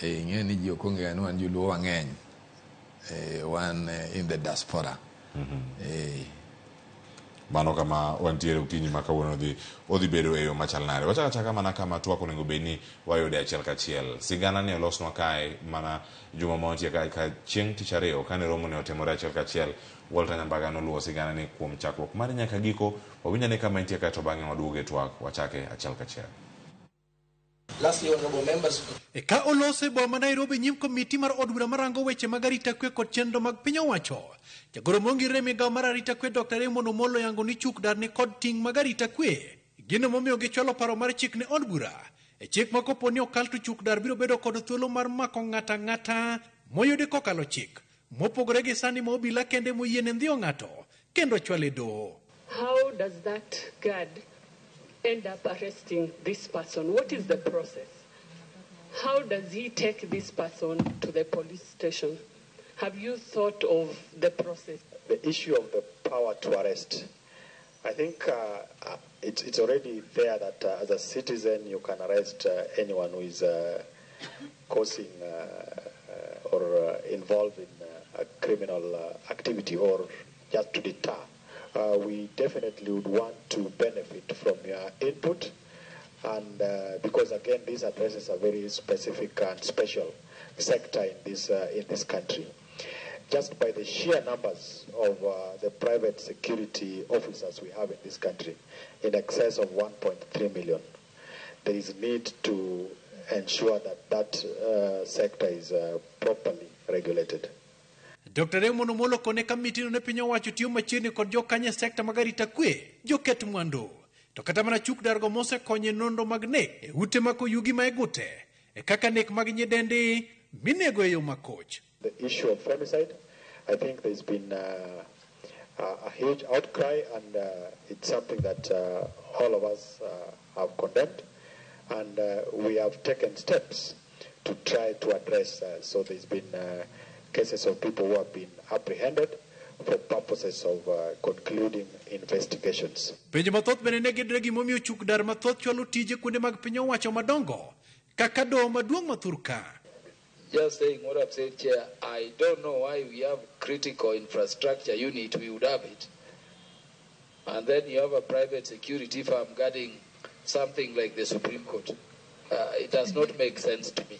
Ing'eyo ni ji ok ong'eyo ni wan joluo wang'eny. Wan in the diaspora. Mano kama wantiere okinyi ma kawuono odhi bedo e yo machal nade. Wachako achaka mana kama twak onego bed ni wayude achiel kachiel. Sigana ni olosnwa kae mana juma ma wantie kae ka chieng' tich ariyo kane romo ne otimore achiel kachiel. Walter Nyambaga noluwo sigana ni kuom chakruok mare nyaka giko. Wawinj ane kama entie kae to bang'e waduogo e twak wachake achiel kachiel. Lastly, honorable members. Ka olose boma Nairobi nyim komiti mar od bura marango weche mag arita kwe kod chenro mag piny owacho. Jagoro mongirore migawo mar arita kwe Dr. Raymond Omolo yango ni chuk dar ni kod ting' mag arita kwe. Gino momiyo gichwalo paro mar chik ne od bura. E chik ma kopo ni okal to chuk dar biro bedo kod thuolo mar mako ng'ata ng'ata moyudi kokalo chik. Mopogore gi sani ma obila kende moyiene ndhiyo ng'ato kendo chwale doho. How does that guard end up arresting this person? What is the process? How does he take this person to the police station? Have you thought of the process? The issue of the power to arrest, I think it's already there that as a citizen you can arrest anyone who is causing or involved in a criminal activity or just to deter. We definitely would want to benefit from your input, and because again this addresses a very specific and special sector in this country. Just by the sheer numbers of the private security officers we have in this country, in excess of 1.3 million, there is need to ensure that that sector is properly regulated. Dr. Raymond Omolo kone kamitino ne piny owacho tiyo machiegni kod jokanyo e sekta mag arita kwe, joket mwandu. To kata mana chuk dargo mosekonyo e nonro mag nek e ute mag oyugi ma e gute, e kaka nek mag nyidendi minego e yo makoch. The issue of femicide, I think there's been a huge outcry, and it's something that all of us have condemned, and we have taken steps to try to address. So there's been cases of people who have been apprehended for purposes of concluding investigations. Penjo mathoth bende ne gidre gimomiyo chuk dar mathoth chwalo tije kuonde mag piny owacho madongo kaka doho maduong' ma Thurka. Just saying what I've said, Chair, I don't know why we have critical infrastructure unit, we would have it. And then you have a private security firm guarding something like the Supreme Court. It does not make sense to me.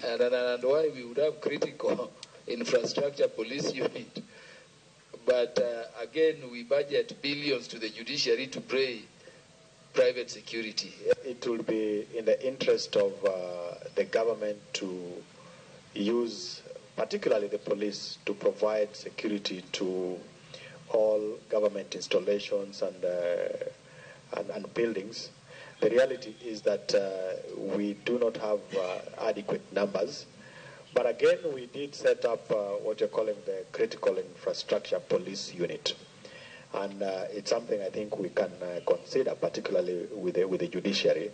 And why we would have critical infrastructure police unit. But again, we budget billions to the judiciary to pay private security. It will be in the interest of the government to use, particularly the police, to provide security to all government installations and buildings. The reality is that we do not have adequate numbers. But again, we did set up what you're calling the Critical Infrastructure Police Unit. And it's something I think we can consider, particularly with the judiciary.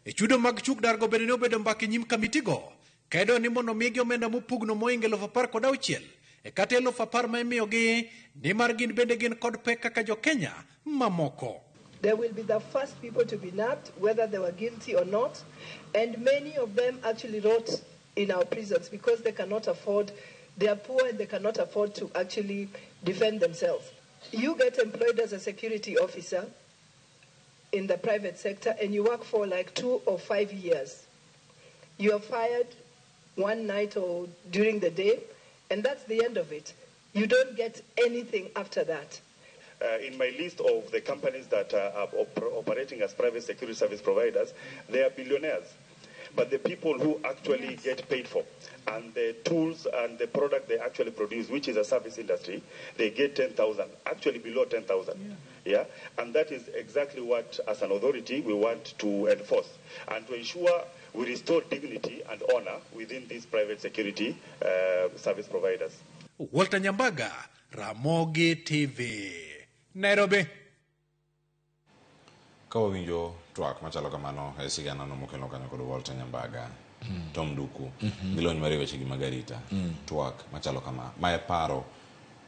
E chudo mag chuk dargo bende ne obedo mbaka e nyim kamitigo. Kaedo ni mondo migi omenda mopugno moingo 16,000 e kata 10,000 ma imiyogi nimar gin bende gin kod pek kaka jo-Kenya mamoko. They will be the first people to be nabbed, whether they were guilty or not. And many of them actually rot in our prisons because they cannot afford, they are poor and they cannot afford to actually defend themselves. You get employed as a security officer in the private sector and you work for like 2 or 5 years. You are fired one night or during the day, and that's the end of it. You don't get anything after that. In my list of the companies that are operating as private security service providers, they are billionaires. But the people who actually get paid for and the tools and the product they actually produce, which is a service industry, they get 10,000, actually below 10,000. Yeah. And that is exactly what, as an authority, we want to enforce and to ensure we restore dignity and honor within these private security service providers. Walter Nyambaga, Ramogi TV, Nairobi. Ka wawinjo twak machalo kamano e sigana no mokelo kanyo kod Walter Nyambaga, Tom Duku, gi lony mar weche gi mag arita. Twak machalo kama, mae paro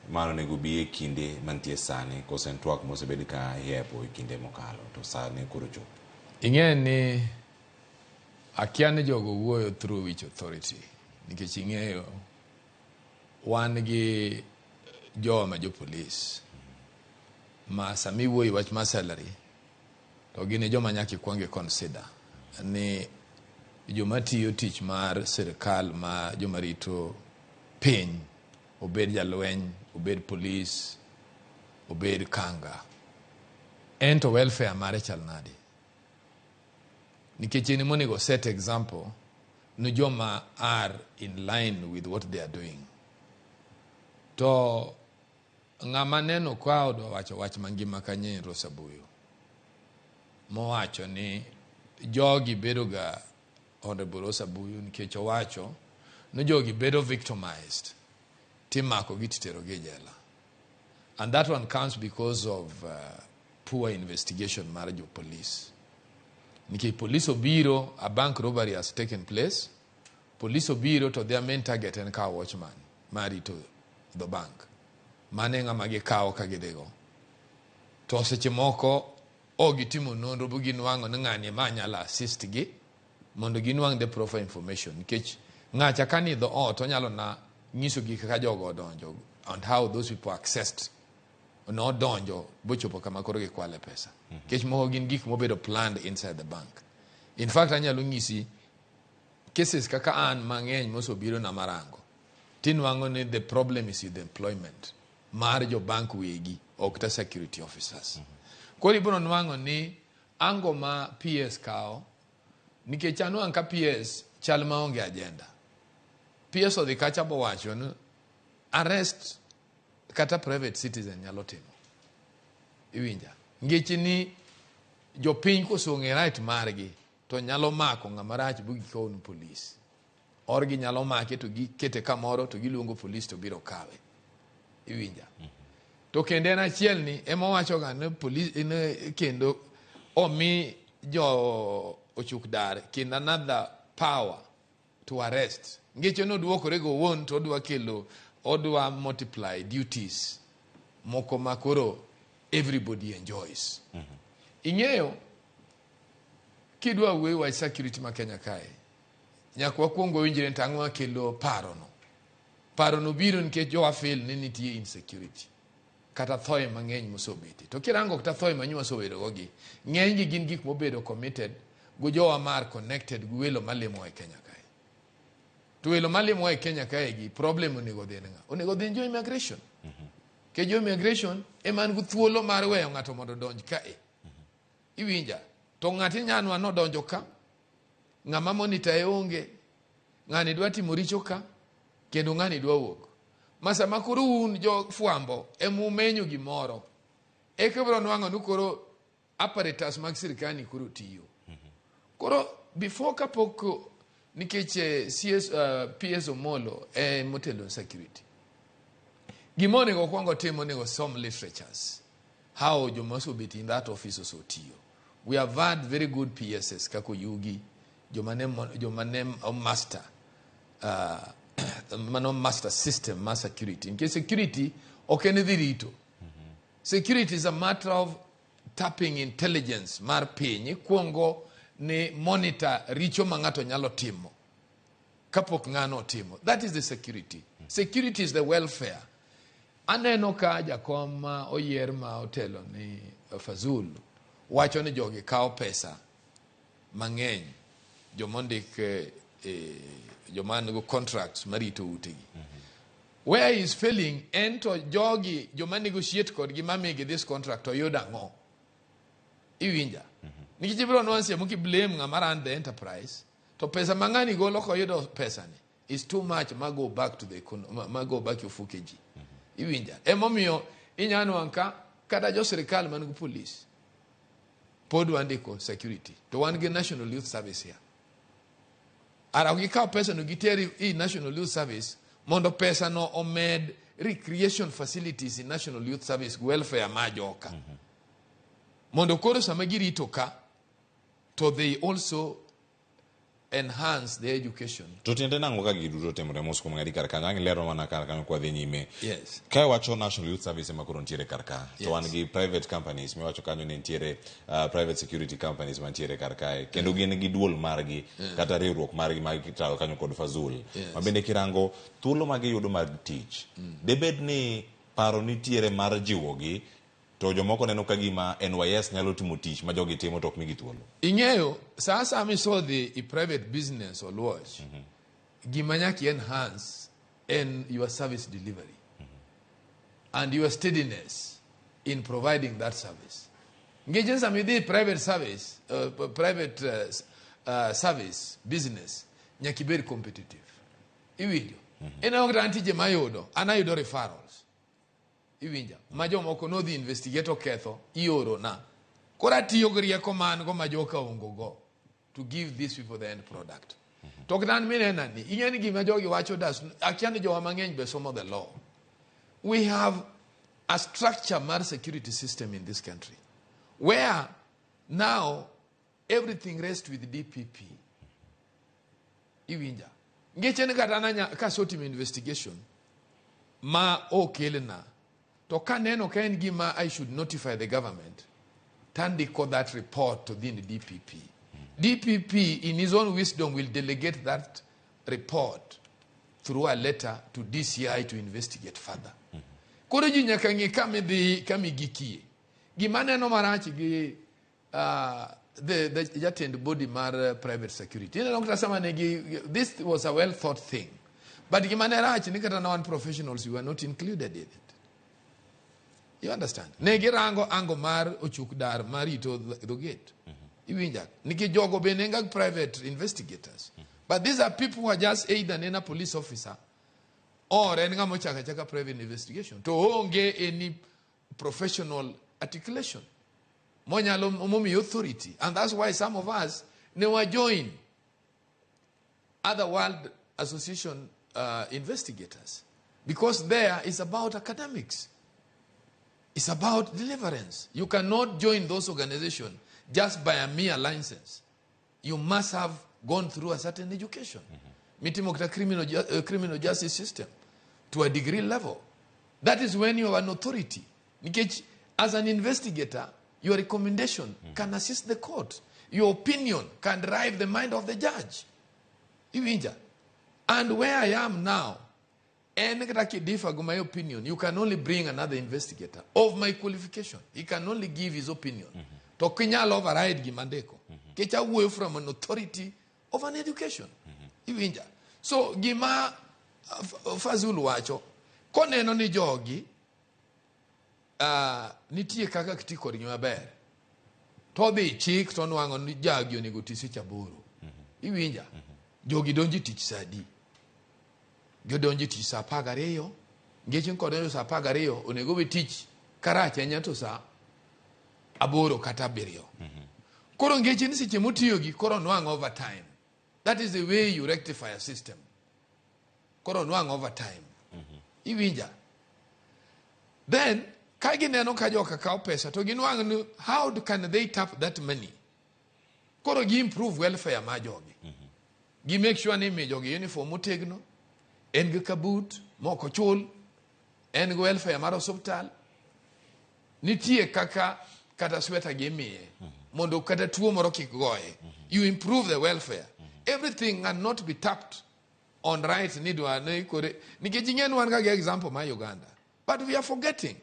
mar onego bi e kinde mantie sani, koso en twak mosebed ka ihepo e kinde mokalo to sani koro chopo. Ing'e ni akia ni jogo wuoyo through which authority, nikech ing'eyo wan gi jowa ma jopolis ma sami wuoyo wach mar salary to gin e joma nyaka ikwong i consider ni joma tiyo tich mar sirikal, ma joma rito piny, obed jalweny, obed polis, obed kanga, en to welfare mare chal nade? Nikech en monego set example ne joma are in line with what they are doing. To ng'ama neno ka odwa wacho wach mangima kanyo en Rosa Buyo, mowacho ni jogi bedo ga, Honorable Rosa Buyo, nikech owacho ni jogi bedo victimized, timako gi titero gi e jela, and that one comes because of poor investigation mar jo police. Nikech police obiro, a bank robbery has taken place, police obiro to their main target en kawo watchman marito the bank. Mano e ng'ama gikawo ka gidhigo. To seche moko ok gitimo nonro bu ginwang'o ni ng'ani ema nyalo assist gi mondo ginwang' the proper information. Nikech ng'acha ka ni dho ot onyalo na nyisogi kaka jogo odonjo and how those people accessed nodonjo bochopo kama koro gikwale pesa. Nikech moko gin gik mobedo planned inside the bank. In fact, anyalo nyisi cases kaka an mang'eny mosobiro na marango, tinwang'o ni the problem is with the employment mar jo bank wegi, ok ta security officers. Koro ibiro nwang'o ni ango ma PS kawo, nikech anwang' ka PS chal maonge agenda. PS odhi kacha bowacho ni arrest kata private citizen nyalo timo. Iwinja? Nikech ni jopiny kosong'e right margi to nyalo mako ng'ama rach bu gikow ni police. Or ginyalo make to gikete kamoro to giluongo police to biro kawe. Iwinja? To kendo en achiel ni ema owacho ga ni police ni kendo omi jo ochuk dar kendo another power to arrest. Nikech noduokore go owuon to odwa kelo, odwa multiply duties moko ma koro everybody enjoys. Ing'eyo kidwa wuoyo wach security ma Kenya kae, nyaka wakwong wawinjre ni to ang'o makelo parono. Parono biro nikech jowa feel ni nitie insecurity kata thoe mang'eny mosobete. To kirango kata thoe ma nyo wasebedogo gi, ng'eny gi gin gik mobedo committed go jowa mar connected gi welo malimo e Kenya kae. To welo malimo e Kenya kae gi problem onego dhi ne ng'a? Onego dhi jo immigration. Ke jo immigration ema nigi thuolo mar weyo ng'ato mondo odonj kae. Iwinja? To ng'ati nyanwa nodonjo ka, ng'ama monitor e onge, ng'ani dwa timo richo ka, kendo ng'ani dwa wuok. Ma sama koro un jo fwambo ema umenyo gimoro, eka ibiro nwang'o ni koro apparatus mag sirkal ni koro tiyo. Koro before kapok, nikech CS, PS Omolo e motelo security, gima onego okwong otim, onego som literatures how joma osebedo in that office osetiyo. We have had very good PSs kaka Oyugi, joma ne master mano master system mar security. Nikech security ok en dhi rito. Security is a matter of tapping intelligence mar piny. Ikwongo ni monitor richo ma ng'ato nyalo timo kapok ng'ano otimo. That is the security. Security is the welfare. Aneno ka jakom ma oyier ma otelo ni Fazul wacho ni jogi kawo pesa mang'eny, jomondik joma nigi contracts marito utegi. Where he is failing en to jogi joma negotiate kodgi mamigi this contract oyud ang'o? Iwinja? Nikech ibiro nwang'o seche moko i blame ng'ama run the enterprise. To pesa ma ng'ani golo koyudo pesani is too much ma go back to the economy, ma go back e ofuke ji. Iwinja? Emomiyo inya nwang' ka kata jo sirikal man gi police pod wandiko security to wan gi National Youth Service here. Ara ok gikaw pesa no giter i National Youth Service mondo pesa no omed recreation facilities in National Youth Service welfare ma joka. Mondo koro sama girito ka to they also enhance their education. To tiende nang'o ka gigi duto timore mos kuom ng'adi kar kanyo? Ang' ilero mana kar kanyo kwa dhi nyime. Yes. Ka iwacho National Youth Service ema koro nitiere kar ka. To Yes. wan gi private companies miwacho kanyo ni nitiere private security companies mantiere kar kae. Kendo gin gi duol margi kata riwruok margi ma gitayo kanyo kod Fazul. Ma bende kirango thuolo ma giyudo mag tich. Debed ni paro nitiere mar jiwogi to jomoko neno ka gima NYS nyalo timo tich ma jogi timo to ok migi thuolo. Ing'eyo, sa asaya misodhi i private business Oluoch, gima nyaka i enhance en your service delivery and your steadiness in providing that service. Nikech sama idhi i private service, private service business, nyaka ibed competitive. Iwinjo? Ineno kata an tije mayudo, an ayudo referrals. Iwinja? Ma jomoko nodhi investigate oketho, ioro na. Koro atiyo gi rieko ma an go ma joka ongo go to give these people the end product. To kata an minena ni, ing'e ni gima jogi wacho das, akia ni jowa mang'eny be somo the law. We have a structure mar security system in this country where now everything rests with DPP. Iwinja? Ngeche ni kata nanya kasetimo investigation ma okelna to kaneno ka en gima I should notify the government tandiko that report to the DPP. DPP in his own wisdom will delegate that report through a letter to DCI to investigate further. Koro ji nyaka ng'e kama idhi kama igikie. Gima neno marach gi the jatend body mar private security. Ineno kata sama ne gi, this was a well thought thing. But gima ne rach ni kata na wan professionals we were not included in it. You understand? Ne girango ango mar ochuk dar mar rito the gate. Iwinja? Nikech jogo bende en ga private investigators. But these are people who are just either nena police officer or en ng'ama ochako achaka private investigation. To onge any professional articulation. Monyalo momiyo authority. And that's why some of us ne wa join other World Association investigators. Because there is about academics. It's about deliverance. You cannot join those organizations just by a mere license. You must have gone through a certain education. Mitimo kata criminal justice system to a degree level. That is when you are an authority. Nikech, as an investigator, your recommendation can assist the court. Your opinion can drive the mind of the judge. Iwinja? And where I am now, en kata kidiffer go my opinion, you can only bring another investigator of my qualification. He can only give his opinion. To ok inyal override gima andiko. Nikech awuoyo from an authority of an education. Iwinja? So gima Fazul wacho, koneno ni jogi nitie kaka kiti kodgi maber, to odhi chik to onwang'o ni jagi onego ti seche 8. Iwinja? Jogi donjo e tich sa adi? Gidonjo e tich sa 12. Nikech kodonjo sa 12, onego we tich karach ahinya to sa 8 kata 7. Koro ngeche ni seche motiyogi, koro nwang' overtime. That is the way you rectify a system. Koro nwang' overtime. Iwinja? Then, ka gineno ka joka kawo pesa, to ginwang' ni how can they tap that money? Koro gi improve welfare mar jogi. Gi make sure ni imiyo jogi uniform motegno, en gi kabut mok ochul, en gi welfare mar osuptal. Nitie kaka kata sweta gi imiye, mondo kata tuo moro kik goye. You improve the welfare. Everything cannot be tapped on right ni dwa ni kore. Nikech ing'e ni wan ga gi example mar Uganda. But we are forgetting.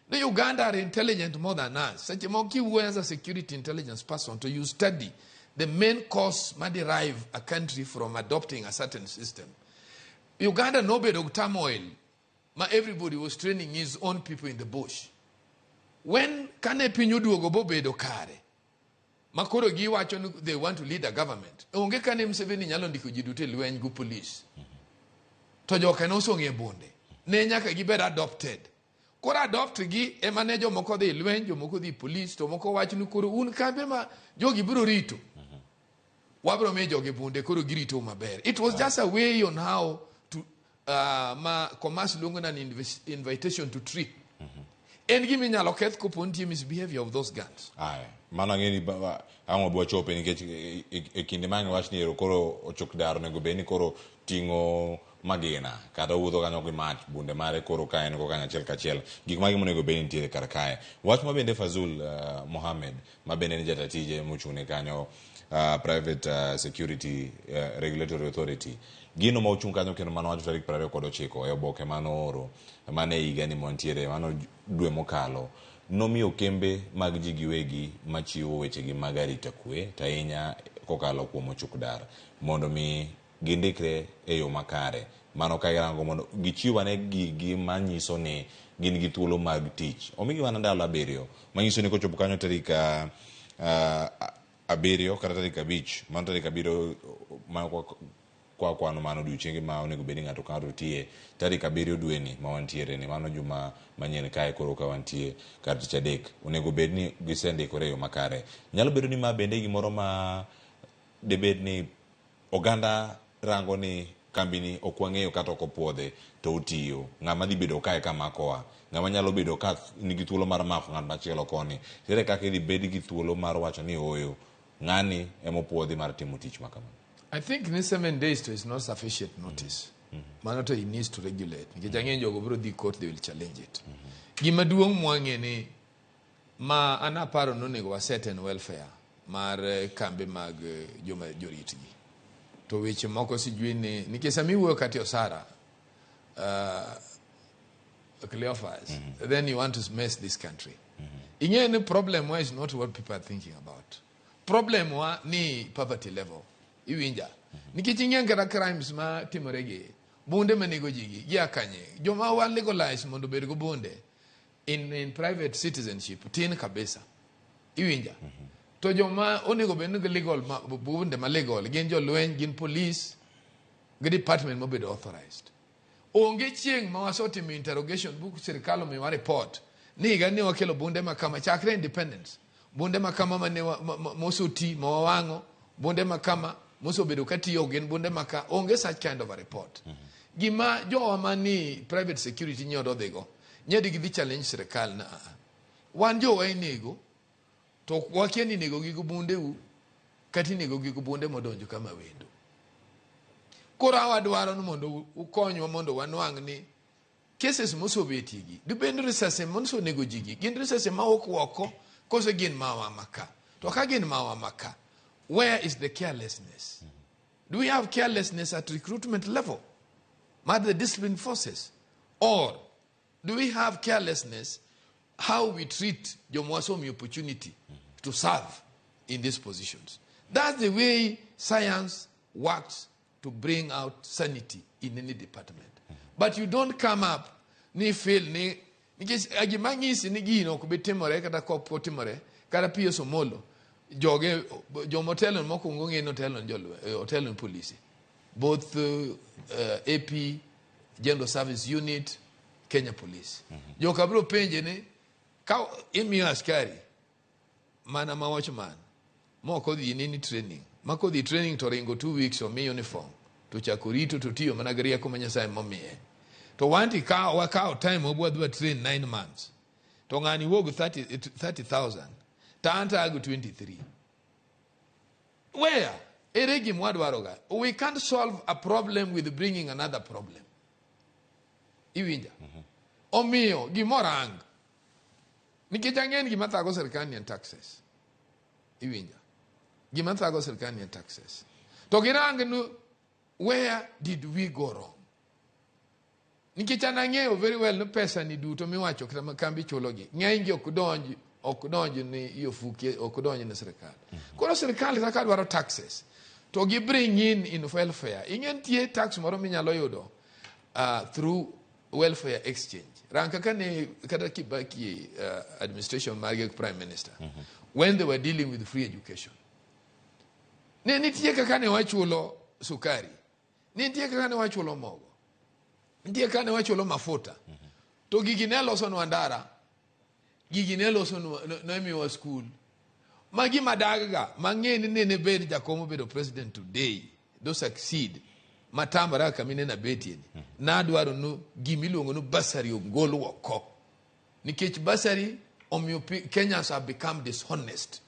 The Uganda are intelligent more than us. Seche moko kiwuoyo as a security intelligence person, to you study the main cause ma derive a country from adopting a certain system. Uganda nobedo gi turmoil ma everybody was training his own people in the bush. When kane piny oduogo bobedo kare, Ma koro giwacho ni they want to lead a government. Onge kane Museveni nyalo ndiko ji duto e lweny gi police. To joka nosong'e bunde. Ne nyaka gibed adopted. Koro adopt gi ema ne jomoko dhi lweny, jomoko dhi police, to moko wacho ni koro un kambe ma jogi biro rito. Wabiro miyo jogi bunde koro girito maber. It was just a way on how to ma Commerce luongo ni an invitation to treat. En gima inyalo keth kopo nitie misbehavior of those guns. Aya, mano ang'e ni ang' wabi wachope nikech e kinde ma ang' iwach ni ero koro ochuk dar onego bed ni koro ting'o magina kata owuotho kanyo gi mach bunde mare koro ka en go kanyo achiel kachiel gik magi monego bed ni nitiere kar kae. Wach ma bende Fazul Mohamed ma bende en jata tije mochung' ne kanyo Private Security Regulatory Authority gino ma ochung' kanyo kendo mano wacho tarik 29 e oboke mano ooro mane higa ni mantiere mano dwe mokalo nomiyo kembe mag ji giwegi machiwo wechegi mag arita kwe to ahinya kokalo kuom ochuk dar mondo mi gindikre e yo makare. Mano ka irango mondo gichiw ane gigi manyiso ni gin gi thuolo mag tich. Omigi mana ndalo abiriyo manyiso ni kochopo kanyo tarik abiriyo kata tarik abich, mano tarik abiriyo ma kwa kwano mano odiochienge ma onego bed ni ng'ato ka ng'ato tiye tarik abiriyo dweni ma wantiere ni mano juma manyien kae koro ka wantie kar tich adek onego bed ni gisendikore e yo makare. Nyalo bedo ni ma bende gimoro ma debed ni oganda rango ni kambini ok wang'eyo kata ok opuodhe to otiyo. Ng'ama dhi bedo kae ka makowa? Ng'ama nyalo bedo ka nigi thuolo mar mako ng'at machielo koni? Ere kaka idhi bed gi thuolo mar wacho ni ooyo, ng'ani ema opuodhi mar timo tich ma kama? I think ni 7 days to is not sufficient notice. Mano to he needs to regulate. Nikech ang'eyo jogo biro dhi court, they will challenge it. Gima duong' mwang'e ni ma an aparo ni onego waset en welfare mar kambe mag joma joritgi. To weche moko sijui ni nikech sama iwuoyo kati osara Cleophas, then you want to mess this country. Ing'eyo ni problem wa is not what people are thinking about. Problem wa ni poverty level. Iwinja. Nikech ing'eyo kata crimes ma timore gi bunde manego ji gi gia kanye. Joma wa legalize mondo obed go bunde in private citizenship tin kabisa. Iwinja. To joma onego bed ni gi legal ma, bunde ma legal gin jolweny, gin police, gi department mobedo authorized. Onge chieng' ma wasetimo interrogation book sirikal omiwa report ni higa ni wakelo bunde ma kama chakre independence. Bunde ma kama mane mosoti ma wawang'o, bunde ma kama mosebedo katiyo gin bunde ma ka, onge such kind of a report. Gima jowa mani private security nyodo dhigo, nyadi gidhi challenge sirikal na a. Wan jowa inego, to wakia ni inego gi bundeu, kata inego gi bunde modonjo kama wendo. Koro wadwaro ni mondo ukonywa mondo wanwang' ni cases mosebetie gi, dibed ni risase mosenego ji gi, gin risase ma ok oko, kose gin mawa maka. To ka gin mawa maka, where is the carelessness? Do we have carelessness at recruitment level? Mar the discipline forces? Or do we have carelessness how we treat jomwasomi opportunity to serve in these positions? That's the way science works to bring out sanity in any department. But you don't come up ni feel ni nikech gima ng'isi ni gino ok bi timore kata kok otimore kata Pius Omolo joge jomotelo mokwongo ng'e ni otelo ni jolwe, otelo ni polisi both AP General Service Unit Kenya Police. Joka biro penje ni ka imiyo askari mana ma watchman mok odhi ni training ma kodhi training to ringo 2 weeks omi uniform to chako rito to tiyo mana gi rieko ma Nyasaye momiye to wanti ka wakawo time wabwa dwa train 9 months to ng'ani wuog 30,000 to an to ago 23. Where? Ere gima wadwaroga? We can't solve a problem with bringing another problem. Iwinja? Omiyo gimoro ang nikech ang'e ni gima thago sirkal ni en taxes. Iwinja? Gima thago sirkal ni en taxes. To girang ni where did we go wrong? Nikech an ang'eyo very well ni pesa ni duto miwacho kata ma kambi chulogi ng'eny gi ok donj ni i ofuke, ok donj ni sirkal. Koro sirkal kaka dwaro taxes to gi bring in welfare. Ing'e nitie tax moro minyalo yudo through welfare exchange. Rang kaka ne kata Kibaki administration margi prime minister when they were dealing with free education. Ne nitie kaka ne wachulo sukari. Nitie kaka ne wachulo mogo. Nitie kaka ne wachulo mafuta. To gigi ne losonwa ndara. Gigi ne losonwa ne miyowa skul. Magi madagga mang'e ni nene bed jakom obedo president today do succeed matambara kama ineno abetie ni. Nadwaro nu gimiluongo ni bursary ogol oko. Nikech bursary omiyo Kenyans have become dishonest.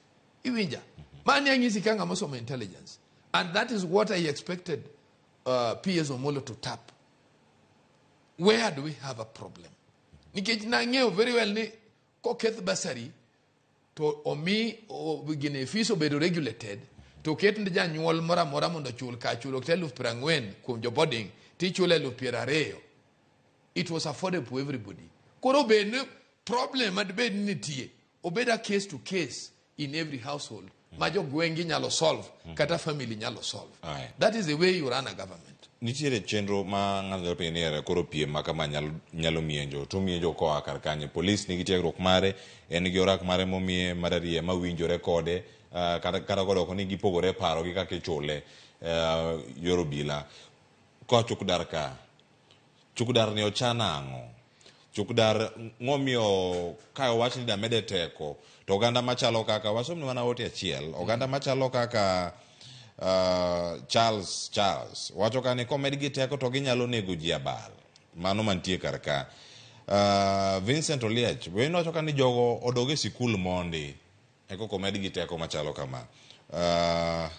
Iwinja? Mani anyisi ka ng'ama osomo intelligence. And that is what I expected PS Omollo to tap. Where do we have a problem? Nikech nang'eyo very well ni koketh bursary to omi gine fees obedo regulated to ket ne janyuol moro amora mondo ochul kar chulo kata 40,000 kuom jo boarding tichulo 20,000. It was affordable for everybody. Koro bed ni problem madibed ni nitie obed a case to case in every household ma jogweng'i nyalo solve kata family nyalo solve. That is the way you run a government. Nitiere chenro ma ng'ato nyalo penjo ni ere koro piem ma kama nyalo mienjo to mienjo koa kar kanye. Polis nigi tiegruok mare, en gi orak mare momiye mar ariya mawinjore kode, kata kodoko ni gipogore paro gi kaka ichule yor obila. Koa chuk dar ka, chuk dar ni ochan ang'o? Chuk dar ng'omiyo ka owach ni damede teko to oganda machalo kaka wasomni mana ote achiel, oganda machalo kaka Charles wacho ka ni komed gi teko to ginyalo nego ji abal. Mano mantie kar ka. Vincent Oliech bende wacho ka ni jogo odog e sikul mondi eko komed gi teko machalo kama.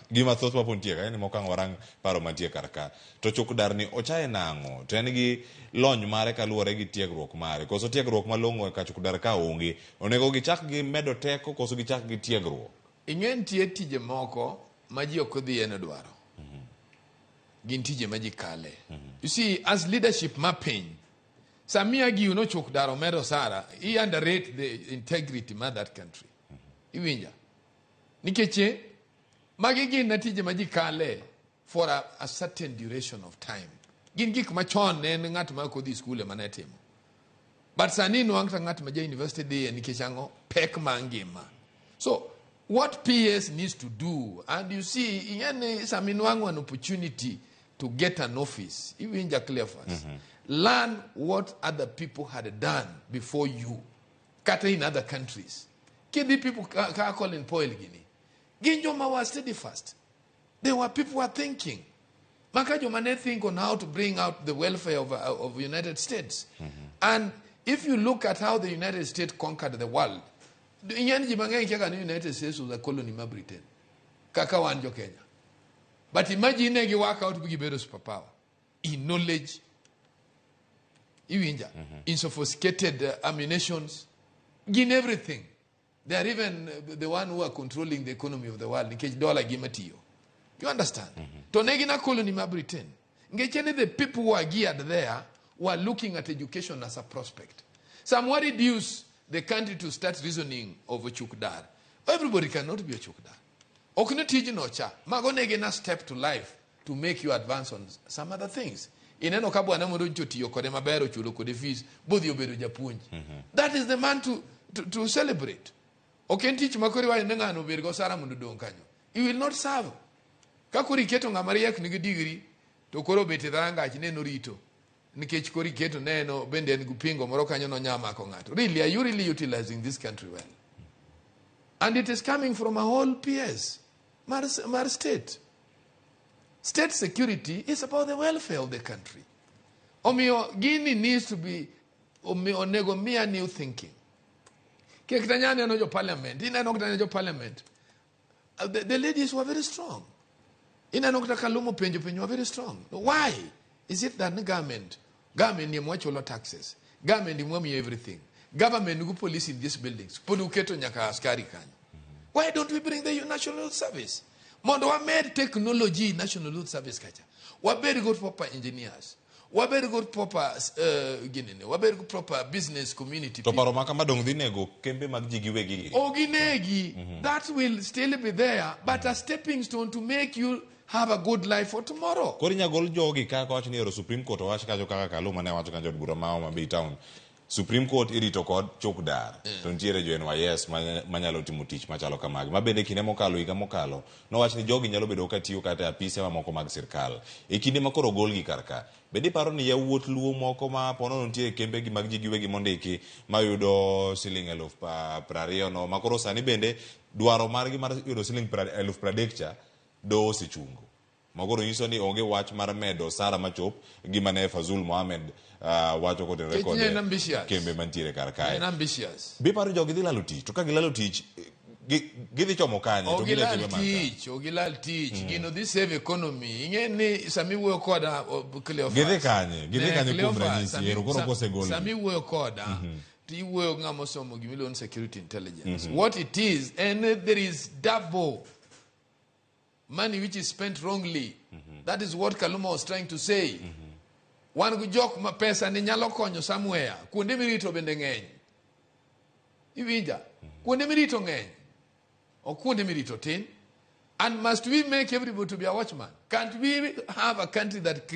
Gima thoth mapod nitie ka, en moko ang' warang paro mantie kar ka. To chuk dar ni ochaye nang'o? To en gi lony mare kaluwore gi tiegruok mare. Koso tiegruok malong'o ka chuk dar ka onge. Onego gichak gi medo teko koso gichak gi tiegruok? Ing'e nitie tije moko ma ji ok odhiye ne dwaro. Gin tije ma ji kale. You see, as leadership ma piny, samiya giu nochuk dar omedo osara, i underrate the integrity mar that country. Iwinja? Nikech magi gin na tije ma ji kale for a certain duration of time. Gin gik machon ne en ng'at ma ok odhi skul ema ne timo. But sani nwang' ta ng'at ma ja university dhiye nikech ang'o? Pek mar ngima. So, what PS needs to do, and you see, ing'e ni sama inwang'o an opportunity to get an office, iwinja clear first. Learn what other people had done before you, kata in other countries. Kidhi people ka Colin Powell gini, gin joma were steadfast. They were people who were thinking. Maka joma ne think on how to bring out the welfare of United States. And if you look at how the United States conquered the world, ing'e ni ji mang'eny kia ga ni United States was a colony mar Britain, kaka wan jo Kenya. But imagine ne gi work out gibedo superpower in knowledge, iwinja, in sophisticated ammunitions, in everything. They are even the one who are controlling the economy of the world, nikech dollar gima tiyo. You understand? To ne gin a colony mar Britain. Ngeche ni the people who are geared there were looking at education as a prospect. Some were reduce the country to start reasoning of ochuk dar. Everybody cannot be ochuk dar. Ok ni tijno cha. Mago ne gin a step to life to make you advance on some other things. Ineno ka bwana moro nyocha otiyo kode maber, ochulo kode fees, bodhi obedo japuonj. That is the man to celebrate. Ok en tich ma koro iwacho ni ng'ano obed go osara mondo odong' kanyo. He will not serve. Ka koro iketo ng'ama riek nigi degree, to koro obet e dharangach ne norito. Nikech koro iketo ne en bende en gi pingo moro kanyo nonya mako ng'ato. Really, are you really utilizing this country well? And it is coming from a whole PS, mar state. State security is about the welfare of the country. Omiyo, gini needs to be, omiyo onego miya new thinking. Kik tanya neno jo parliament, ineno kata jo parliament. The ladies were very strong. Ineno kata Kalumo penjo penjo were very strong. Why? Is it that government ni mwachulo taxes, government ni mwamiyo everything, government go police in these buildings, pod uketo nyaka askari kanyo. Why don't we bring the National Youth Service? Mondo wamed technology National Youth Service kacha. Wabed go proper engineers. Wabed go proper ginene. Wabed go proper business community. To paro ma kama dong dhi nego kembe mag ji giwegi gi. Oginegi. That will still be there, but a stepping stone to make you have a good life for tomorrow. Koro inya gol jogi kaka wach ni ero Supreme Court owach kacho kaka Kaluma ne wacho kanyo od bura ma Homa Bay Town. Supreme Court irito kod chuk dar to nitiere jo NYS manyalo timo tich machalo kamagi. Ma bende kinde mokalo higa mokalo nowach ni jogi nyalo bedo ka tiyo kata e apise mamoko mag sirkal. E kinde ma koro ogolgi kar ka, bende iparo ni yawuot Luo moko ma ponono nitie e kembegi mag ji giwegi mondiki mayudo siling eluf prariyo no ma koro sani bende dwaro margi mar yudo siling eluf pradek cha doho osechungo. Makoro nyiso ni onge wach mar medo osara machop gima ne Fazul Mohamed wacho kotenore Nikech kod ne en ambitious. kembe mantiere kar kae. En ambitious. Be iparo ni jogi dhi lalo tich? To ka gilalo tich, gidhi chomo kanye? To Ok gin e gilal kembe man ka? tich, ok gilal tich. Gino dhi save economy. Ing'e ni sama iwuoyo koda, Cleophas. Gidhi kanye? Gidhi Ne, kanye kuom Cleophas, ranyisi? Ero koro kosegolgi. Sama iwuoyo koda, to iwuoyo gi ng'ama osomo gima iluongo ni security intelligence. What it is, en there is double money which is spent wrongly. That is what Kaluma was trying to say. Wan gi jok ma pesa ni nyalo konyo somewhere. Kuonde mirito bende ng'eny. Iwinja? Kuonde mirito ng'eny. Ok kuonde mirito tin. And must we make everybody to be a watchman? Can't we have a country that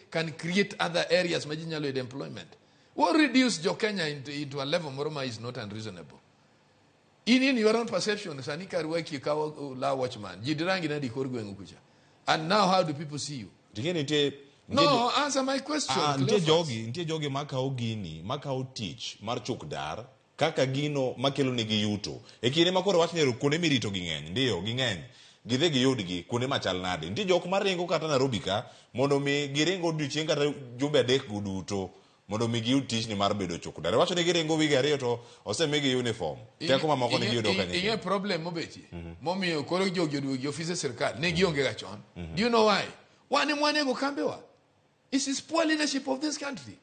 can create other areas ma ji nyalo yudo employment? We'll reduce jo Kenya into a level moro ma is not unreasonable. In your own perception, sani kar waki ka la watchman, ji dirangi nadi kor gweng'u kucha. And now how do people see you? Ting'e nitie No, answer my question. Nitie Cleophas. jogi, nitie jogi makawo gini, makawo tich mar chuk dar kaka gino makelo negi yuto. E kinde ma koro wach ni kuonde mirito gi ng'eny, ndiyo ging'eny. Gidhi giyudgi kuonde machal nade. Nitie jok maringo kata Nairobi ka mondo mi giring odiochieng' kata jumbe adek go duto mondo mi giyud tichni mar bedo chuk dar. Iwacho ni giringo wige ariyo to osemigi uniform. Teko mamoko ne giyudo kanye? Ing'e problem mobetie. Momiyo koro jogi oduogo e ofise sirkal ne gionge ga chon. Do you know why? Wan ema wanego kambewa. This is poor leadership of this country.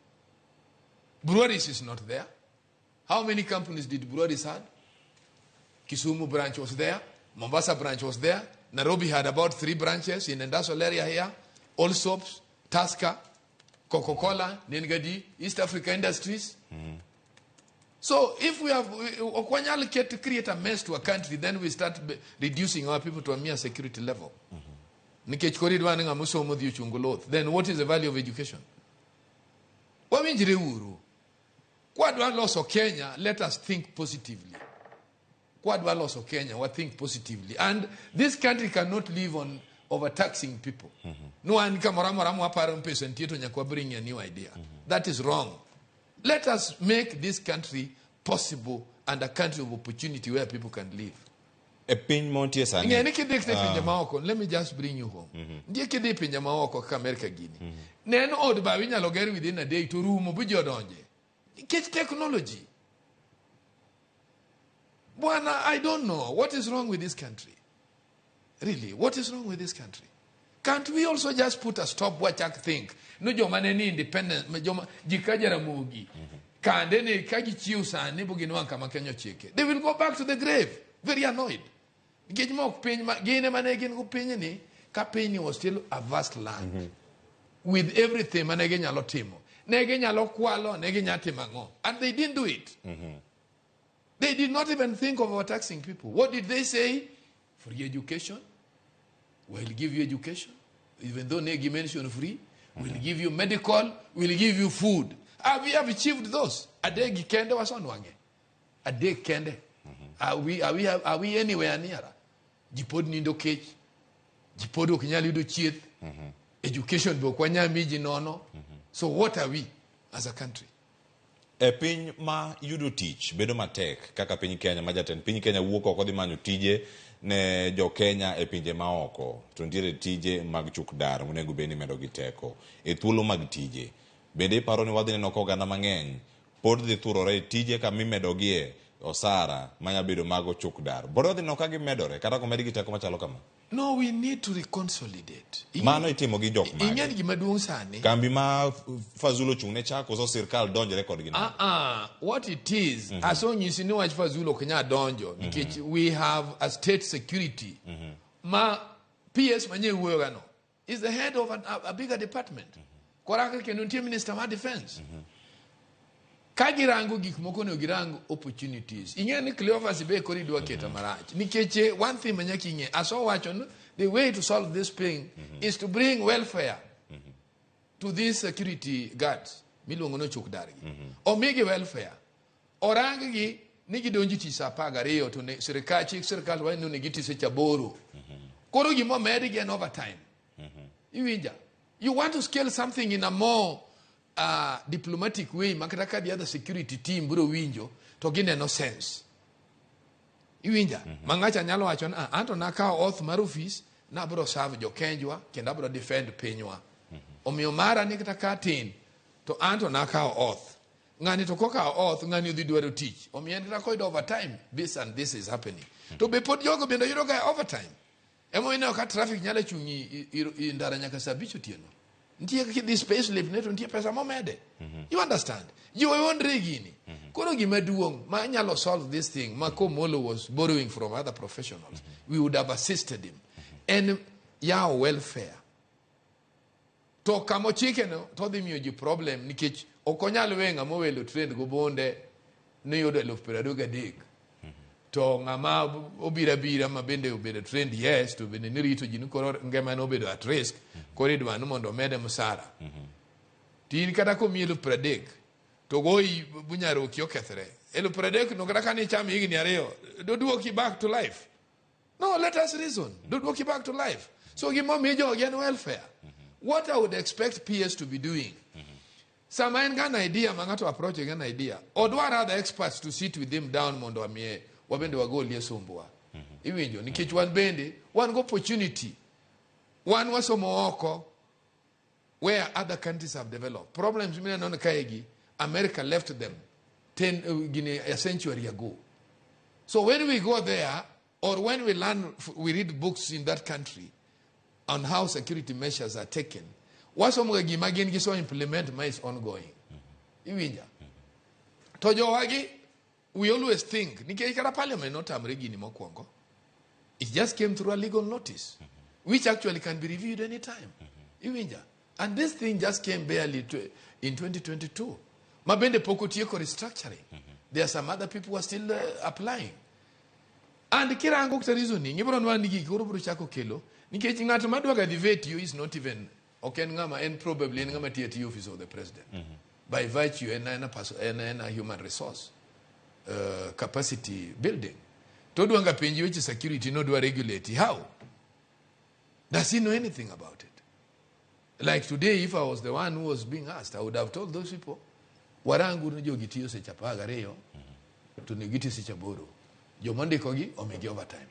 Breweries is not there. How many companies did breweries had? Kisumu branch was there. Mombasa branch was there. Nairobi had about 3 branches in industrial area here. All soaps, Tusker, Coca-Cola, Nengadi, East Africa Industries. So if we have Okwanyal get to create a mess to a country, then we start reducing our people to a mere security level. Nikech koro idwa ni ng'ama osomo dhi ochung luth. Then what is the value of education? Wawinjre uru. Kwadwa loso Kenya, let us think positively. Kwadwa loso Kenya, we think positively. And this country cannot live on overtaxing people. No one kamoro amora mwaparo ni pesa nitie to nyaka bring a new idea. That is wrong. Let us make this country possible and a country of opportunity where people can live. E piny montie sani. Ing'e ni kidhi e pinje maoko, let me just bring you home. Nitie kidhi e pinje maoko kaka America gini. Ne en od bao inyalo ger within a day to rumo bi ji odonje. Nikech technology. Bwana, I don't know what is wrong with this country. Really, what is wrong with this country? Can't we also just put a stop wachak think? No joma ne ni independent, ma joma ji ka Jaramogi. Kande ne ka gichiw sani bo ginwang' kama Kenya ochike. They will go back to the grave, very annoyed. Nikech mok piny ma gin ema ne gin go pinyni, ka pinyni was still a vast land. With everything mane ginyalo timo. Ne ginyalo kwalo, ne ginyalo timo ang'o. And they didn't do it. They did not even think of overtaxing people. What did they say? Free education. We'll give you education. Even though Negi mentioned free. We'll give you medical. We'll give you food. We have achieved those. Adegi kende wasonwange. Adek kende. Are we anywhere nearer? Ji pod nindo kech. Ji pod ok nyal yudo chieth. Education be ok wanyal mi ji nono. So what are we as a country? E piny ma yudo tich bedo matek kaka piny Kenya ma jatend piny Kenya wuok oko dhi manyo tije ne jo Kenya e pinje maoko, to nitiere tije mag chuk dar monego bed ni imedo gi teko e thuolo mag tije. Bende iparo ni wadhi neno ka oganda mang'eny pod dhi thurore e tije kama imedogie osara manya bedo mago chuk dar. Pod wadhi neno ka gimedore kata komedgi teko machalo kama? No, we need to reconsolidate. Mano itimo gi jok mage? Ing'e ni gima duong' sani. Kambi ma Fazul ochung' ne cha koso sirkal donjore kodgi nade? What it is, asonyisi ni wach Fazul ok nyal donjo nikech we have a state security ma PS manye wuoyo gano is the head of a bigger department. Koraka kendo nitie minister mar defense. Ka girango gik moko onego girang opportunities. Ing'e ni Cleophas be koro idwa keta marach. Nikech one thing ma nyaka ing'e, asewacho ni the way to solve this thing is to bring welfare to these security guards. miluongo ni ochuk dargi. Omigi welfare. Orang gi ni gidonjo tich saa 12 to ne sirikal chik sirikal wacho ni onego giti seche 8. Koro gima omedgi en overtime. Iwinja? You want to scale something in a more diplomatic way ma kata ka the other security team biro winjo to gineno sense. Iwinja? Ma ng'acha nyalo wacho ni ah, anto nakawo oath mar ofis nabiro serve jokenjwa kendo abiro defend pinywa. Omiyo mara ni kata ka tin to anto nakawo oath. Ng'ani to kokawo oath, ng'ani odhi dwaro tich. Omiyo en kata koyudo overtime, this and this is happening. To be pod jogo bende yudo ga overtime. Emomiyo ineno ka traffic nyalo chung' i ndara nyaka saa 5 otieno. Nitie kaka idhi space lift ne to nitie pesa momede. You understand? Ji wawuondre gini. Koro gima duong' ma nyalo solve this thing ma Komolo was borrowing from other professionals, we would have assisted him. En yawo welfare. To kama ochike no to odhi miyo ji problem nikech ok onyal weyo ng'ama owelo trend go bonde ni yudo 23,000. To ng'ama obiro abira ma bende obedo trend yes to bende nirito ji ni koro ngimane obedo at risk koro idwa ni mondo omede msara. To in kata komiyi 30,000 to goyi bunyaroki okethre. 30,000 no kata ka nichamo higni 2 doduoki back to life. No, let us reason. Doduoki back to life. So gimomiyo jogi en welfare. What I would expect PS to be doing. Sama en ga an idea ma ng'ato approach gi an idea, odwar other experts to sit with him down mondo amiye wabende wagolie sombwa. Iwinjo nikech wan bende wan go opportunity. Wan wasomo oko where other countries have developed. Problems mineno ni kaegi, America left them 10, gini, a century ago. So when we go there, or when we learn, we read books in that country on how security measures are taken, wasomo ga gima gin giso implement ma is ongoing. Iwinja? To jowagi, we always think, nikech kata parliament notamre gini mokwongo, it just came through a legal notice, which actually can be reviewed anytime. Iwinja? And this thing just came barely in 2022. Ma bende pok otieko restructuring. There are some other people who are still applying. And kirango kata reasoning, ibiro nwang'o ni gigi koro biro chako kelo, nikech ng'at madwa ga dhi vet you is not even, ok en ng'ama, en probably en ng'ama tiyo e office of the president. By virtue, en a, person, en a human resource capacity building. To odwa ga penji weche security nodwa regulate. How? Does he know anything about it? Like today, if I was the one who was being asked, I would have told those people, warangu ni jogi tiyo seche 12, to onego giti seche 8. Joma ondikogi omigi overtime.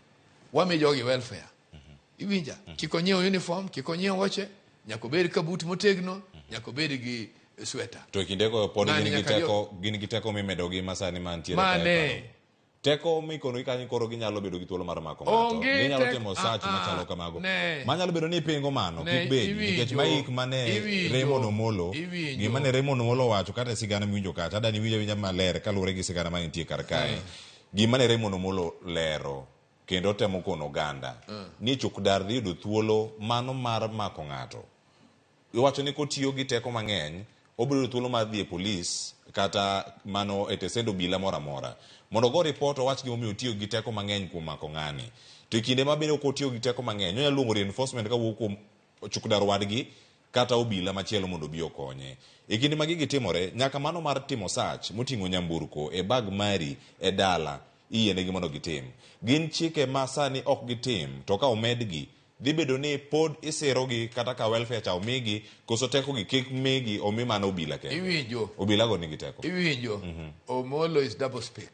Wami jogi welfare. Iwinja? Kik onyiew uniform, kik onyiew wuoche, nyaka obed kabut motegno, nyaka obed gi sweta. To e kindego pod Ng'ani gin gi nyaka teko gin gi teko mimedogi masani mantiere kae Mane? paro. Teko mikonogi kanyo koro ginyalo bedo gi thuolo mar mako ng'ato. Onge Ginyalo timo search machalo kamago. Ne. Manyalo bedo ni ipingo mano Ne, kik bedi nikech iwinjo, maik mane iwinjo, Raymond Omolo iwinjo. gima ne Raymond Omolo owacho kata e sigana miwinjo kacha adani iwinjo awinja maler kaluwore gi sigana mantie kar kae. Gima ne Raymond Omolo lero kendo temo kono oganda ni chukdar dhi yudo thuolo mano mar mako ng'ato. Iwacho ni kotiyo gi teko mang'eny obiro yudo thuolo mar dhi e polis kata mano e tesend obila moro amora mondo ogo ripot owach gimomiyo otiyo gi teko mang'eny kuom mako ng'ani. To e kinde ma bende ok otiyo gi teko mang'eny onyalo luongo reinforcement kawuok kuom chukdar wadgi kata obila machielo mondo obi okonye. E kinde ma gigi timore, nyaka mano mar timo search moting'o nyamburko e bag mari e dala iyienegi mondo gitim. Gin chike ma sani ok gitim to ka omedgi dhi bedo ni pod isirogi kata ka welfare cha omigi koso teko gi kik migi omi mana obila kende. Iwinjo. Obila go nigi teko. Iwinjo. Omolo is double speak.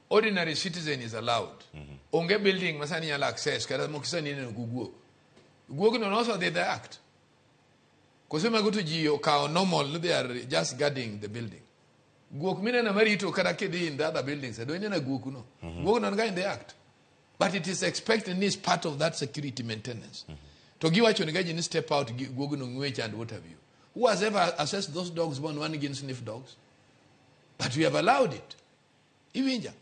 Ordinary citizen is allowed. Onge building masani nyalo access kata moko sani ineno gi guok. Guogno nosodhi the act. Koso mago to ji okawo normal ni they are just guarding the building. Guok mineno marito kata kidhi in the other buildings, do ineno guok no. Guok no ga in the act. But it is expected ni is part of that security maintenance. To giwacho ni gaji ni step out guogno ng'wech and what have you. Who has ever assessed those dogs one one gin sniff dogs? But we have allowed it. Iwinja?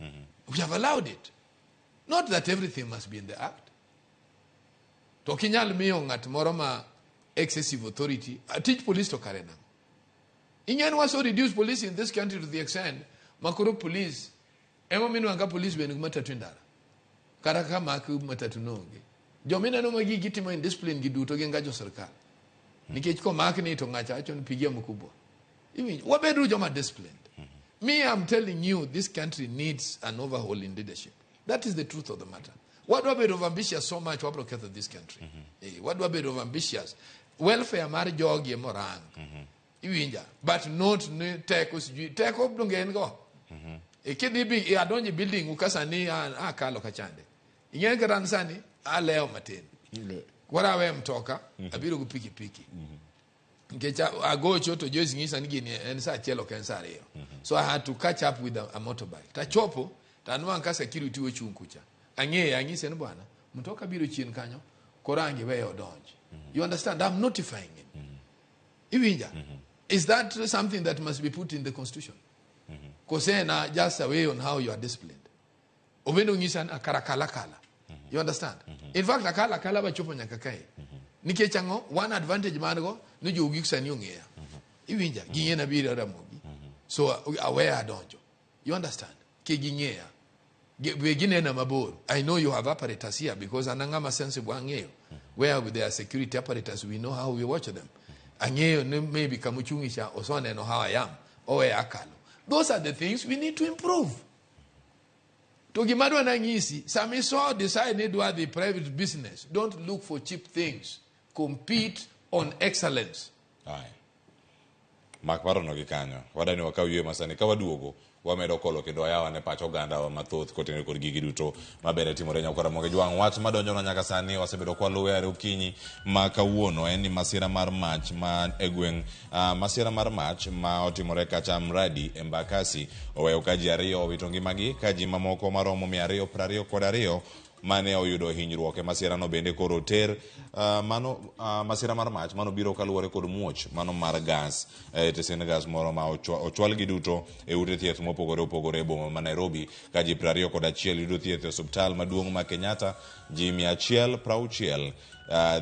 We have allowed it. Not that everything must be in the act. To ok inyal miyo ng'at moro ma excessive authority, tich police to kare nang'o? Ing'e ni waso reduce police in this country to the extent ma koro police ema minwang'o ka police be nigi matatu e ndara. Kata ka mak matatu no onge. Joma ineno ma gigi timo indiscipline gi duto gin ga jo sirkal. Nikech komak ni to ng'acha wacho ni pigia mkubwa. Iwinjo? Wabedo joma disciplined. Me, I'm telling you, this country needs an overhaul in leadership. That is the truth of the matter. Wadwa bedo of ambitious so much, wabro ketho this country. Wadwa bedo of ambitious. Welfare mar jogi emorang. Iwinja? But not ni teko sijui. Teko donge en go. Kidhi bi adonjo e building u ka sani akalo kachande. Ing'e kata an sani alewo matin. Koro awe mtoka, abiro gi pikipiki. Nikech agocho to Joyce ng'isa ni gini en saa achiel ok en saa ariyo. So I had to catch up with a motorbike. Tachopo, to anwang'o ka security ochung' kucha. Ang'eye, ang'ise ni bwana, mtoka biro chien kanyo, koro ang' iweye odonj. You understand? I'm notifying him. Iwinja? Is that something that must be put in the constitution? Kose en just a way on how you are disciplined. Obendo ng'isa ni kara kala kala. You understand? In fact, akala akala bachopo nyaka kae. Nikech ang'o? One advantage man go ni jogi sani ong'eya. Iwinja? Ging'e na biro Ramogi. So aweya adonjo. You understand? Ke ging'eya. Be ginena mabor. I know you have apparatus here because an ang'ama sensible ang'eyo. Where with their security apparatus, we know how we watch them. Ang'eyo ni maybe kamuchung'i cha osoneno how I am. Oweya akalo. Those are the things we need to improve. To gima dwa nang'isi, sama iso decide ni idwa dhi private business, don't look for cheap things. Compete on excellence. Aye. Mak parono gi kanyo. Wadani wakaw yweyo masani. Ka waduogo, wamedo kolo kendo wayawa ne pach oganda wa mathoth kotenore kod gigi duto mabende timore nyakwar Ramogi Jwang'. Wach madonjonwa nyaka sani wasebedo kwaluwe are okinyi ma kawuono en ni masira mar mach ma e gweng' masira mar mach ma otimore kacha Mradi Embakasi oweyo ka ji ariyo owito ngimagi ka ji mamoko maromo 222 mane oyudo hinyruok e masirano bende koro oter mano masira mar mach mano biro kaluwore kod muoch mano mar gas e tesend gas moro ma ochwalgi duto e ute thieth mopogore opogore e boma ma Nairobi ka ji 21 yudo thieth e osiptal maduong' ma Kenyatta ji 160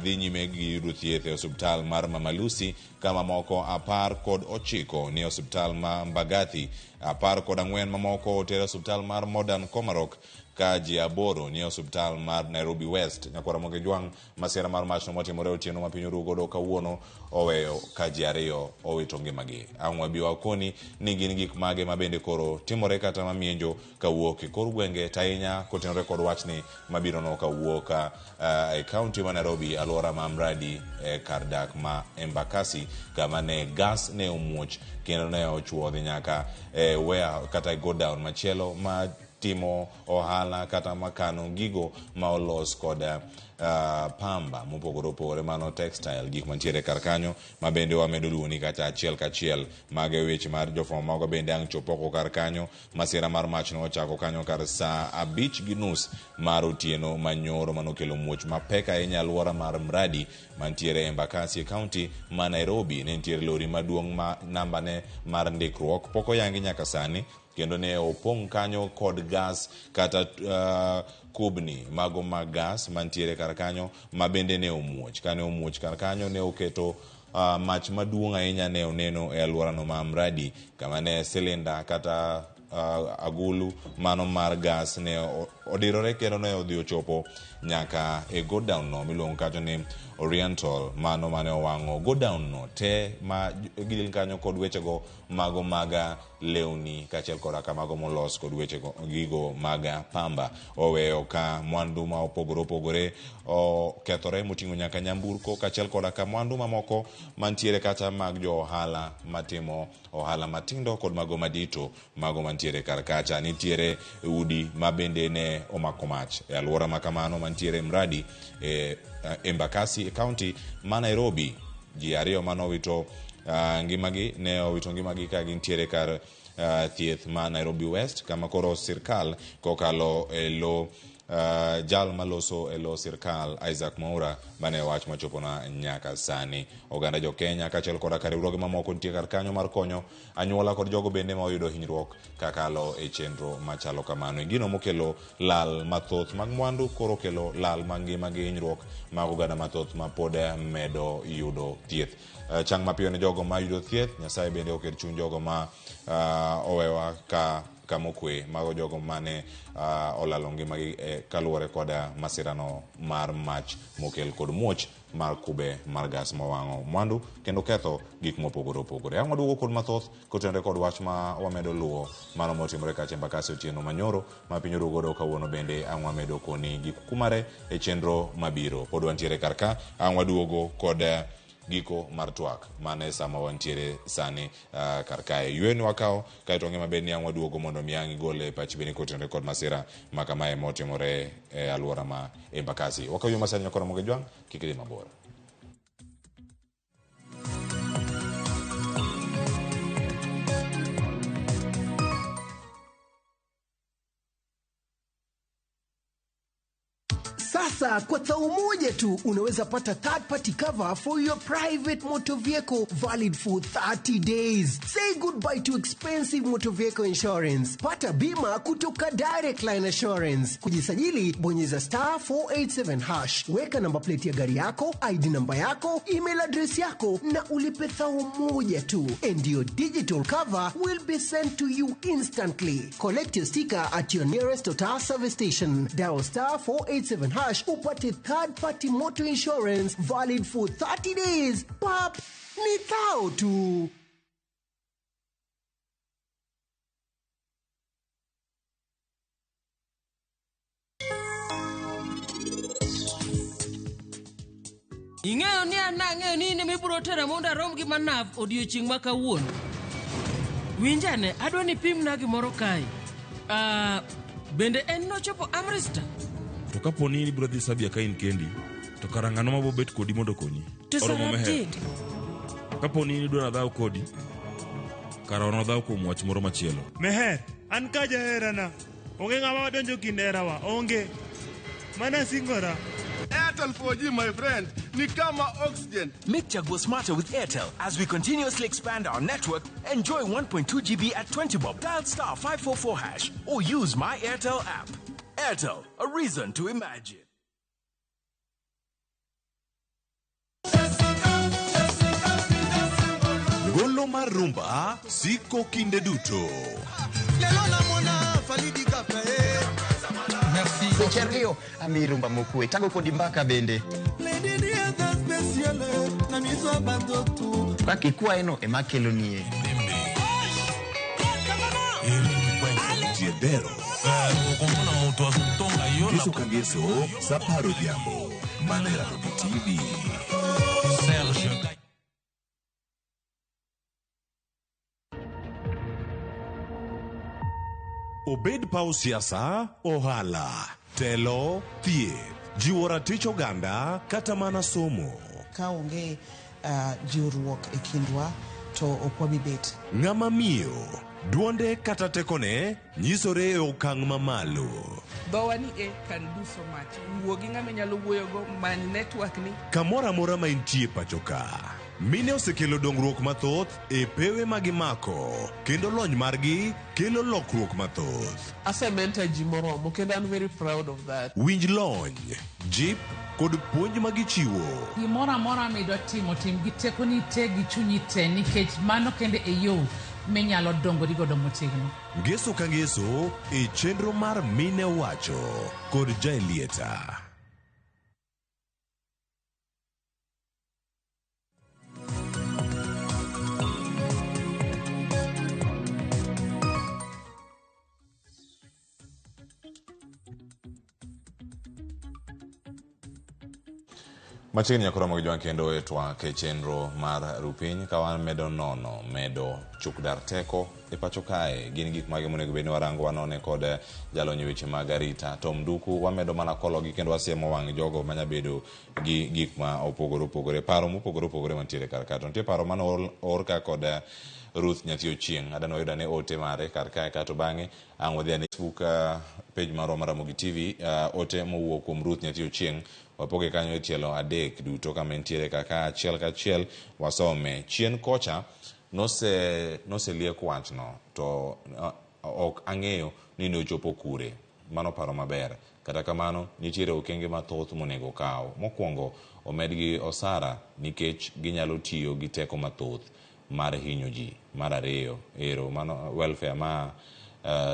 dhi nyime gi yudo thieth e osiptal mar Mama Lucy ka mamoko 19 ni e osiptal ma Mbagathi 14 mamoko oter e osiptal mar Modern Komarok ka ji 8 ni e osiptal mar Nairobi West. Nyakwar Ramogi Jwang' masira mar mach no motimore otieno ma piny oru godo kawuono oweyo ka ji 2 owito ngimagi. Ang' wabi wakoni ni gin gik mage ma bende koro timore kata mamienjo kawuok e kor gwenge to ahinya kotenore kod wachni mabiro no kawuok e kaunti ma Nairobi alwora ma Mradi e kar dak ma Embakasi kama ne gas ne omuoch kendo ne ochuodhi nyaka e ware kata e godown machielo ma timo ohala kata makano gigo ma olos kod pamba mopogore opogore mano textile gik mantiere kar kanyo ma bende wamedo luoni kata achiel kachiel mago e weche mar jofwambo mago bende ang' chop oko kar kanyo masira mar mach no ochako kanyo kar saa 5:30 mar otieno manyoro manokelo muoch mapek ahinya alwora mar Mradi mantiere Embakasi e kaunti ma Nairobi. Ne nitiere lori maduong' ma nambane mar ndikruok pok oyangi nyaka sani kendo ne opong' kanyo kod gas kata kubni mago mag gas mantiere kar kanyo ma bende ne omuoch. Kane omuoch kar kanyo ne oketo mach maduong' ahinya ne oneno e alworano ma Mradi kama ne silinda kata agulu mano mar gas ne odirore kendo ne odhi ochopo nyaka e godown no miluongo kacho ni Oriental mano mane owang'o godown no te ma gidil kanyo kod wechego mago maga lewni kaachiel koda ka mago molos kod wechego gigo mag pamba oweyo ka mwandu ma opogore opogore okethore moting'o nyaka nyamburko kaachiel koda ka mwandu mamoko mantiere kata mag jo ohala matimo ohala matindo kod mago madito mago mantiere kar kacha. Nitiere udi ma bende ne omako mach e alwora ma kamano mantiere Mradi e Embakasi e kaunti ma Nairobi. Ji 2 manowito ngimagi ne owito ngimagi ka gintiere kar thieth ma Nairobi West kama koro sirkal kokalo e lo jal maloso e lo sirkal Isaac Mwaura mane wach machopona nyaka sani. Oganda jo Kenya kaachiel koda ka riwruoge mamoko nitie kar kanyo mar konyo anyuola kod jogo bende ma oyudo hinyruok kakalo e chenro machalo kamano. E gino mokelo lal mathoth mag mwandu koro kelo lal mag ngima gi hinyruok mag oganda mathoth ma pod medo yudo thieth. Chang mapiyo ne jogo ma yudo thieth, Nyasaye bende oket chuny jogo ma owewa ka kama okwe mago jogo mane olalo ngimagi kaluwore koda masirano mar mach mokel kod muoch mar kube mar gas mowang'o mwandu kendo ketho gik mopogore opogore. Ang' waduogo kod mathoth kotenore kod wach ma wamedo luwo mano motimore kacha Embakasi otieno manyoro ma piny oruo godo kawuono bende ang' wamedo koni gi kumare e chenro mabiro. Pod wantiere kar ka ang' waduogo kod giko mar twak mane sama wantiere sani kar kae. Yweyo ni wakawo kaeto wang'e maber ni ang' waduogo mondo mi ang' igole pachi bende kotenore kod masira ma kamae motimore e alwora ma Embakasi. Wakawo yo masani nyakora Moge Jwang', kik idhi mabor. Sasa kwa thao moja tu unaweza pata third party cover for your private motor vehicle valid for 30 days. Say goodbye to expensive motor vehicle insurance. Pata bima kutoka Direct Line Assurance. Kujisajili, bonyeza star 487 hash. Weka namba plate ya gari yako, ID namba yako, email address yako na ulipe thao moja tu. And your digital cover will be sent to you instantly. Collect your sticker at your nearest Total service station. Dial star 487 hash upate third party motor insurance valid for 30 days. Pap, ni thao tu. Ing'eyo ni an nang'eyo ni in ema ibiro tera mondo arom gi Manav odiochieng' ma kawuono. Winjane, adwa ni ipimna gimoro kae. Ah, bende en nochopo Amritsar? To kapo ni ibiro dhi Serbia ka in kendi, to kara ng'ano ma bobet kodi mondo okonyi? To Oromo Sarab Meher. Jade. Kapo ni idwa nadhaw kodi, kara wanadhaw kuom wach moro machielo. Meher, an ka jaherana. Onge ng'ama donjo kind herawa, onge. Mana singora. Airtel 4G, my friend, ni kama oxygen. Make Chaguo smarter with Airtel. As we continuously expand our network, enjoy 1.2 GB at 20 bob. Dial star 544 hash or use my Airtel app. Airtel, a reason to imagine. Golo mar rumba siko kinde duto. Seche ami rumba mokwe tago kodi mbaka bende. Kaka ikwaeno ema kelonie. Tiedero. Ngeso ka ngeso sa apar odhiambo. Mana e Ramogi TV. Obed paw siasa, ohala, telo, thieth, jiwo ratich oganda kata mana somo. Ka onge jiwruok e kindwa to ok wabi bet. Ng'ama miyo, duonde kata tekone nyisore e okang' mamalo. Dhowa ni e can do so much. Wuo gi ng'ama inyalo wuoyogo, many network ni. Kamoro amora ma intie pacho ka, mine osekelo dongruok mathoth e pewe ma gimako kendo lony margi kelo lokruok mathoth. Asementor ji moromo kendo an very proud of that. Winj lony, jip kod puonj ma gichiwo. Gimoro amora midwa timo, tim gi tekoni te gi chunyi te nikech mano kende e yo minyalo dongori godo motegno. Ngeso ka ngeso e chenro mar Mine Wacho kod Jaelieta. Machiegni nyaka romo gi jwang' kendo e twak e chenro mar Rupiny ka wamedo nono medo chuk dar teko e pacho kae. Gin gik mage monego bed ni warango wanone kod jalony e weche mag arita Tom Nduku. Wamedo mana kologi kendo wasiemo wang' jogo manyabedo gi gik ma opogore opogore, paro mopogore opogore mantiere kar ka. To nitie paro mane oor ka kod Ruth Nyathi Ochieng'. Adwa ni wayud ane ote mare kar kae kato bang'e ang' wadhi ane Facebook page marwa mar Ramogi TV, ote mowuok kuom Ruth Nyathi Ochieng' wapoge kanyo e tielo adek duto kama entiere kaka achiel kachiel wasome. Chien kocha noseliek wachno to ok ang'eyo ni nochopo kure. Mano paro maber. Kata kamano nitiere okenge mathoth monego okaw. Mokwongo omedgi osara nikech ginyalo tiyo gi teko mathoth mar hinyo ji. Mar ariyo, ero mano welfare ma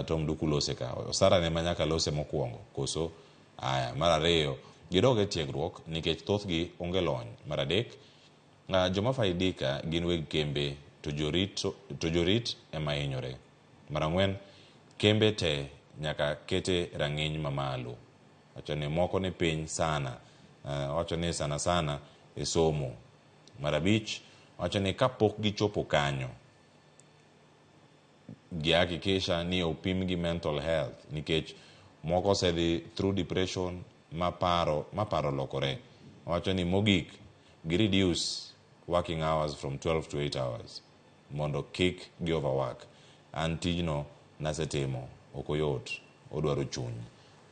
Tom Nduku lose ka. Osara ne ma nyaka lose mokwongo koso? Aya, mar ariyo, gidog e tiegruok nikech thothgi onge lony. Mar adek, joma faidika gin weg kembe to jorit, to jorit ema hinyore. Mar ang'wen, kembe te nyaka kete rang'iny mamalo. Wacho ni moko ni piny sana. Wacho ni sana sana e somo. Mar abich, wacho ni kapok gichopo kanyo, gihakikisha ni opimgi mental health nikech moko osedhi through depression ma paro lokore. Wacho ni mogik, gi reduce working hours from 12 to 8 hours mondo kik gi overwork. An tijno nasetimo, ok oyot, odwaro chuny.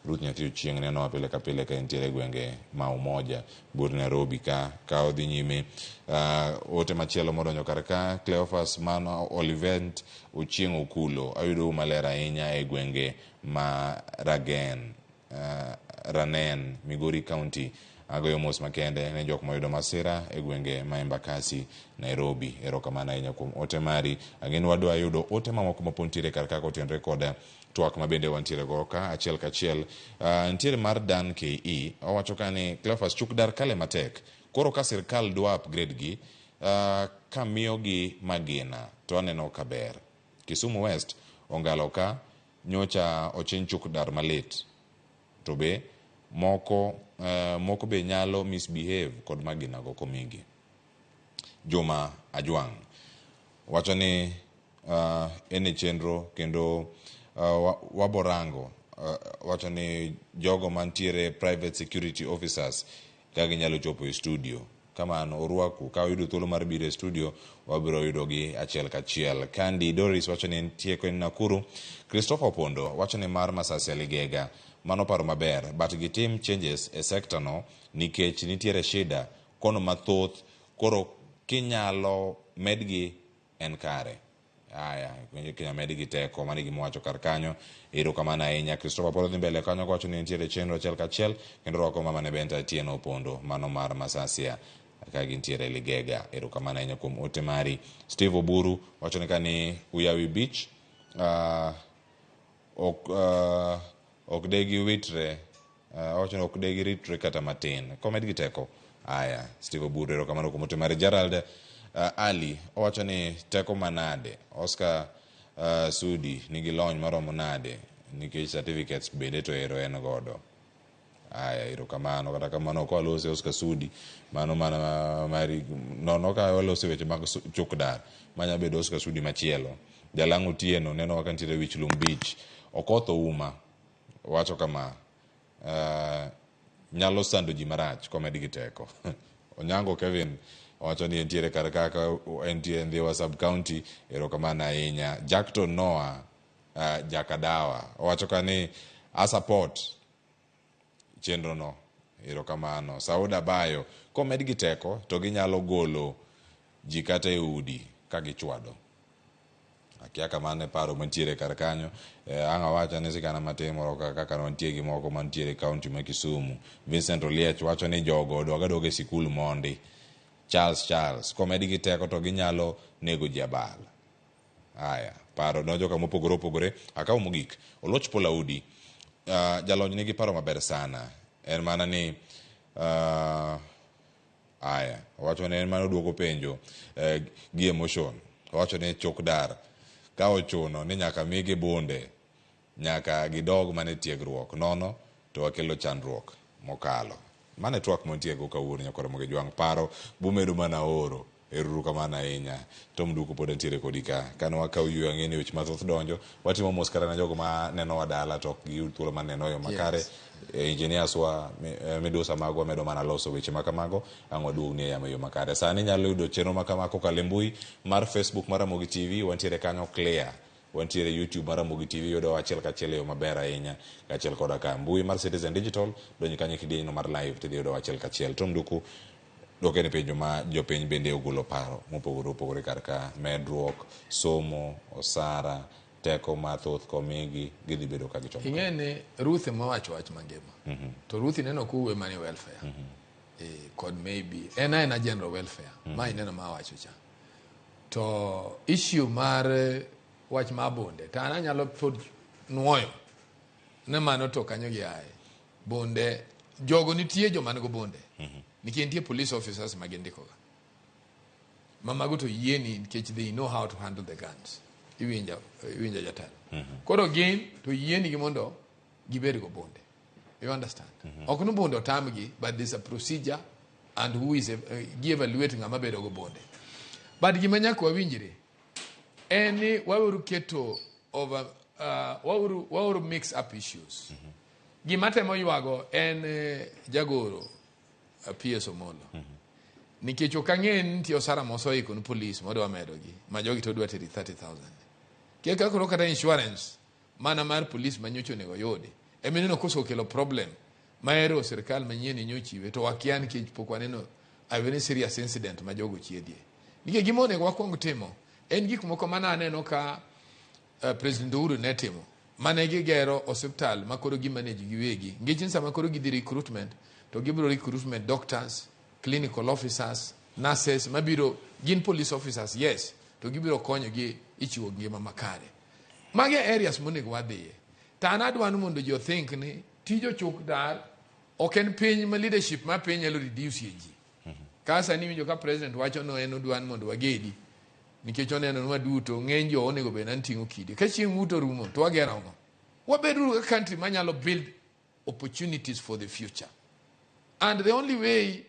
Ruth Nyathi Ochieng' nenowa pile ka pile ka entiere e gwenge ma Umoja but Nairobi ka odhi nyime. Ote machielo modonjo kar ka, Cleophas Mano Olivent Ochieng' Okulo, ayudou maler ahinya e gwenge ma Ragen, Ranen, Migori County. Agoyo mos makende ne jok moyudo masira e gwenge ma Embakasi, Nairobi. Erokamano ahinya kuom ote mari. Ang'e ni wadwa yudo ote mamoko mapod nitiere kar ka kotenore kod twak ma bende wantiere go ka achiel kachiel. Nitiere mar Dan KE, owacho ka ni Cleophas chuk dar kale matek. Koro ka sirkal dwa upgrade gi, ka miyogi magina to aneno ka ber. Kisumu West ongalo ka nyocha ochiny chuk dar malit. To be moko be nyalo misbehave kod magina go komigi. Juma Ajwang' wacho ni en e chenro kendo waborango, wacho ni jogo mantiere private security officers ka ginyalo chopo e studio. Kamano orwaku, ka oyudo thuolo mar biro e studio wabiro yudogi achiel kachiel. Candy Doris wacho ni entie en Nakuru. Christopher Opondo wacho ni mar Masasi Ligega, mano paro maber, but gitim changes e sector no nikech nitiere shida kono mathoth, koro kinyalo medgi en kare. Aya, kinya medgi teko, mano e gima owacho kar kanyo. Erokamano ahinya. Christopher pod dhi mbele kanyo kowacho ni nitiere chenro achiel kachiel kendo rwako mama ne Benta Atieno Opondo mano mar Masasia ka gintiere Ligega. Erokamano ahinya kuom ote mari. Steve Oburu wacho ni kani Uyawi Beach ok de giwitre, owacho ni ok de giritre kata matin. Komedgi teko. Aya, Steve Oburu, erokamano kuom ote mari. Gerald Ali owacho ni teko manade. Oscar Sudi nigi lony maromo nade nikech certificates bende to ero en godo. Aya, erokamano. Kata kamano ok walose Oscar Sudi, mano mana mari nono ka walose weche mag chuk dar manya bedo Oscar Sudi machielo. Jalang' Otieno neno ka nitiere Wich Lum Beach. Okoth Ouma wacho kama, nyalo sando ji marach komedgi teko. Onyango Kevin owacho ni entiere kar kaka entie Ndhiwa sub county. Erokamano ahinya. Jackton Noah Jakadawa owacho ka ni a support chenro no. Erokamano. Sauda Bayo, komedgi teko to ginyalo golo ji kata e udi ka gichwado. Akia kamano e paro mantiere kar kanyo. Ang' awacho ni sigana matin moro kaka wantie gi moko mantiere e county ma Kisumu. Vincent Oliech wacho ni jogo odog adoga e sikul mondi. Charles, komedgi teko to ginyalo nego ji abal. Aya, paro donjo kama opogore opogore. Akawo mogik. Oloch Paul Audi, jalony nigi paro maber sana. En mana ni aya, owacho ni en mana oduoko penjo gi emotion. Owacho ni chuk dar ka ochuno ni nyaka migi bunde, nyaka gidog mana e tiegruok, nono to wakelo chandruok mokalo. Mano e twak mantiego kawuono nyakoro Ramogi Jwang'. Paro bumedo mana oro. Ero kamano ahinya. Tom Nduku pod nitiere kodi ka. Kane wakawo yweyo ang'e ni weche mathoth donjo. Watimo mos kata ne jogo ma nenowa dala to ok giyud thuolo mar neno yo makare. Yes. Engineers wa midusa magwa medo mana loso weche ma kamago, ang' waduogni e yamo e yo makare. Sani inyalo yudo chenro ma kama kokalo e mbui mar Facebook mar Ramogi TV, wantiere kanyo clear. Wantiere YouTube mar Ramogi TV, yudo achiel kachiel e yo maber ahinya, kaachiel koda ka mbui mar Citizen Digital, donj kanyo e kidieny no mar live tidhi yudo achiel kachiel. Tom Nduku, dwoke ni penjo ma jopiny bende ogolo paro mopogore opogore kar ka medruok, somo, osara, teko mathoth komigi, gidhi bedo ka gichomo. Ing'e ni Ruth ema owacho wach mangima. To Ruth ineno kowuoyo mana e welfare. Kod maybe en aena general welfare. Ma ineno ma awacho cha. To issue mar wach mar bunde to an anyalo pod nuoyo ni mano to kanyo giaye. Bunde jogo nitie joma nigo bunde. Nikech nitie police officers ma gindikoga. Ma mago to yieni nikech they know how to handle the guns. Iwinja iwinja jatelo. Koro gin to yienigi mondo gibed go bunde. You understand? Ok ni bunde otamgi but there's a procedure and who is gi evaluate ng'ama bedo go bunde. But gima nyaka wawinjre en ni waweuru keto over waweuru waweuru mix up issues. Gima temo ywago en jagoro PS Omolo. Nikech ok ang'e ni nitie osara moseiko ni police modwa medogi ma jogi to dwa teri 30,000. Kia kaka koro kata insurance mana mar police ma nyocha onego oyudi ema ineno kosekelo problem ma ero sirkal manyien nyochiwe to wakia nikech pok waneno a very serious incident ma jogo chiedhie. Nikech gima onego wakwong timo en gik moko mane aneno ka President Uhuru ne timo mane gigero osiptal ma koro gi manage giwegi. Nikech ni sama koro gidhi recruitment to gibiro recruitment doctors, clinical officers, nurses mabiro gin police officers yes to gibiro konyo gi e chiwo ngima makare. Magi e areas monego wadhiye. To an adwa ni mondo ji othink ni tij ochuk dar ok en piny ma leadership ma piny nyalo reduce ye ji. Ka sani iwinjo ka president wacho no en odwa ni mondo wagedi nikech oneno ni waduto ng'eny jo onego bed ni ting'o kidi. Ka chieng' uto rumo to wagero ang'o? Wabeduru a country manyalo build opportunities for the future. And the only way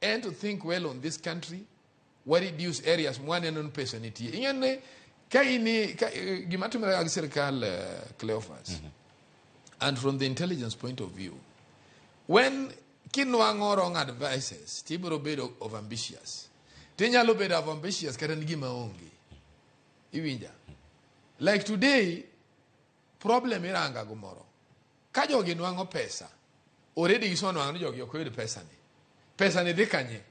en to think well on this country, wa reduce areas mwaneno ni pesa nitie. Ing'e ni ka in ka, gima timore gi sirkal Cleophas, and from the intelligence point of view, when kinwang'o wrong advices, tibiro bedo over ambitious. Tinyalo bedo over ambitious kata ni gima onge. Iwinja? Like today, problem iranga gomoro. Ka jogi nwang'o pesa, already gisenwang'o ni jogi ok oyud pesa ni. Pesa ni dhi kanye?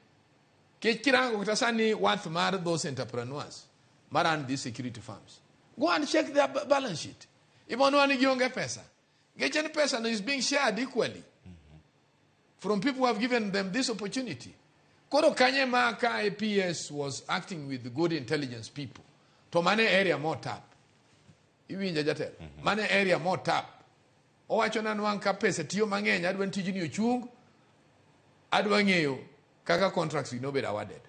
Kech kirango kata sani worth mar those entrepreneurs ma run these security firms. Go and check their balance sheet. Ibonwa ni gionge pesa. Nikech en pesa no is being shared equally from people who have given them this opportunity. Koro kanye ma ka APS was acting with good intelligence people. To mane area mo tap. Iwinja jatelo. Mane area mo tap. Owacho na nwang' ka pesa tiyo mang'eny adwa ni tijni ochung. Adwa ng'eyo kaka contracts gi nobedo awarded.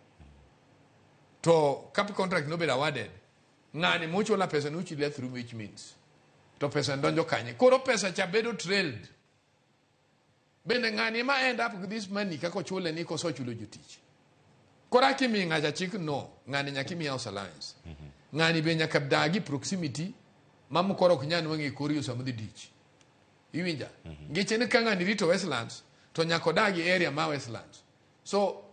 To ka contract nobedo awarded, ng'ani mochula pesa nochule through which means. To pesa donjo kanye. Koro pesa cha bedo trailed. Bende ng'ani ema end up with this money kaka ochule ni koso ochulo jotich. Koro akimi ng'acha chik no, ng'ani nyaka imiye house allowance. Ng'ani be nyaka dagi proximity ma mokoro ok nyal nwang'e e kor yo sama odhi tich. Iwinja? Nikech en ka ng'ani rito Westlands, to nyaka odagi area ma Westlands. So,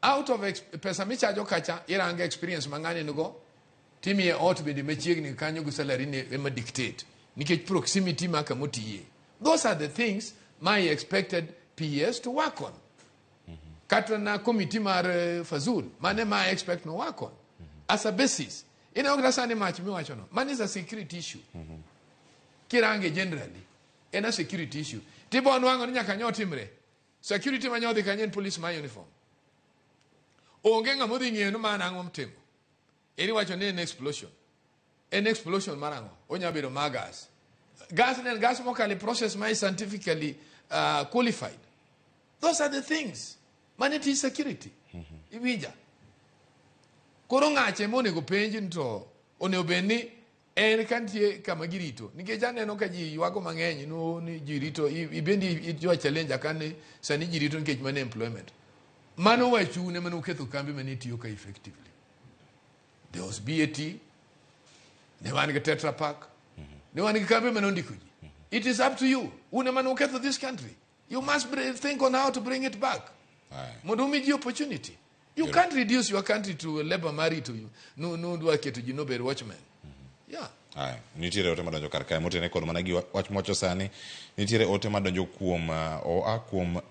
out of pesa michajo kacha, irango experience ma ng'ani nigo, timiye ot bende machiegni kanyo gi salary ne ema dictate. Nikech proximity ma kama otiye. Those are the things ma I expected PS to work on. Kata na committee mar Fazul, mane ma I expect no work on. As a basis. Ineno kata sani mach miwacho no, mano is a security issue. Kirange generally, en a security issue. Tibo nwang'o ni nyaka nyo timre. Security ma nyodhi kanyo en police ma uniform. Onge ng'ama odhi ng'eyo ni mano ang'o mtimo. Eri wacho ni en explosion. En explosion mar ang'o? Onya bedo mar gas. Gas ne en gas mokalo e process ma is scientifically qualified. Those are the things. Mane tij security. Iwinja? Koro ng'ache monego penj ni to onego bed ni en ka nitie kama girito. Nikech aneno ka ji ywago mang'eny no ni ji rito ibendi ijwa challenge aka ni sani ji rito nikech mane employment. Mano wachune mane uketho kambi mane tiyo ka effectively. There was BAT, ne wan gi Tetra Pak, ne wan gi kambi mane ondiko ji. It is up to you. Un ema ne uketho this country. You must think on how to bring it back. Mondo umi ji opportunity. You can't reduce your country to a labor marry to you. No, no, dwa keto ji nobed watchmen. Yeah. Aya, nitiere ote madonjo kar kae motene kod mana gi wach mwacho sani. Nitiere ote madonjo kuom oa kuom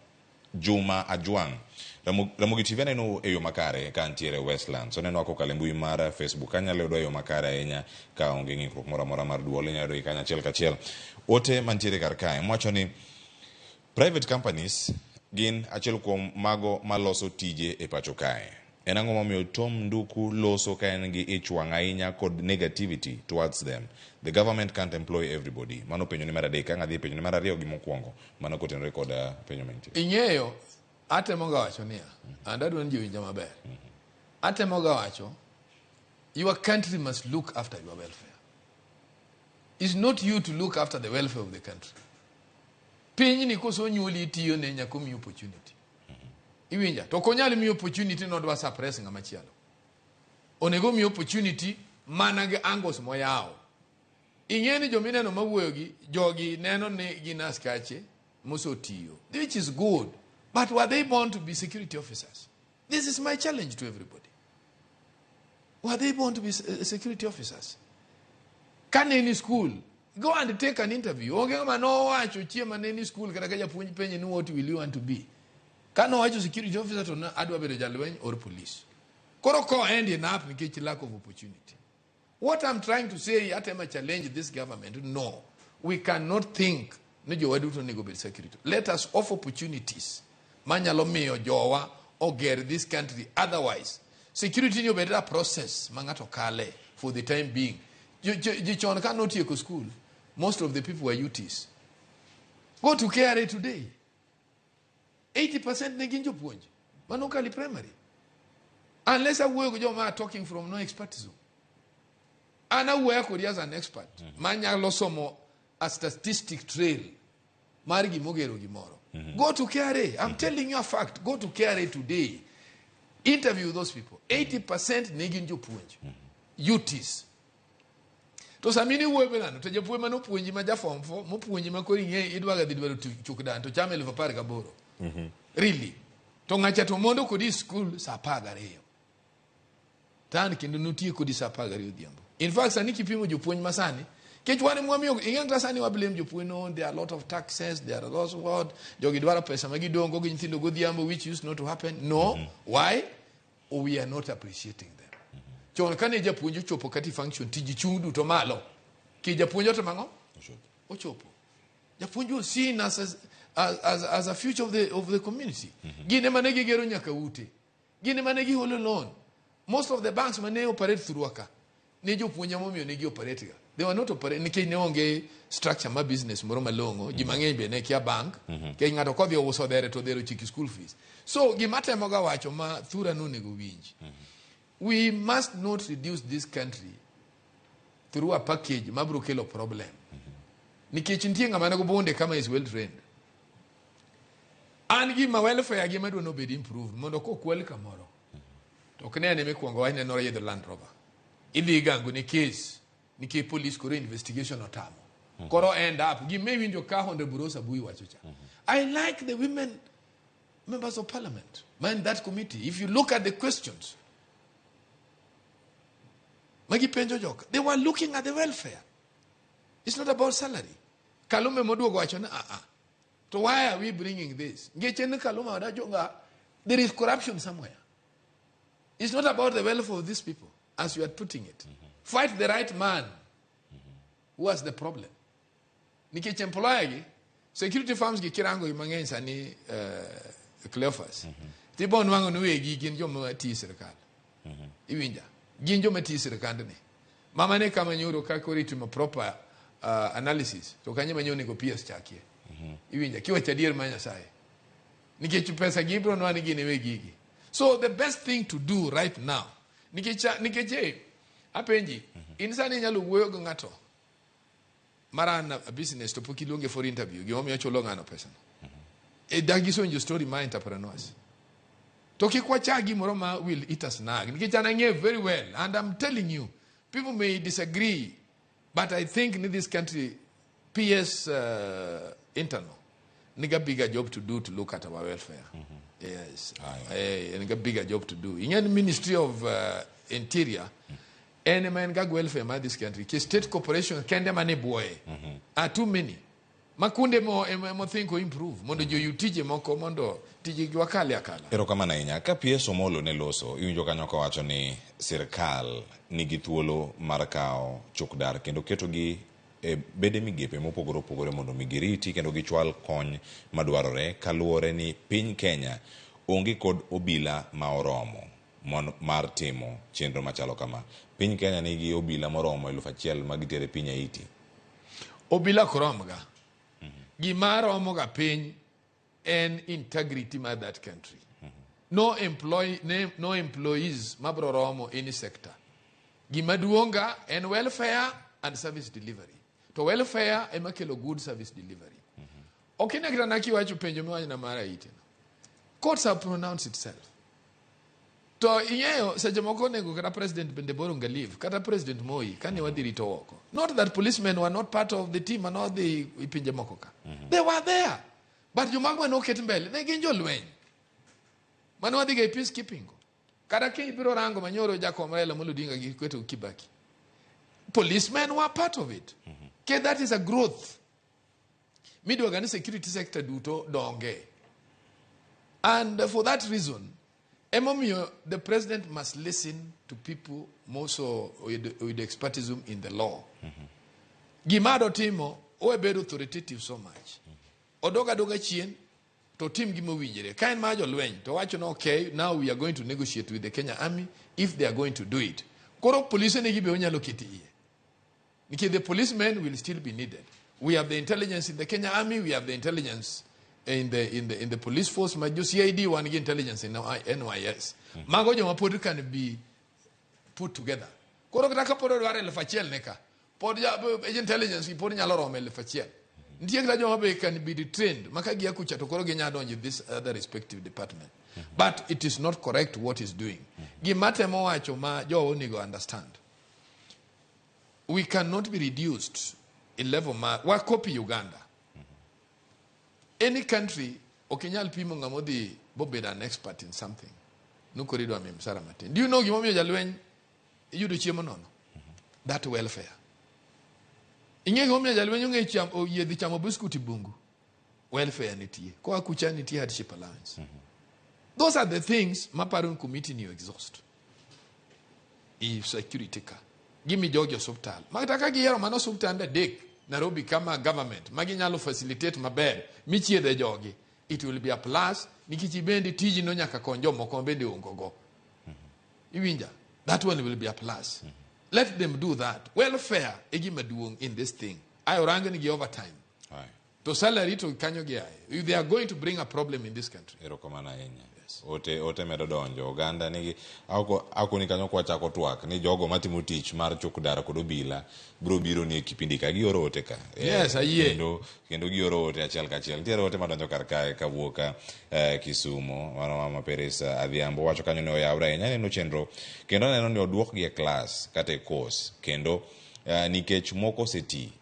Juma Ajwang'. Ramogi TV aneno e yo makare ka antiere Westlands. Oneno kokalo e mbui mar Facebook. Anyalo yudo e yo makare ahinya ka onge ng'ikruok moro amora mar duol. Inyalo yudo kanyo achiel kachiel. Ote mantiere kar kae mwacho ni private companies gin achiel kuom mago maloso tije e pacho kae. En ang'o momiyo Tom Nduku loso ka en gi ich wang' ahinya kod negativity towards them? The government can't employ everybody. Mano penjoni mar adek. Ang' adhi e penjoni mar ariyo gi mokwongo. Mano kotenore kod penjo mantie. Ing'eyo, atemo ga wacho niya, and adwa ni ji owinja maber. Atemo ga wacho, your country must look after your welfare. It's not you to look after the welfare of the country. Pinyni koso nyuoli itiyo ne nyaka omiyi opportunity. Iwinja? To ok onyal miyi opportunity nodwa suppress ng'ama chielo. Onego omiyi opportunity mana gi angles moyawo. Ing'e ni jomineno mawuoyo gi, jogi neno ni gin askache mosotiyo, which is good. But were they born to be security officers? This is my challenge to everybody. Were they born to be security officers? Kane ni school, go and take an interview. Onge ng'ama nowacho chieng' mane ni school kata ka japuonj penje ni what will you want to be. Ka nowacho security officer to na adwa bedo jalweny or police. Koro ko end enough nikech lack of opportunity. What I'm trying to say, atema challenge this government, no. We cannot think ni jowa duto onego bed security. Let us offer opportunities manyalo miyo jowa oger this country. Otherwise, security ni obed a process ma ng'ato kale for the time being. Ji chon ka notieko school, most of the people were UTs. Go to KRA today. 80% ne gin jopuonj mano kali primary. Unless awuoyo gi joma are talking from no expertism. An awuoya kodi as an expert manyalo somo a statistic trail mar gimogero gimoro. Go to KRA. I'm telling you a fact. Go to KRA today. Interview those people. 80% ne gin jopuonj. UTs. To sami ni wuoyo be nano, to japuonj mane opuonji ma ja form 4, mopuonji ma koro ing'e idwa ga dhi dwaro chuk dan to chame 18,000. Really? To ng'acha to mondo kodi school sa 12. Tan kendo notie kodi sa 12 odhiambo. In fact, sani kipimo jopuonj masani, kech wan mwamiyo, ing'e kata sani wa blame jopuonj, no, there are a lot of taxes, there are a lot of what, jogi dwaro pesa ma gidongo gi nyithindo godhiambo, which used not to happen. No. Why? We are not appreciating them. Chon kane japuonj ochopo kati function, tiji chung' duto malo. Ki japuonj otimo ang'o? Ochopo. Japuonj was seen as a future of the community. Gin ema ne gigero nyaka ute. Gin ema ne giholo loan. Most of the banks mane operate through ka, ne jopuonj ema omiyo ne gi operate ga. They were not operate nikech ne onge structure ma business moro malong'o. Ji mang'eny be ne kia bank. Nikech ng'ato kodhi ouso dhere to dhere ochiki school fees. So gima temo ga wacho ma thura nonego winj. We must not reduce this country through a package mabro kelo problem. Nikech nitie ng'ama nego bunde kama is well trained. An gima welfare gima dwa nobed improved mondo kokwal kamoro. To ok ne ane mikwongo wach nenore yedho Land Rover. Idhi gango ni case nikech police koro investigation otamo. Koro end up gima iwinjo ka Honorable Rosa Bui wacho cha. I like the women members of parliament man that committee. If you look at the questions magi penjo joka, they were looking at the welfare. It's not about salary. Kalume moduogo wacho ni ah. To why are we bringing this? Ngeche ni Kalume wadacho nga there is corruption somewhere. It's not about the welfare of these people, as you are putting it. Fight the right man who has the problem. Nikech employer gi, security firms gi kirango gi mang'eny sani Cleophas. Tibo nwang'o ni wegi gin joma tiyo sirikal. Iwinja? Gin joma tiyo sirikandni. Mama ne kama nyoro ka koro itimo proper analysis to kanye ma onego PS chakie. Iwinja? Kiwacho adier mar Nyasaye. Nikech pesa gi ibiro nwang'o ni gin e wegi gi. So the best thing to do right now, nikech apenji, in sani inyalo wuoyo gi ng'ato maran a business to pok iluonge for interview, gimomiyo ochulo ng'ano pesa no. E dag gisewinjo story mar entrepreneurs. To kik wachak gimoro ma will eat us nag. Nikech an ang'eyo very well, and I'm telling you, people may disagree, but I think in this country, PS internal, niga bigger job to do to look at our welfare. Yes. Niga bigger job to do. Ing'e Ministry of Interior, en ema en gag welfare mar this country. Ke state corporation kende mane buoye. Are too many. Makunde mo ema mo think o improve mondo joyud tije moko mondo tije gi wakale akala. Erokamano ahinya. Ka PS Omolo ne loso, iwinjo kanyo kowacho ni sirkal nigi thuolo mar kawo chukdar kendo ketogi e bede migepe mopogore opogore mondo mi giriti kendo gichwal kony madwarore kaluwore ni piny Kenya onge kod obila ma oromo. mon mar timo chenro machalo kama. Piny Kenya nigi obila moromo 1000 ma gitero e piny Haiti. Obila ok romga. Gima romoga piny en integrity mar that country. No employ, ne, no employees mabro romo any sector. Gima duonga en welfare and service delivery. To welfare ema kelo good service delivery. Ok ine kata na kiwacho penjo miwachona mar Haiti no. Courts have pronounced itself. To ing'eyo seche moko onego kata president bende boro leave kata president Moi kane wadhi rito oko. Not that policemen were not part of the team mane odhi e pinje moko ka. They were there. But jomago mane oket mbele ne gin jolweny. Mane wadhi ga e peacekeeping go. Kata kibiro rango manyoro jakom Raila Amolo Odinga gi keto Kibaki. Policemen were part of it. Ke that is a growth. Midwaga ni security sector duto donge. And for that reason, emomiyo the president must listen to people more so with expertise in the law. Gima dotimo, owe bedo authoritative so much. Odog adoga chien, to tim gima owinjore. Ka en mar jolweny, to wacho ni okay, now we are going to negotiate with the Kenya Army if they are going to do it. Koro polise negi be onyalo keto iye. Nikech the policemen will still be needed. We have the intelligence in the Kenya Army, we have the intelligence in the police force, ma jo CID wan gi intelligence in NYS. Mago joma pod can be put together. Koro kata kapod odwaro 1000 ne ka, pod ja, intelligence gi pod nyalo romo 1000. Nitie kata joma be can be trained, ma ka gia kucha to koro ginya donjo in this other respective department. But it is not correct what is doing. Gima temo wacho ma jowa onego understand. We cannot be reduced in level ma wa copy Uganda. Any country ok inyal pimo ng'ama odhi bobedo an expert in something. Nukoro idwa miye msara matin. Do you know gimomiyo jalweny iyudo chiemo nono? That welfare. Ing'e gimomiyo jalweny ong'e cham, oyie dhi chamo biskut e bungu? Welfare nitie. Koa kucha nitie hardship allowance. Those are the things maparo ni committee ni exhaust. I security ka. Gimi jogi osuptal. Makata ka giyiero mana osuptande adek Nairobi kama government maginyalo facilitate maber michiedhe jogi. It will be a plus nikech ibendi tiji no nyaka kony jomoko bende onge go. Iwinja? That one will be a plus. Let them do that. Welfare e gima duong' in this thing. Ayo rang ni gi overtime. Aye. To salary to kanyo gi aye. They are going to bring a problem in this country. Erokamano ahinya. Ote, ote medo donjo. Oganda nigi ako, ako ni kanyo kwachako twak ni jogo matimo tich mar chuk dara kod obila bro biro ni e kipindi ka gioro ote ka. Yes, ayie. Kendo gioro ote achiel kachiel. Nitiere ote madonjo kar kae kawuok Kisumu. Mano mama Peris Adhiambo wacho kanyo ni oyawre ahinya. Aneno chenro kendo aneno ni oduokgi e klas kata e course kendo nikech moko oseti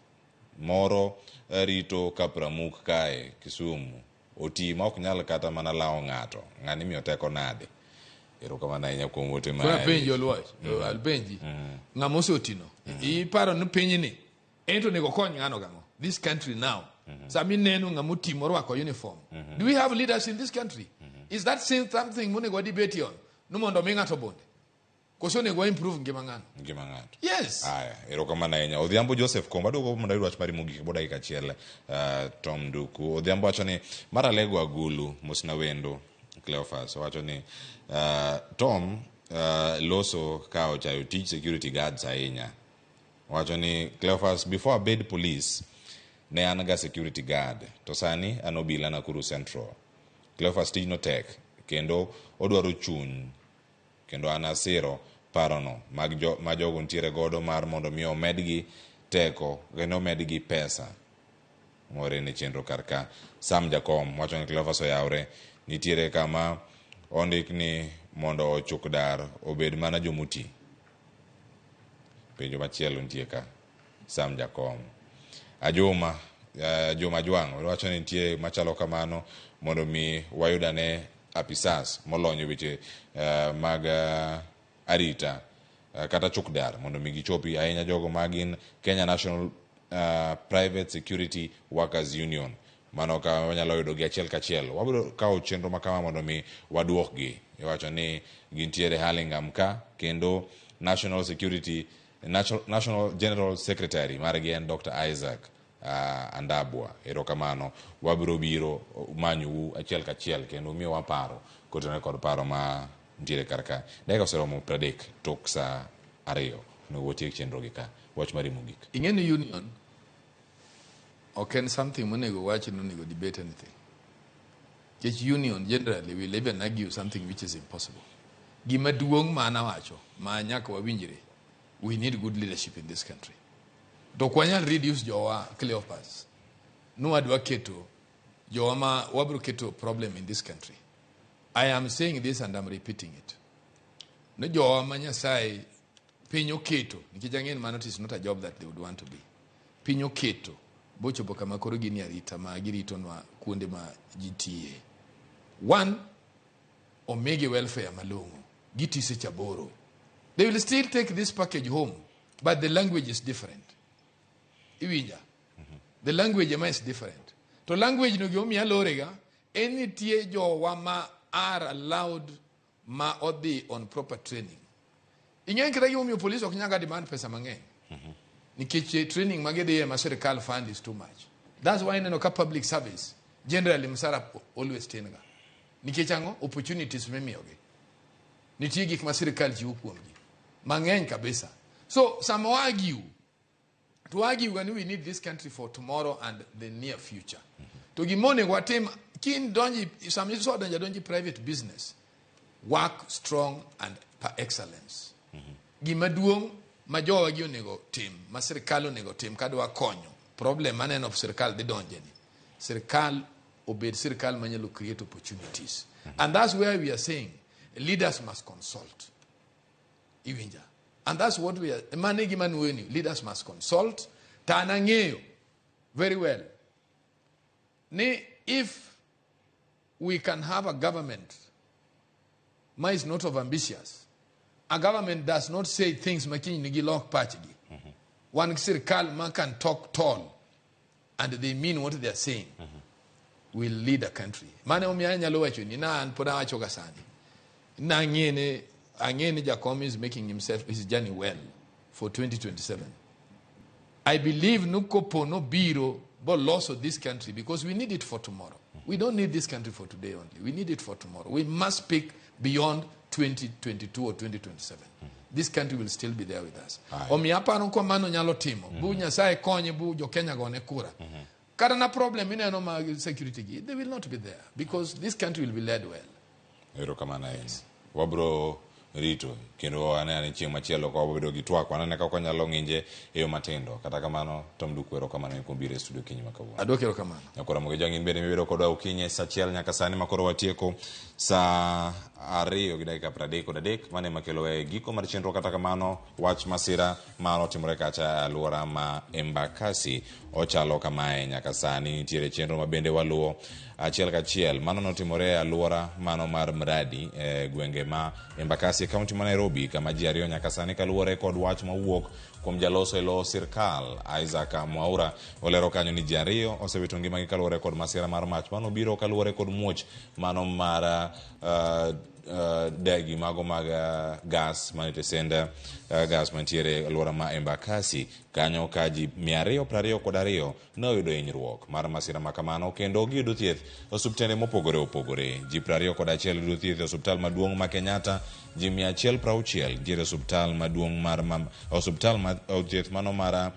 moro rito Kapramuk kae Kisumu oti ma ok nyal kata mana lawo ng'ato. Ng'ani imiyo teko nade? Erokamano ahinya kuom ote ma Koro apenji Oluoch, apenji. Ng'ama osetino. Iparo ni pinyni en to onego okony ng'ano gang'o? This country now. Sama ineno ng'ama oti morwako uniform. Do we have leaders in this country? Is that something monego wadebate on? Ni mondo omi ng'ato bunde? Koso onego wa improve ngima ng'ano? Ngima ng'ato. Yes. Aya, erokamano ahinya. Odhiambo Joseph Komba, aduogo mondo ayud wach mari mogik bo dakika achiel. Tom Nduku. Odhiambo wacho ni mar Alego Agulu, mosna wendo Cleophas. Owacho ni Tom loso ka ochayo tij security guards ahinya. Owacho ni Cleophas, before abed police, ne an ga security guard, to sani an obila Nakuru Central. Cleophas tijno tek, kendo odwaro chuny, kendo an asiro parono mag jo, ma jogo nitiere godo mar mondo mi omedgi teko kendo omedgi pesa more ne chenro kar ka. Sam Jakom wacho ni Cleophas oyawre, nitiere kama ondik ni mondo ochuk dar obed mana jomoti. Penjo machielo nitie ka. Sam Jakom. Ajuma, Juma Jwang' wacho ni nitie machalo kamano mondo mi wayud ane apisas molony e weche mag arita kata chuk dar mondo mi gichopi ahinya jogo ma gin Kenya National Private Security Workers Union. Mano ka wanyalo yudo gi achiel kachiel. Wabiro kawo chenro ma kama mondo mi waduokgi. Iwacho ni gintiere Hurlingham ka kendo National Security National General Secretary margi en Dr. Isaac Andabwa. Erokamano. Wabiro biro manyou achiel kachiel kendo miyowa paro kotenore kod paro ma nitiere kar ka. Dakika oseromo 30 tok saa 2. Onego watiek chenro gi ka. Wach mari mogik. Ing'e ni union ok en something monego wach ni onego debate anything. Nikech union generally will even argue something which is impossible. Gima duong' ma an awacho ma nyaka wawinjre, we need good leadership in this country. To ok wanyal reduce jowa Cleopas. Nwadwa keto jowa ma wabro keto problem in this country. I am saying this and I'm repeating it. Ni jowa ma Nyasaye piny oketo, nikech ang'e ni mano it is not a job that they would want to be. Piny oketo bochopo kama koro gin e arita ma giritonwa kuonde ma ji tiye. One, omigi welfare malong'o. Giti seche 8. They will still take this package home, but the language is different. Iwinja? The language ema is different. To language no gimomiyo alorega, en nitie jowa ma are allowed ma odhi on proper training. Ing'e kata gimomiyo police ok nyal ga demand pesa mang'eny. Nikech training ma gidhiye ma sirkal fund is too much. That's why ineno ka public service generally msara always tin ga. Nikech ang'o? Opportunities mimiyogi. Nitie gik ma sirkal chiwo kuomgi. Mang'eny kabisa. So sama wa argue, to argue ga ni we need this country for tomorrow and the near future. To gima onego watim, kin donji, sama isedonjo adonji private business, work strong and per excellence. Gima duong' ma jowa gi onego tim, ma sirkal onego tim kadwa konyo, problem maneno sirkal dhi donje ni, sirkal obed sirkal manyalo create opportunities. And that's where we are saying leaders must consult. Iwinja? And that's what we are, mano e gima nuoyo ni, leaders must consult. To an ang'eyo very well ni if we can have a government ma is not of ambitious, a government does not say things ma kiny nigi lok pachgi. Wan gi sirkal ma can talk tall and they mean what they are saying, will lead a country. Mano omiyo anyalo wacho ni na an pod awacho ga sani. Na ang'e ni, ang'e ni Jakom is making himself his journey well for 2027. I believe nukopo no biro bo loso this country because we need it for tomorrow. We don't need this country for today only. We need it for tomorrow. We must speak beyond 2022 or 2027. This country will still be there with us. Omiyo aparo kwa mano nyalo timo. Bu Nyasaye konye bu jo Kenya gone kura. Kata na problem ineno mag security gi, they will not be there because this country will be led well. Erokamano ahinya. Wabro rito kendo ane ane chieng' machielo ka wabedo gi twak wanane kaka wanyalo ng'inje e yo matindo. Kata kamano, Tom Duku erokamano kuom biro e studio okinyi ma kawuono. Adwoko erokamano. Nyakora Mogi Jang'in bende mibedo kodwa okinyi e sa 1 nyaka sani makoro watieko sa 2 gi dakika 33 mane makelo e giko mar chenro. Kata kamano, wach masira mar otimore kacha e alwora ma Embakasi ochalo kamae nyaka sani nitiere chenro ma bende waluwo achiel kachiel. Mano notimore e alwora mano mar Mradi e gwenge ma Embakasi e kaunti ma Nairobi kama ji 2 nyaka sani kaluwore kod wach mawuok kuom jaloso e lo sirkal Isaac Mwaura olero kanyo ni ji 2 osewito ngimagi kaluwore kod masira mar mach mano biro kaluwore kod muoch mano mar degi mago mag gas mane tesend gas mantiere e alwora ma Embakasi kanyo ka ji 222 ne oyudo hinyruok mar masira ma kamano kendo giyudo thieth e osiptende mopogore opogore. Ji 21 yudo thieth e osiptal maduong' ma Kenyatta, ji 160 nitiere e osiptal maduong' mar osiptal ma thieth mano mar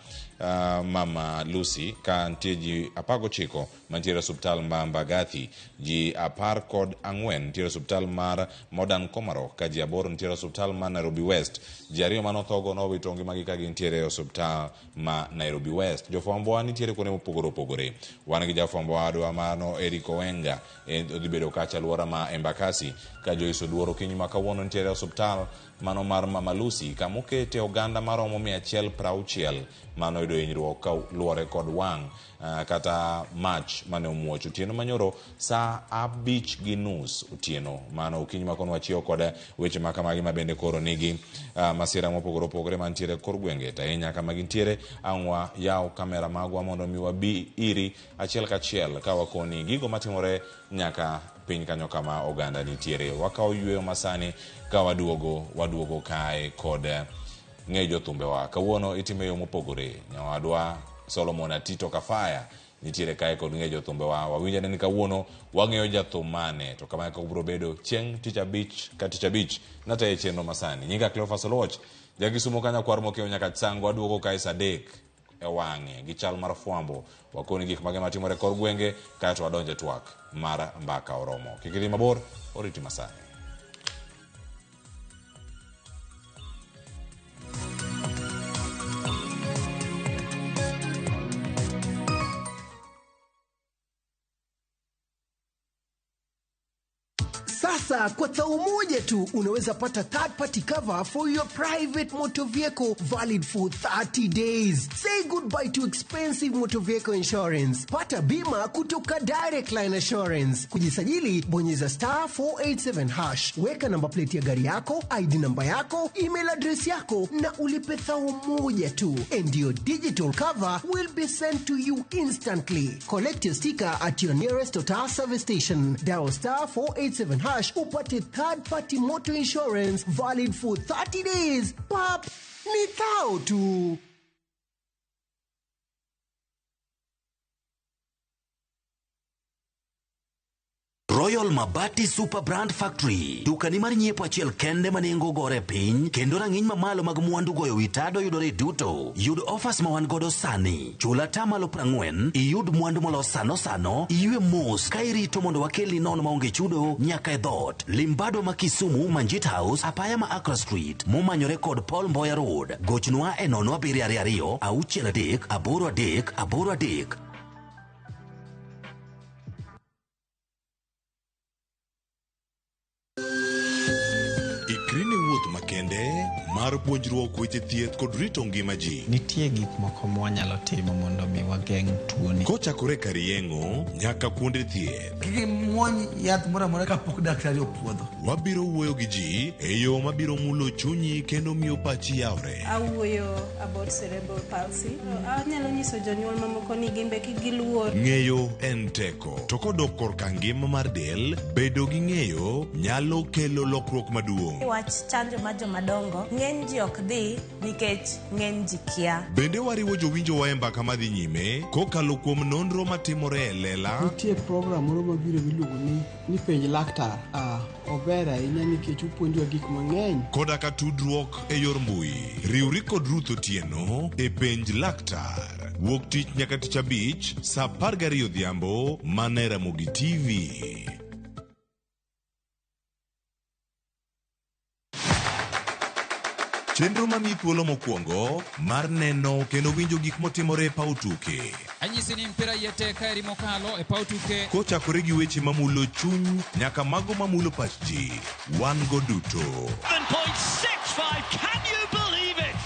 Mama Lucy ka nitie ji 19 mantiere e osiptal ma Mbagathi, ji 14 nitiere e osiptal mar Modern Komarok ka ji 8 nitiere e osiptal ma Nairobi West. Ji 2 manothogo nowito ngimagi ka gintiere e osiptal ma Nairobi West. Jofwambowa nitiere kuonde mopogore opogore. Wan gi jafwambo wadwa mano Eric Owenga odhi bedo kacha alwora ma Embakasi ka Joyce Oduor okinyi ma kawuono nitiere e osiptal mano mar Mama Lucy kamokete oganda maromo 160 mano oyudo hinyruok kaluwore kod wang' kata mach mane omuoch otieno manyoro saa 5:30 otieno. Mano okinyi ma kono wachiewo kod weche ma kamagi ma bende koro nigi masira mopogore opogore mantiere kor gwenge to ahinya kama gintiere ang' wayaw kamera magwa mondo mi wabi iri achiel kachiel ka wakoni gigo matimore nyaka piny kanyo kama oganda nitiere. Wakawo yweyo masani ka waduogo waduogo kae kod ng'e jothumbewa. Kawuono itime yo mopogore. Nyawadwa Solomon Atito Kafaya nitiere kae kod ng'eyo jothumbewa. Wawinj ane ni kawuono wang'eyo jathum mane, to kama eka obiro bedo chieng' tich abich ka tich abich nataye chenro masani. Nyinga Cleophas Oluoch, jakisumo ka nyakwar mokewo nyaka Tsango, aduogo kae saa 3 e wang'e gi chal mar fwambo. Wakoni gik mage matimore kor gwenge, kaeto wadonje twak mar mbaka oromo. Kik idhi mabor, oriti masani. Sasa kwa thao moja tu unaweza pata third party cover for your private motor vehicle valid for 30 days. Say goodbye to expensive motor vehicle insurance. Pata bima kutoka Direct Line Assurance. Kujisajili, bonyeza star 487 hash. Weka namba plate ya gari yako, ID namba yako, email address yako na ulipe thao moja tu. And your digital cover will be sent to you instantly. Collect your sticker at your nearest Total service station. Dial star 487 hash upate third party motor insurance valid for 30 days. Pap, ni thao tu. Royal Mabati Super Brand Factory, dukani mar nyiepo achiel kende ma nengo gore piny kendo rang'iny mamalo mag mwandu goyo wi tado yudore duto. Yud offers ma wan godo sani. Chul atamalo 40, iyud mwandu molos sano sano, iywe mos ka irito mondo wakelni nono maonge chudo nyaka e dhoot. Limbado ma Kisumu, Manjit House, apaya ma Accra Street, momanyore kod Paul Mboya Road. Gochnwa e 0722 63 83 83. Ikri ne wuoth makende mar puonjruok weche thieth kod rito ngima ji. Nitie gik moko mwanyalo timo mondo mi wageng' tuoni. Kochakore kar yeng'o nyaka kuonde thieth. Kik imuony yath moro amora kapok daktari opuodho. Wabiro wuoyo gi ji e yo mabiro mulo chunyi kendo miyo pachi yawre. Awuoyo about cerebral palsy. Anyalo nyiso jonyuol mamoko ni gin be kik giluor. Ng'eyo en teko. To kodok korka ngima mar del, bedo gi ng'eyo nyalo kelo lokruok maduong'. Wach chanjo mar jomadongo, ng'eny ji ok dhi nikech ng'eny ji kia. Bende wariwo jowinjowa e mbaka madhi nyime kokalo kuom nonro matimore e lela. Nitie program moro mabiro miluongo ni penj laktar. Ober ahinya nikech opuonjowa gik mang'eny. Koda ka tudruok e yor mbui. Riwri kod Ruth Otieno e penj laktar. Wuok tich nyaka tich abich saa 12 odhiambo mana e Ramogi TV. Chenro mamiyi thuolo mokwongo mar neno kendo winjo gik motimore e paw tuke. Anyisi ni mpira iye tek ka eri mokalo e paw tuke. Kochakore gi weche mamulo chuny nyaka mago mamulo pach ji, wan go duto. 7.65, can you believe it?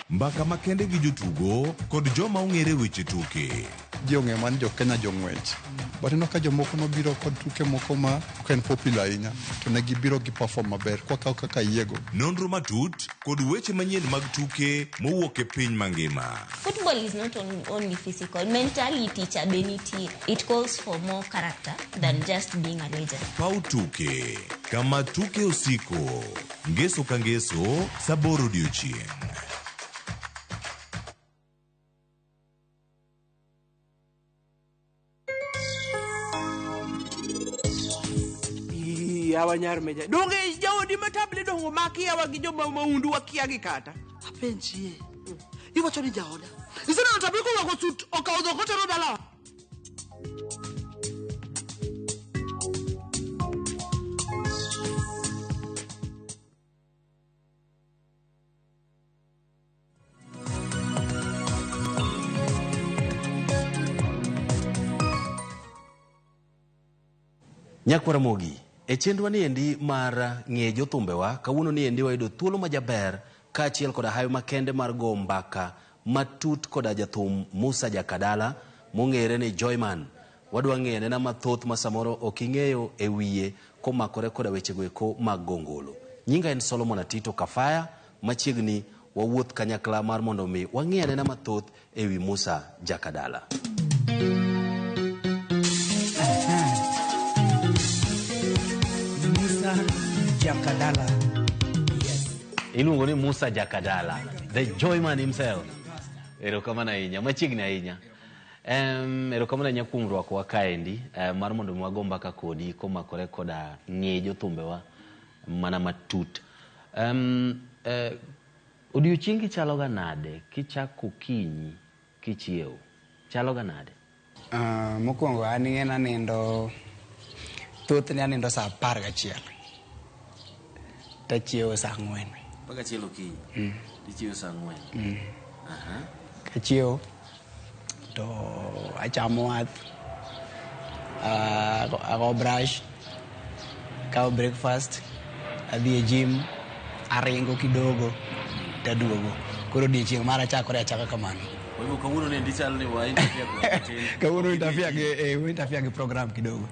Mbaka makende gi jotugo kod joma ong'ere weche tuke. Ji ong'eyo mana ni jo Kenya jong'wech. But ineno ka jomoko nobiro kod tuke moko ma ok en popular ahinya to ne gibiro gi perform maber kwakawo kaka yiego. Nonro matut kod weche manyien mag tuke mowuok e piny mangima. Football is not only physical, mentality cha be nitie. It calls for more character than just being a legend. Paw tuke, kama tuke osiko. Ngeso ka ngeso, saa 8 odiochieng'. Yawa nyar meja. Donge jaodi matable dongo maki yawa gi joma maundu wakia gi kata. Apenjie. Iwacho ni jaoda. Iseneno table korwako sut okawo dhok otero dalawa. Nyakwar Ramogi, e chenro ni endi mar ng'e jothumbewa, kawuono ni endi wayudo thuolo majaber kaachiel koda hawi makende mar go mbaka matut koda jathum Musa Jakadala mong'ere ni Joyman. Wadwa ng'eyo anena mathoth ma samoro ok ing'eyo e wiye komakore koda wechego eko mag gongolo. Nyinga en Solomon Atito Kafaya, machiegni wawuoth kanyakla mar mondo mi wang'e anena mathoth e wi Musa Jakadala. Musa Jakadala. Yes. Iluongo ni Musa Jakadala, the Joyman himself. Erokamano ahinya, machiegni ahinya. Erokamano ahinya kuom rwakowa kaendi mar mondo mi wago mbaka kodi komakore koda ng'e jothumbewa mana matut. Odiochiengi chalo ga nade kichako okinyi kichiewo? Chalo ga nade? Mokwongo an ing'e ni anindo thothne anindo sa 11 tachiewo sa 4. 11 okinyi? Tichiewo sa 4? Aha. Kachiewo to achamo wath, ago brush, kawo breakfast, adhi e gym, aringo kidogo taduogo. Koro odiochieng' mara chakore achaka kamano. Kwa hivyo kawuono nendi chal ni wa interfere kod matin. Kawuono interfere gi program kidogo.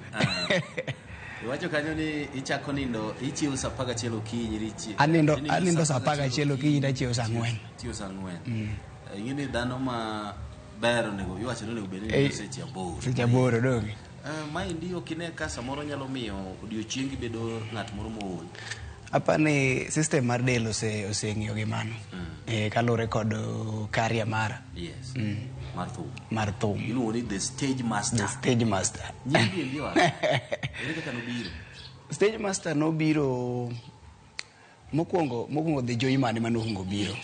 Iwacho kanyo ni ichako nindo, ichiewo sa 11 okinyi Anindo sa 11 okinyi tachiewo sa 4. Chiewo sa 4. Mm. Ing'e ni dhano ma ber onego iwacho ni onego bed ni nindo seche 8. Seche 8 donge. Maendi ok ine ka samoro nyalo miyo odiochiengi bedo ng'at moro mool? Apani system mar del oseng'iyo gi mano. Kaluwore kod career mara. Mar thum. Mar thum. Iluongo ni the stage master. The stage master. Nyingi endi oa. Ere kaka nobiro? Stage master nobiro mokwongo The Joyman ema nokwongo biro.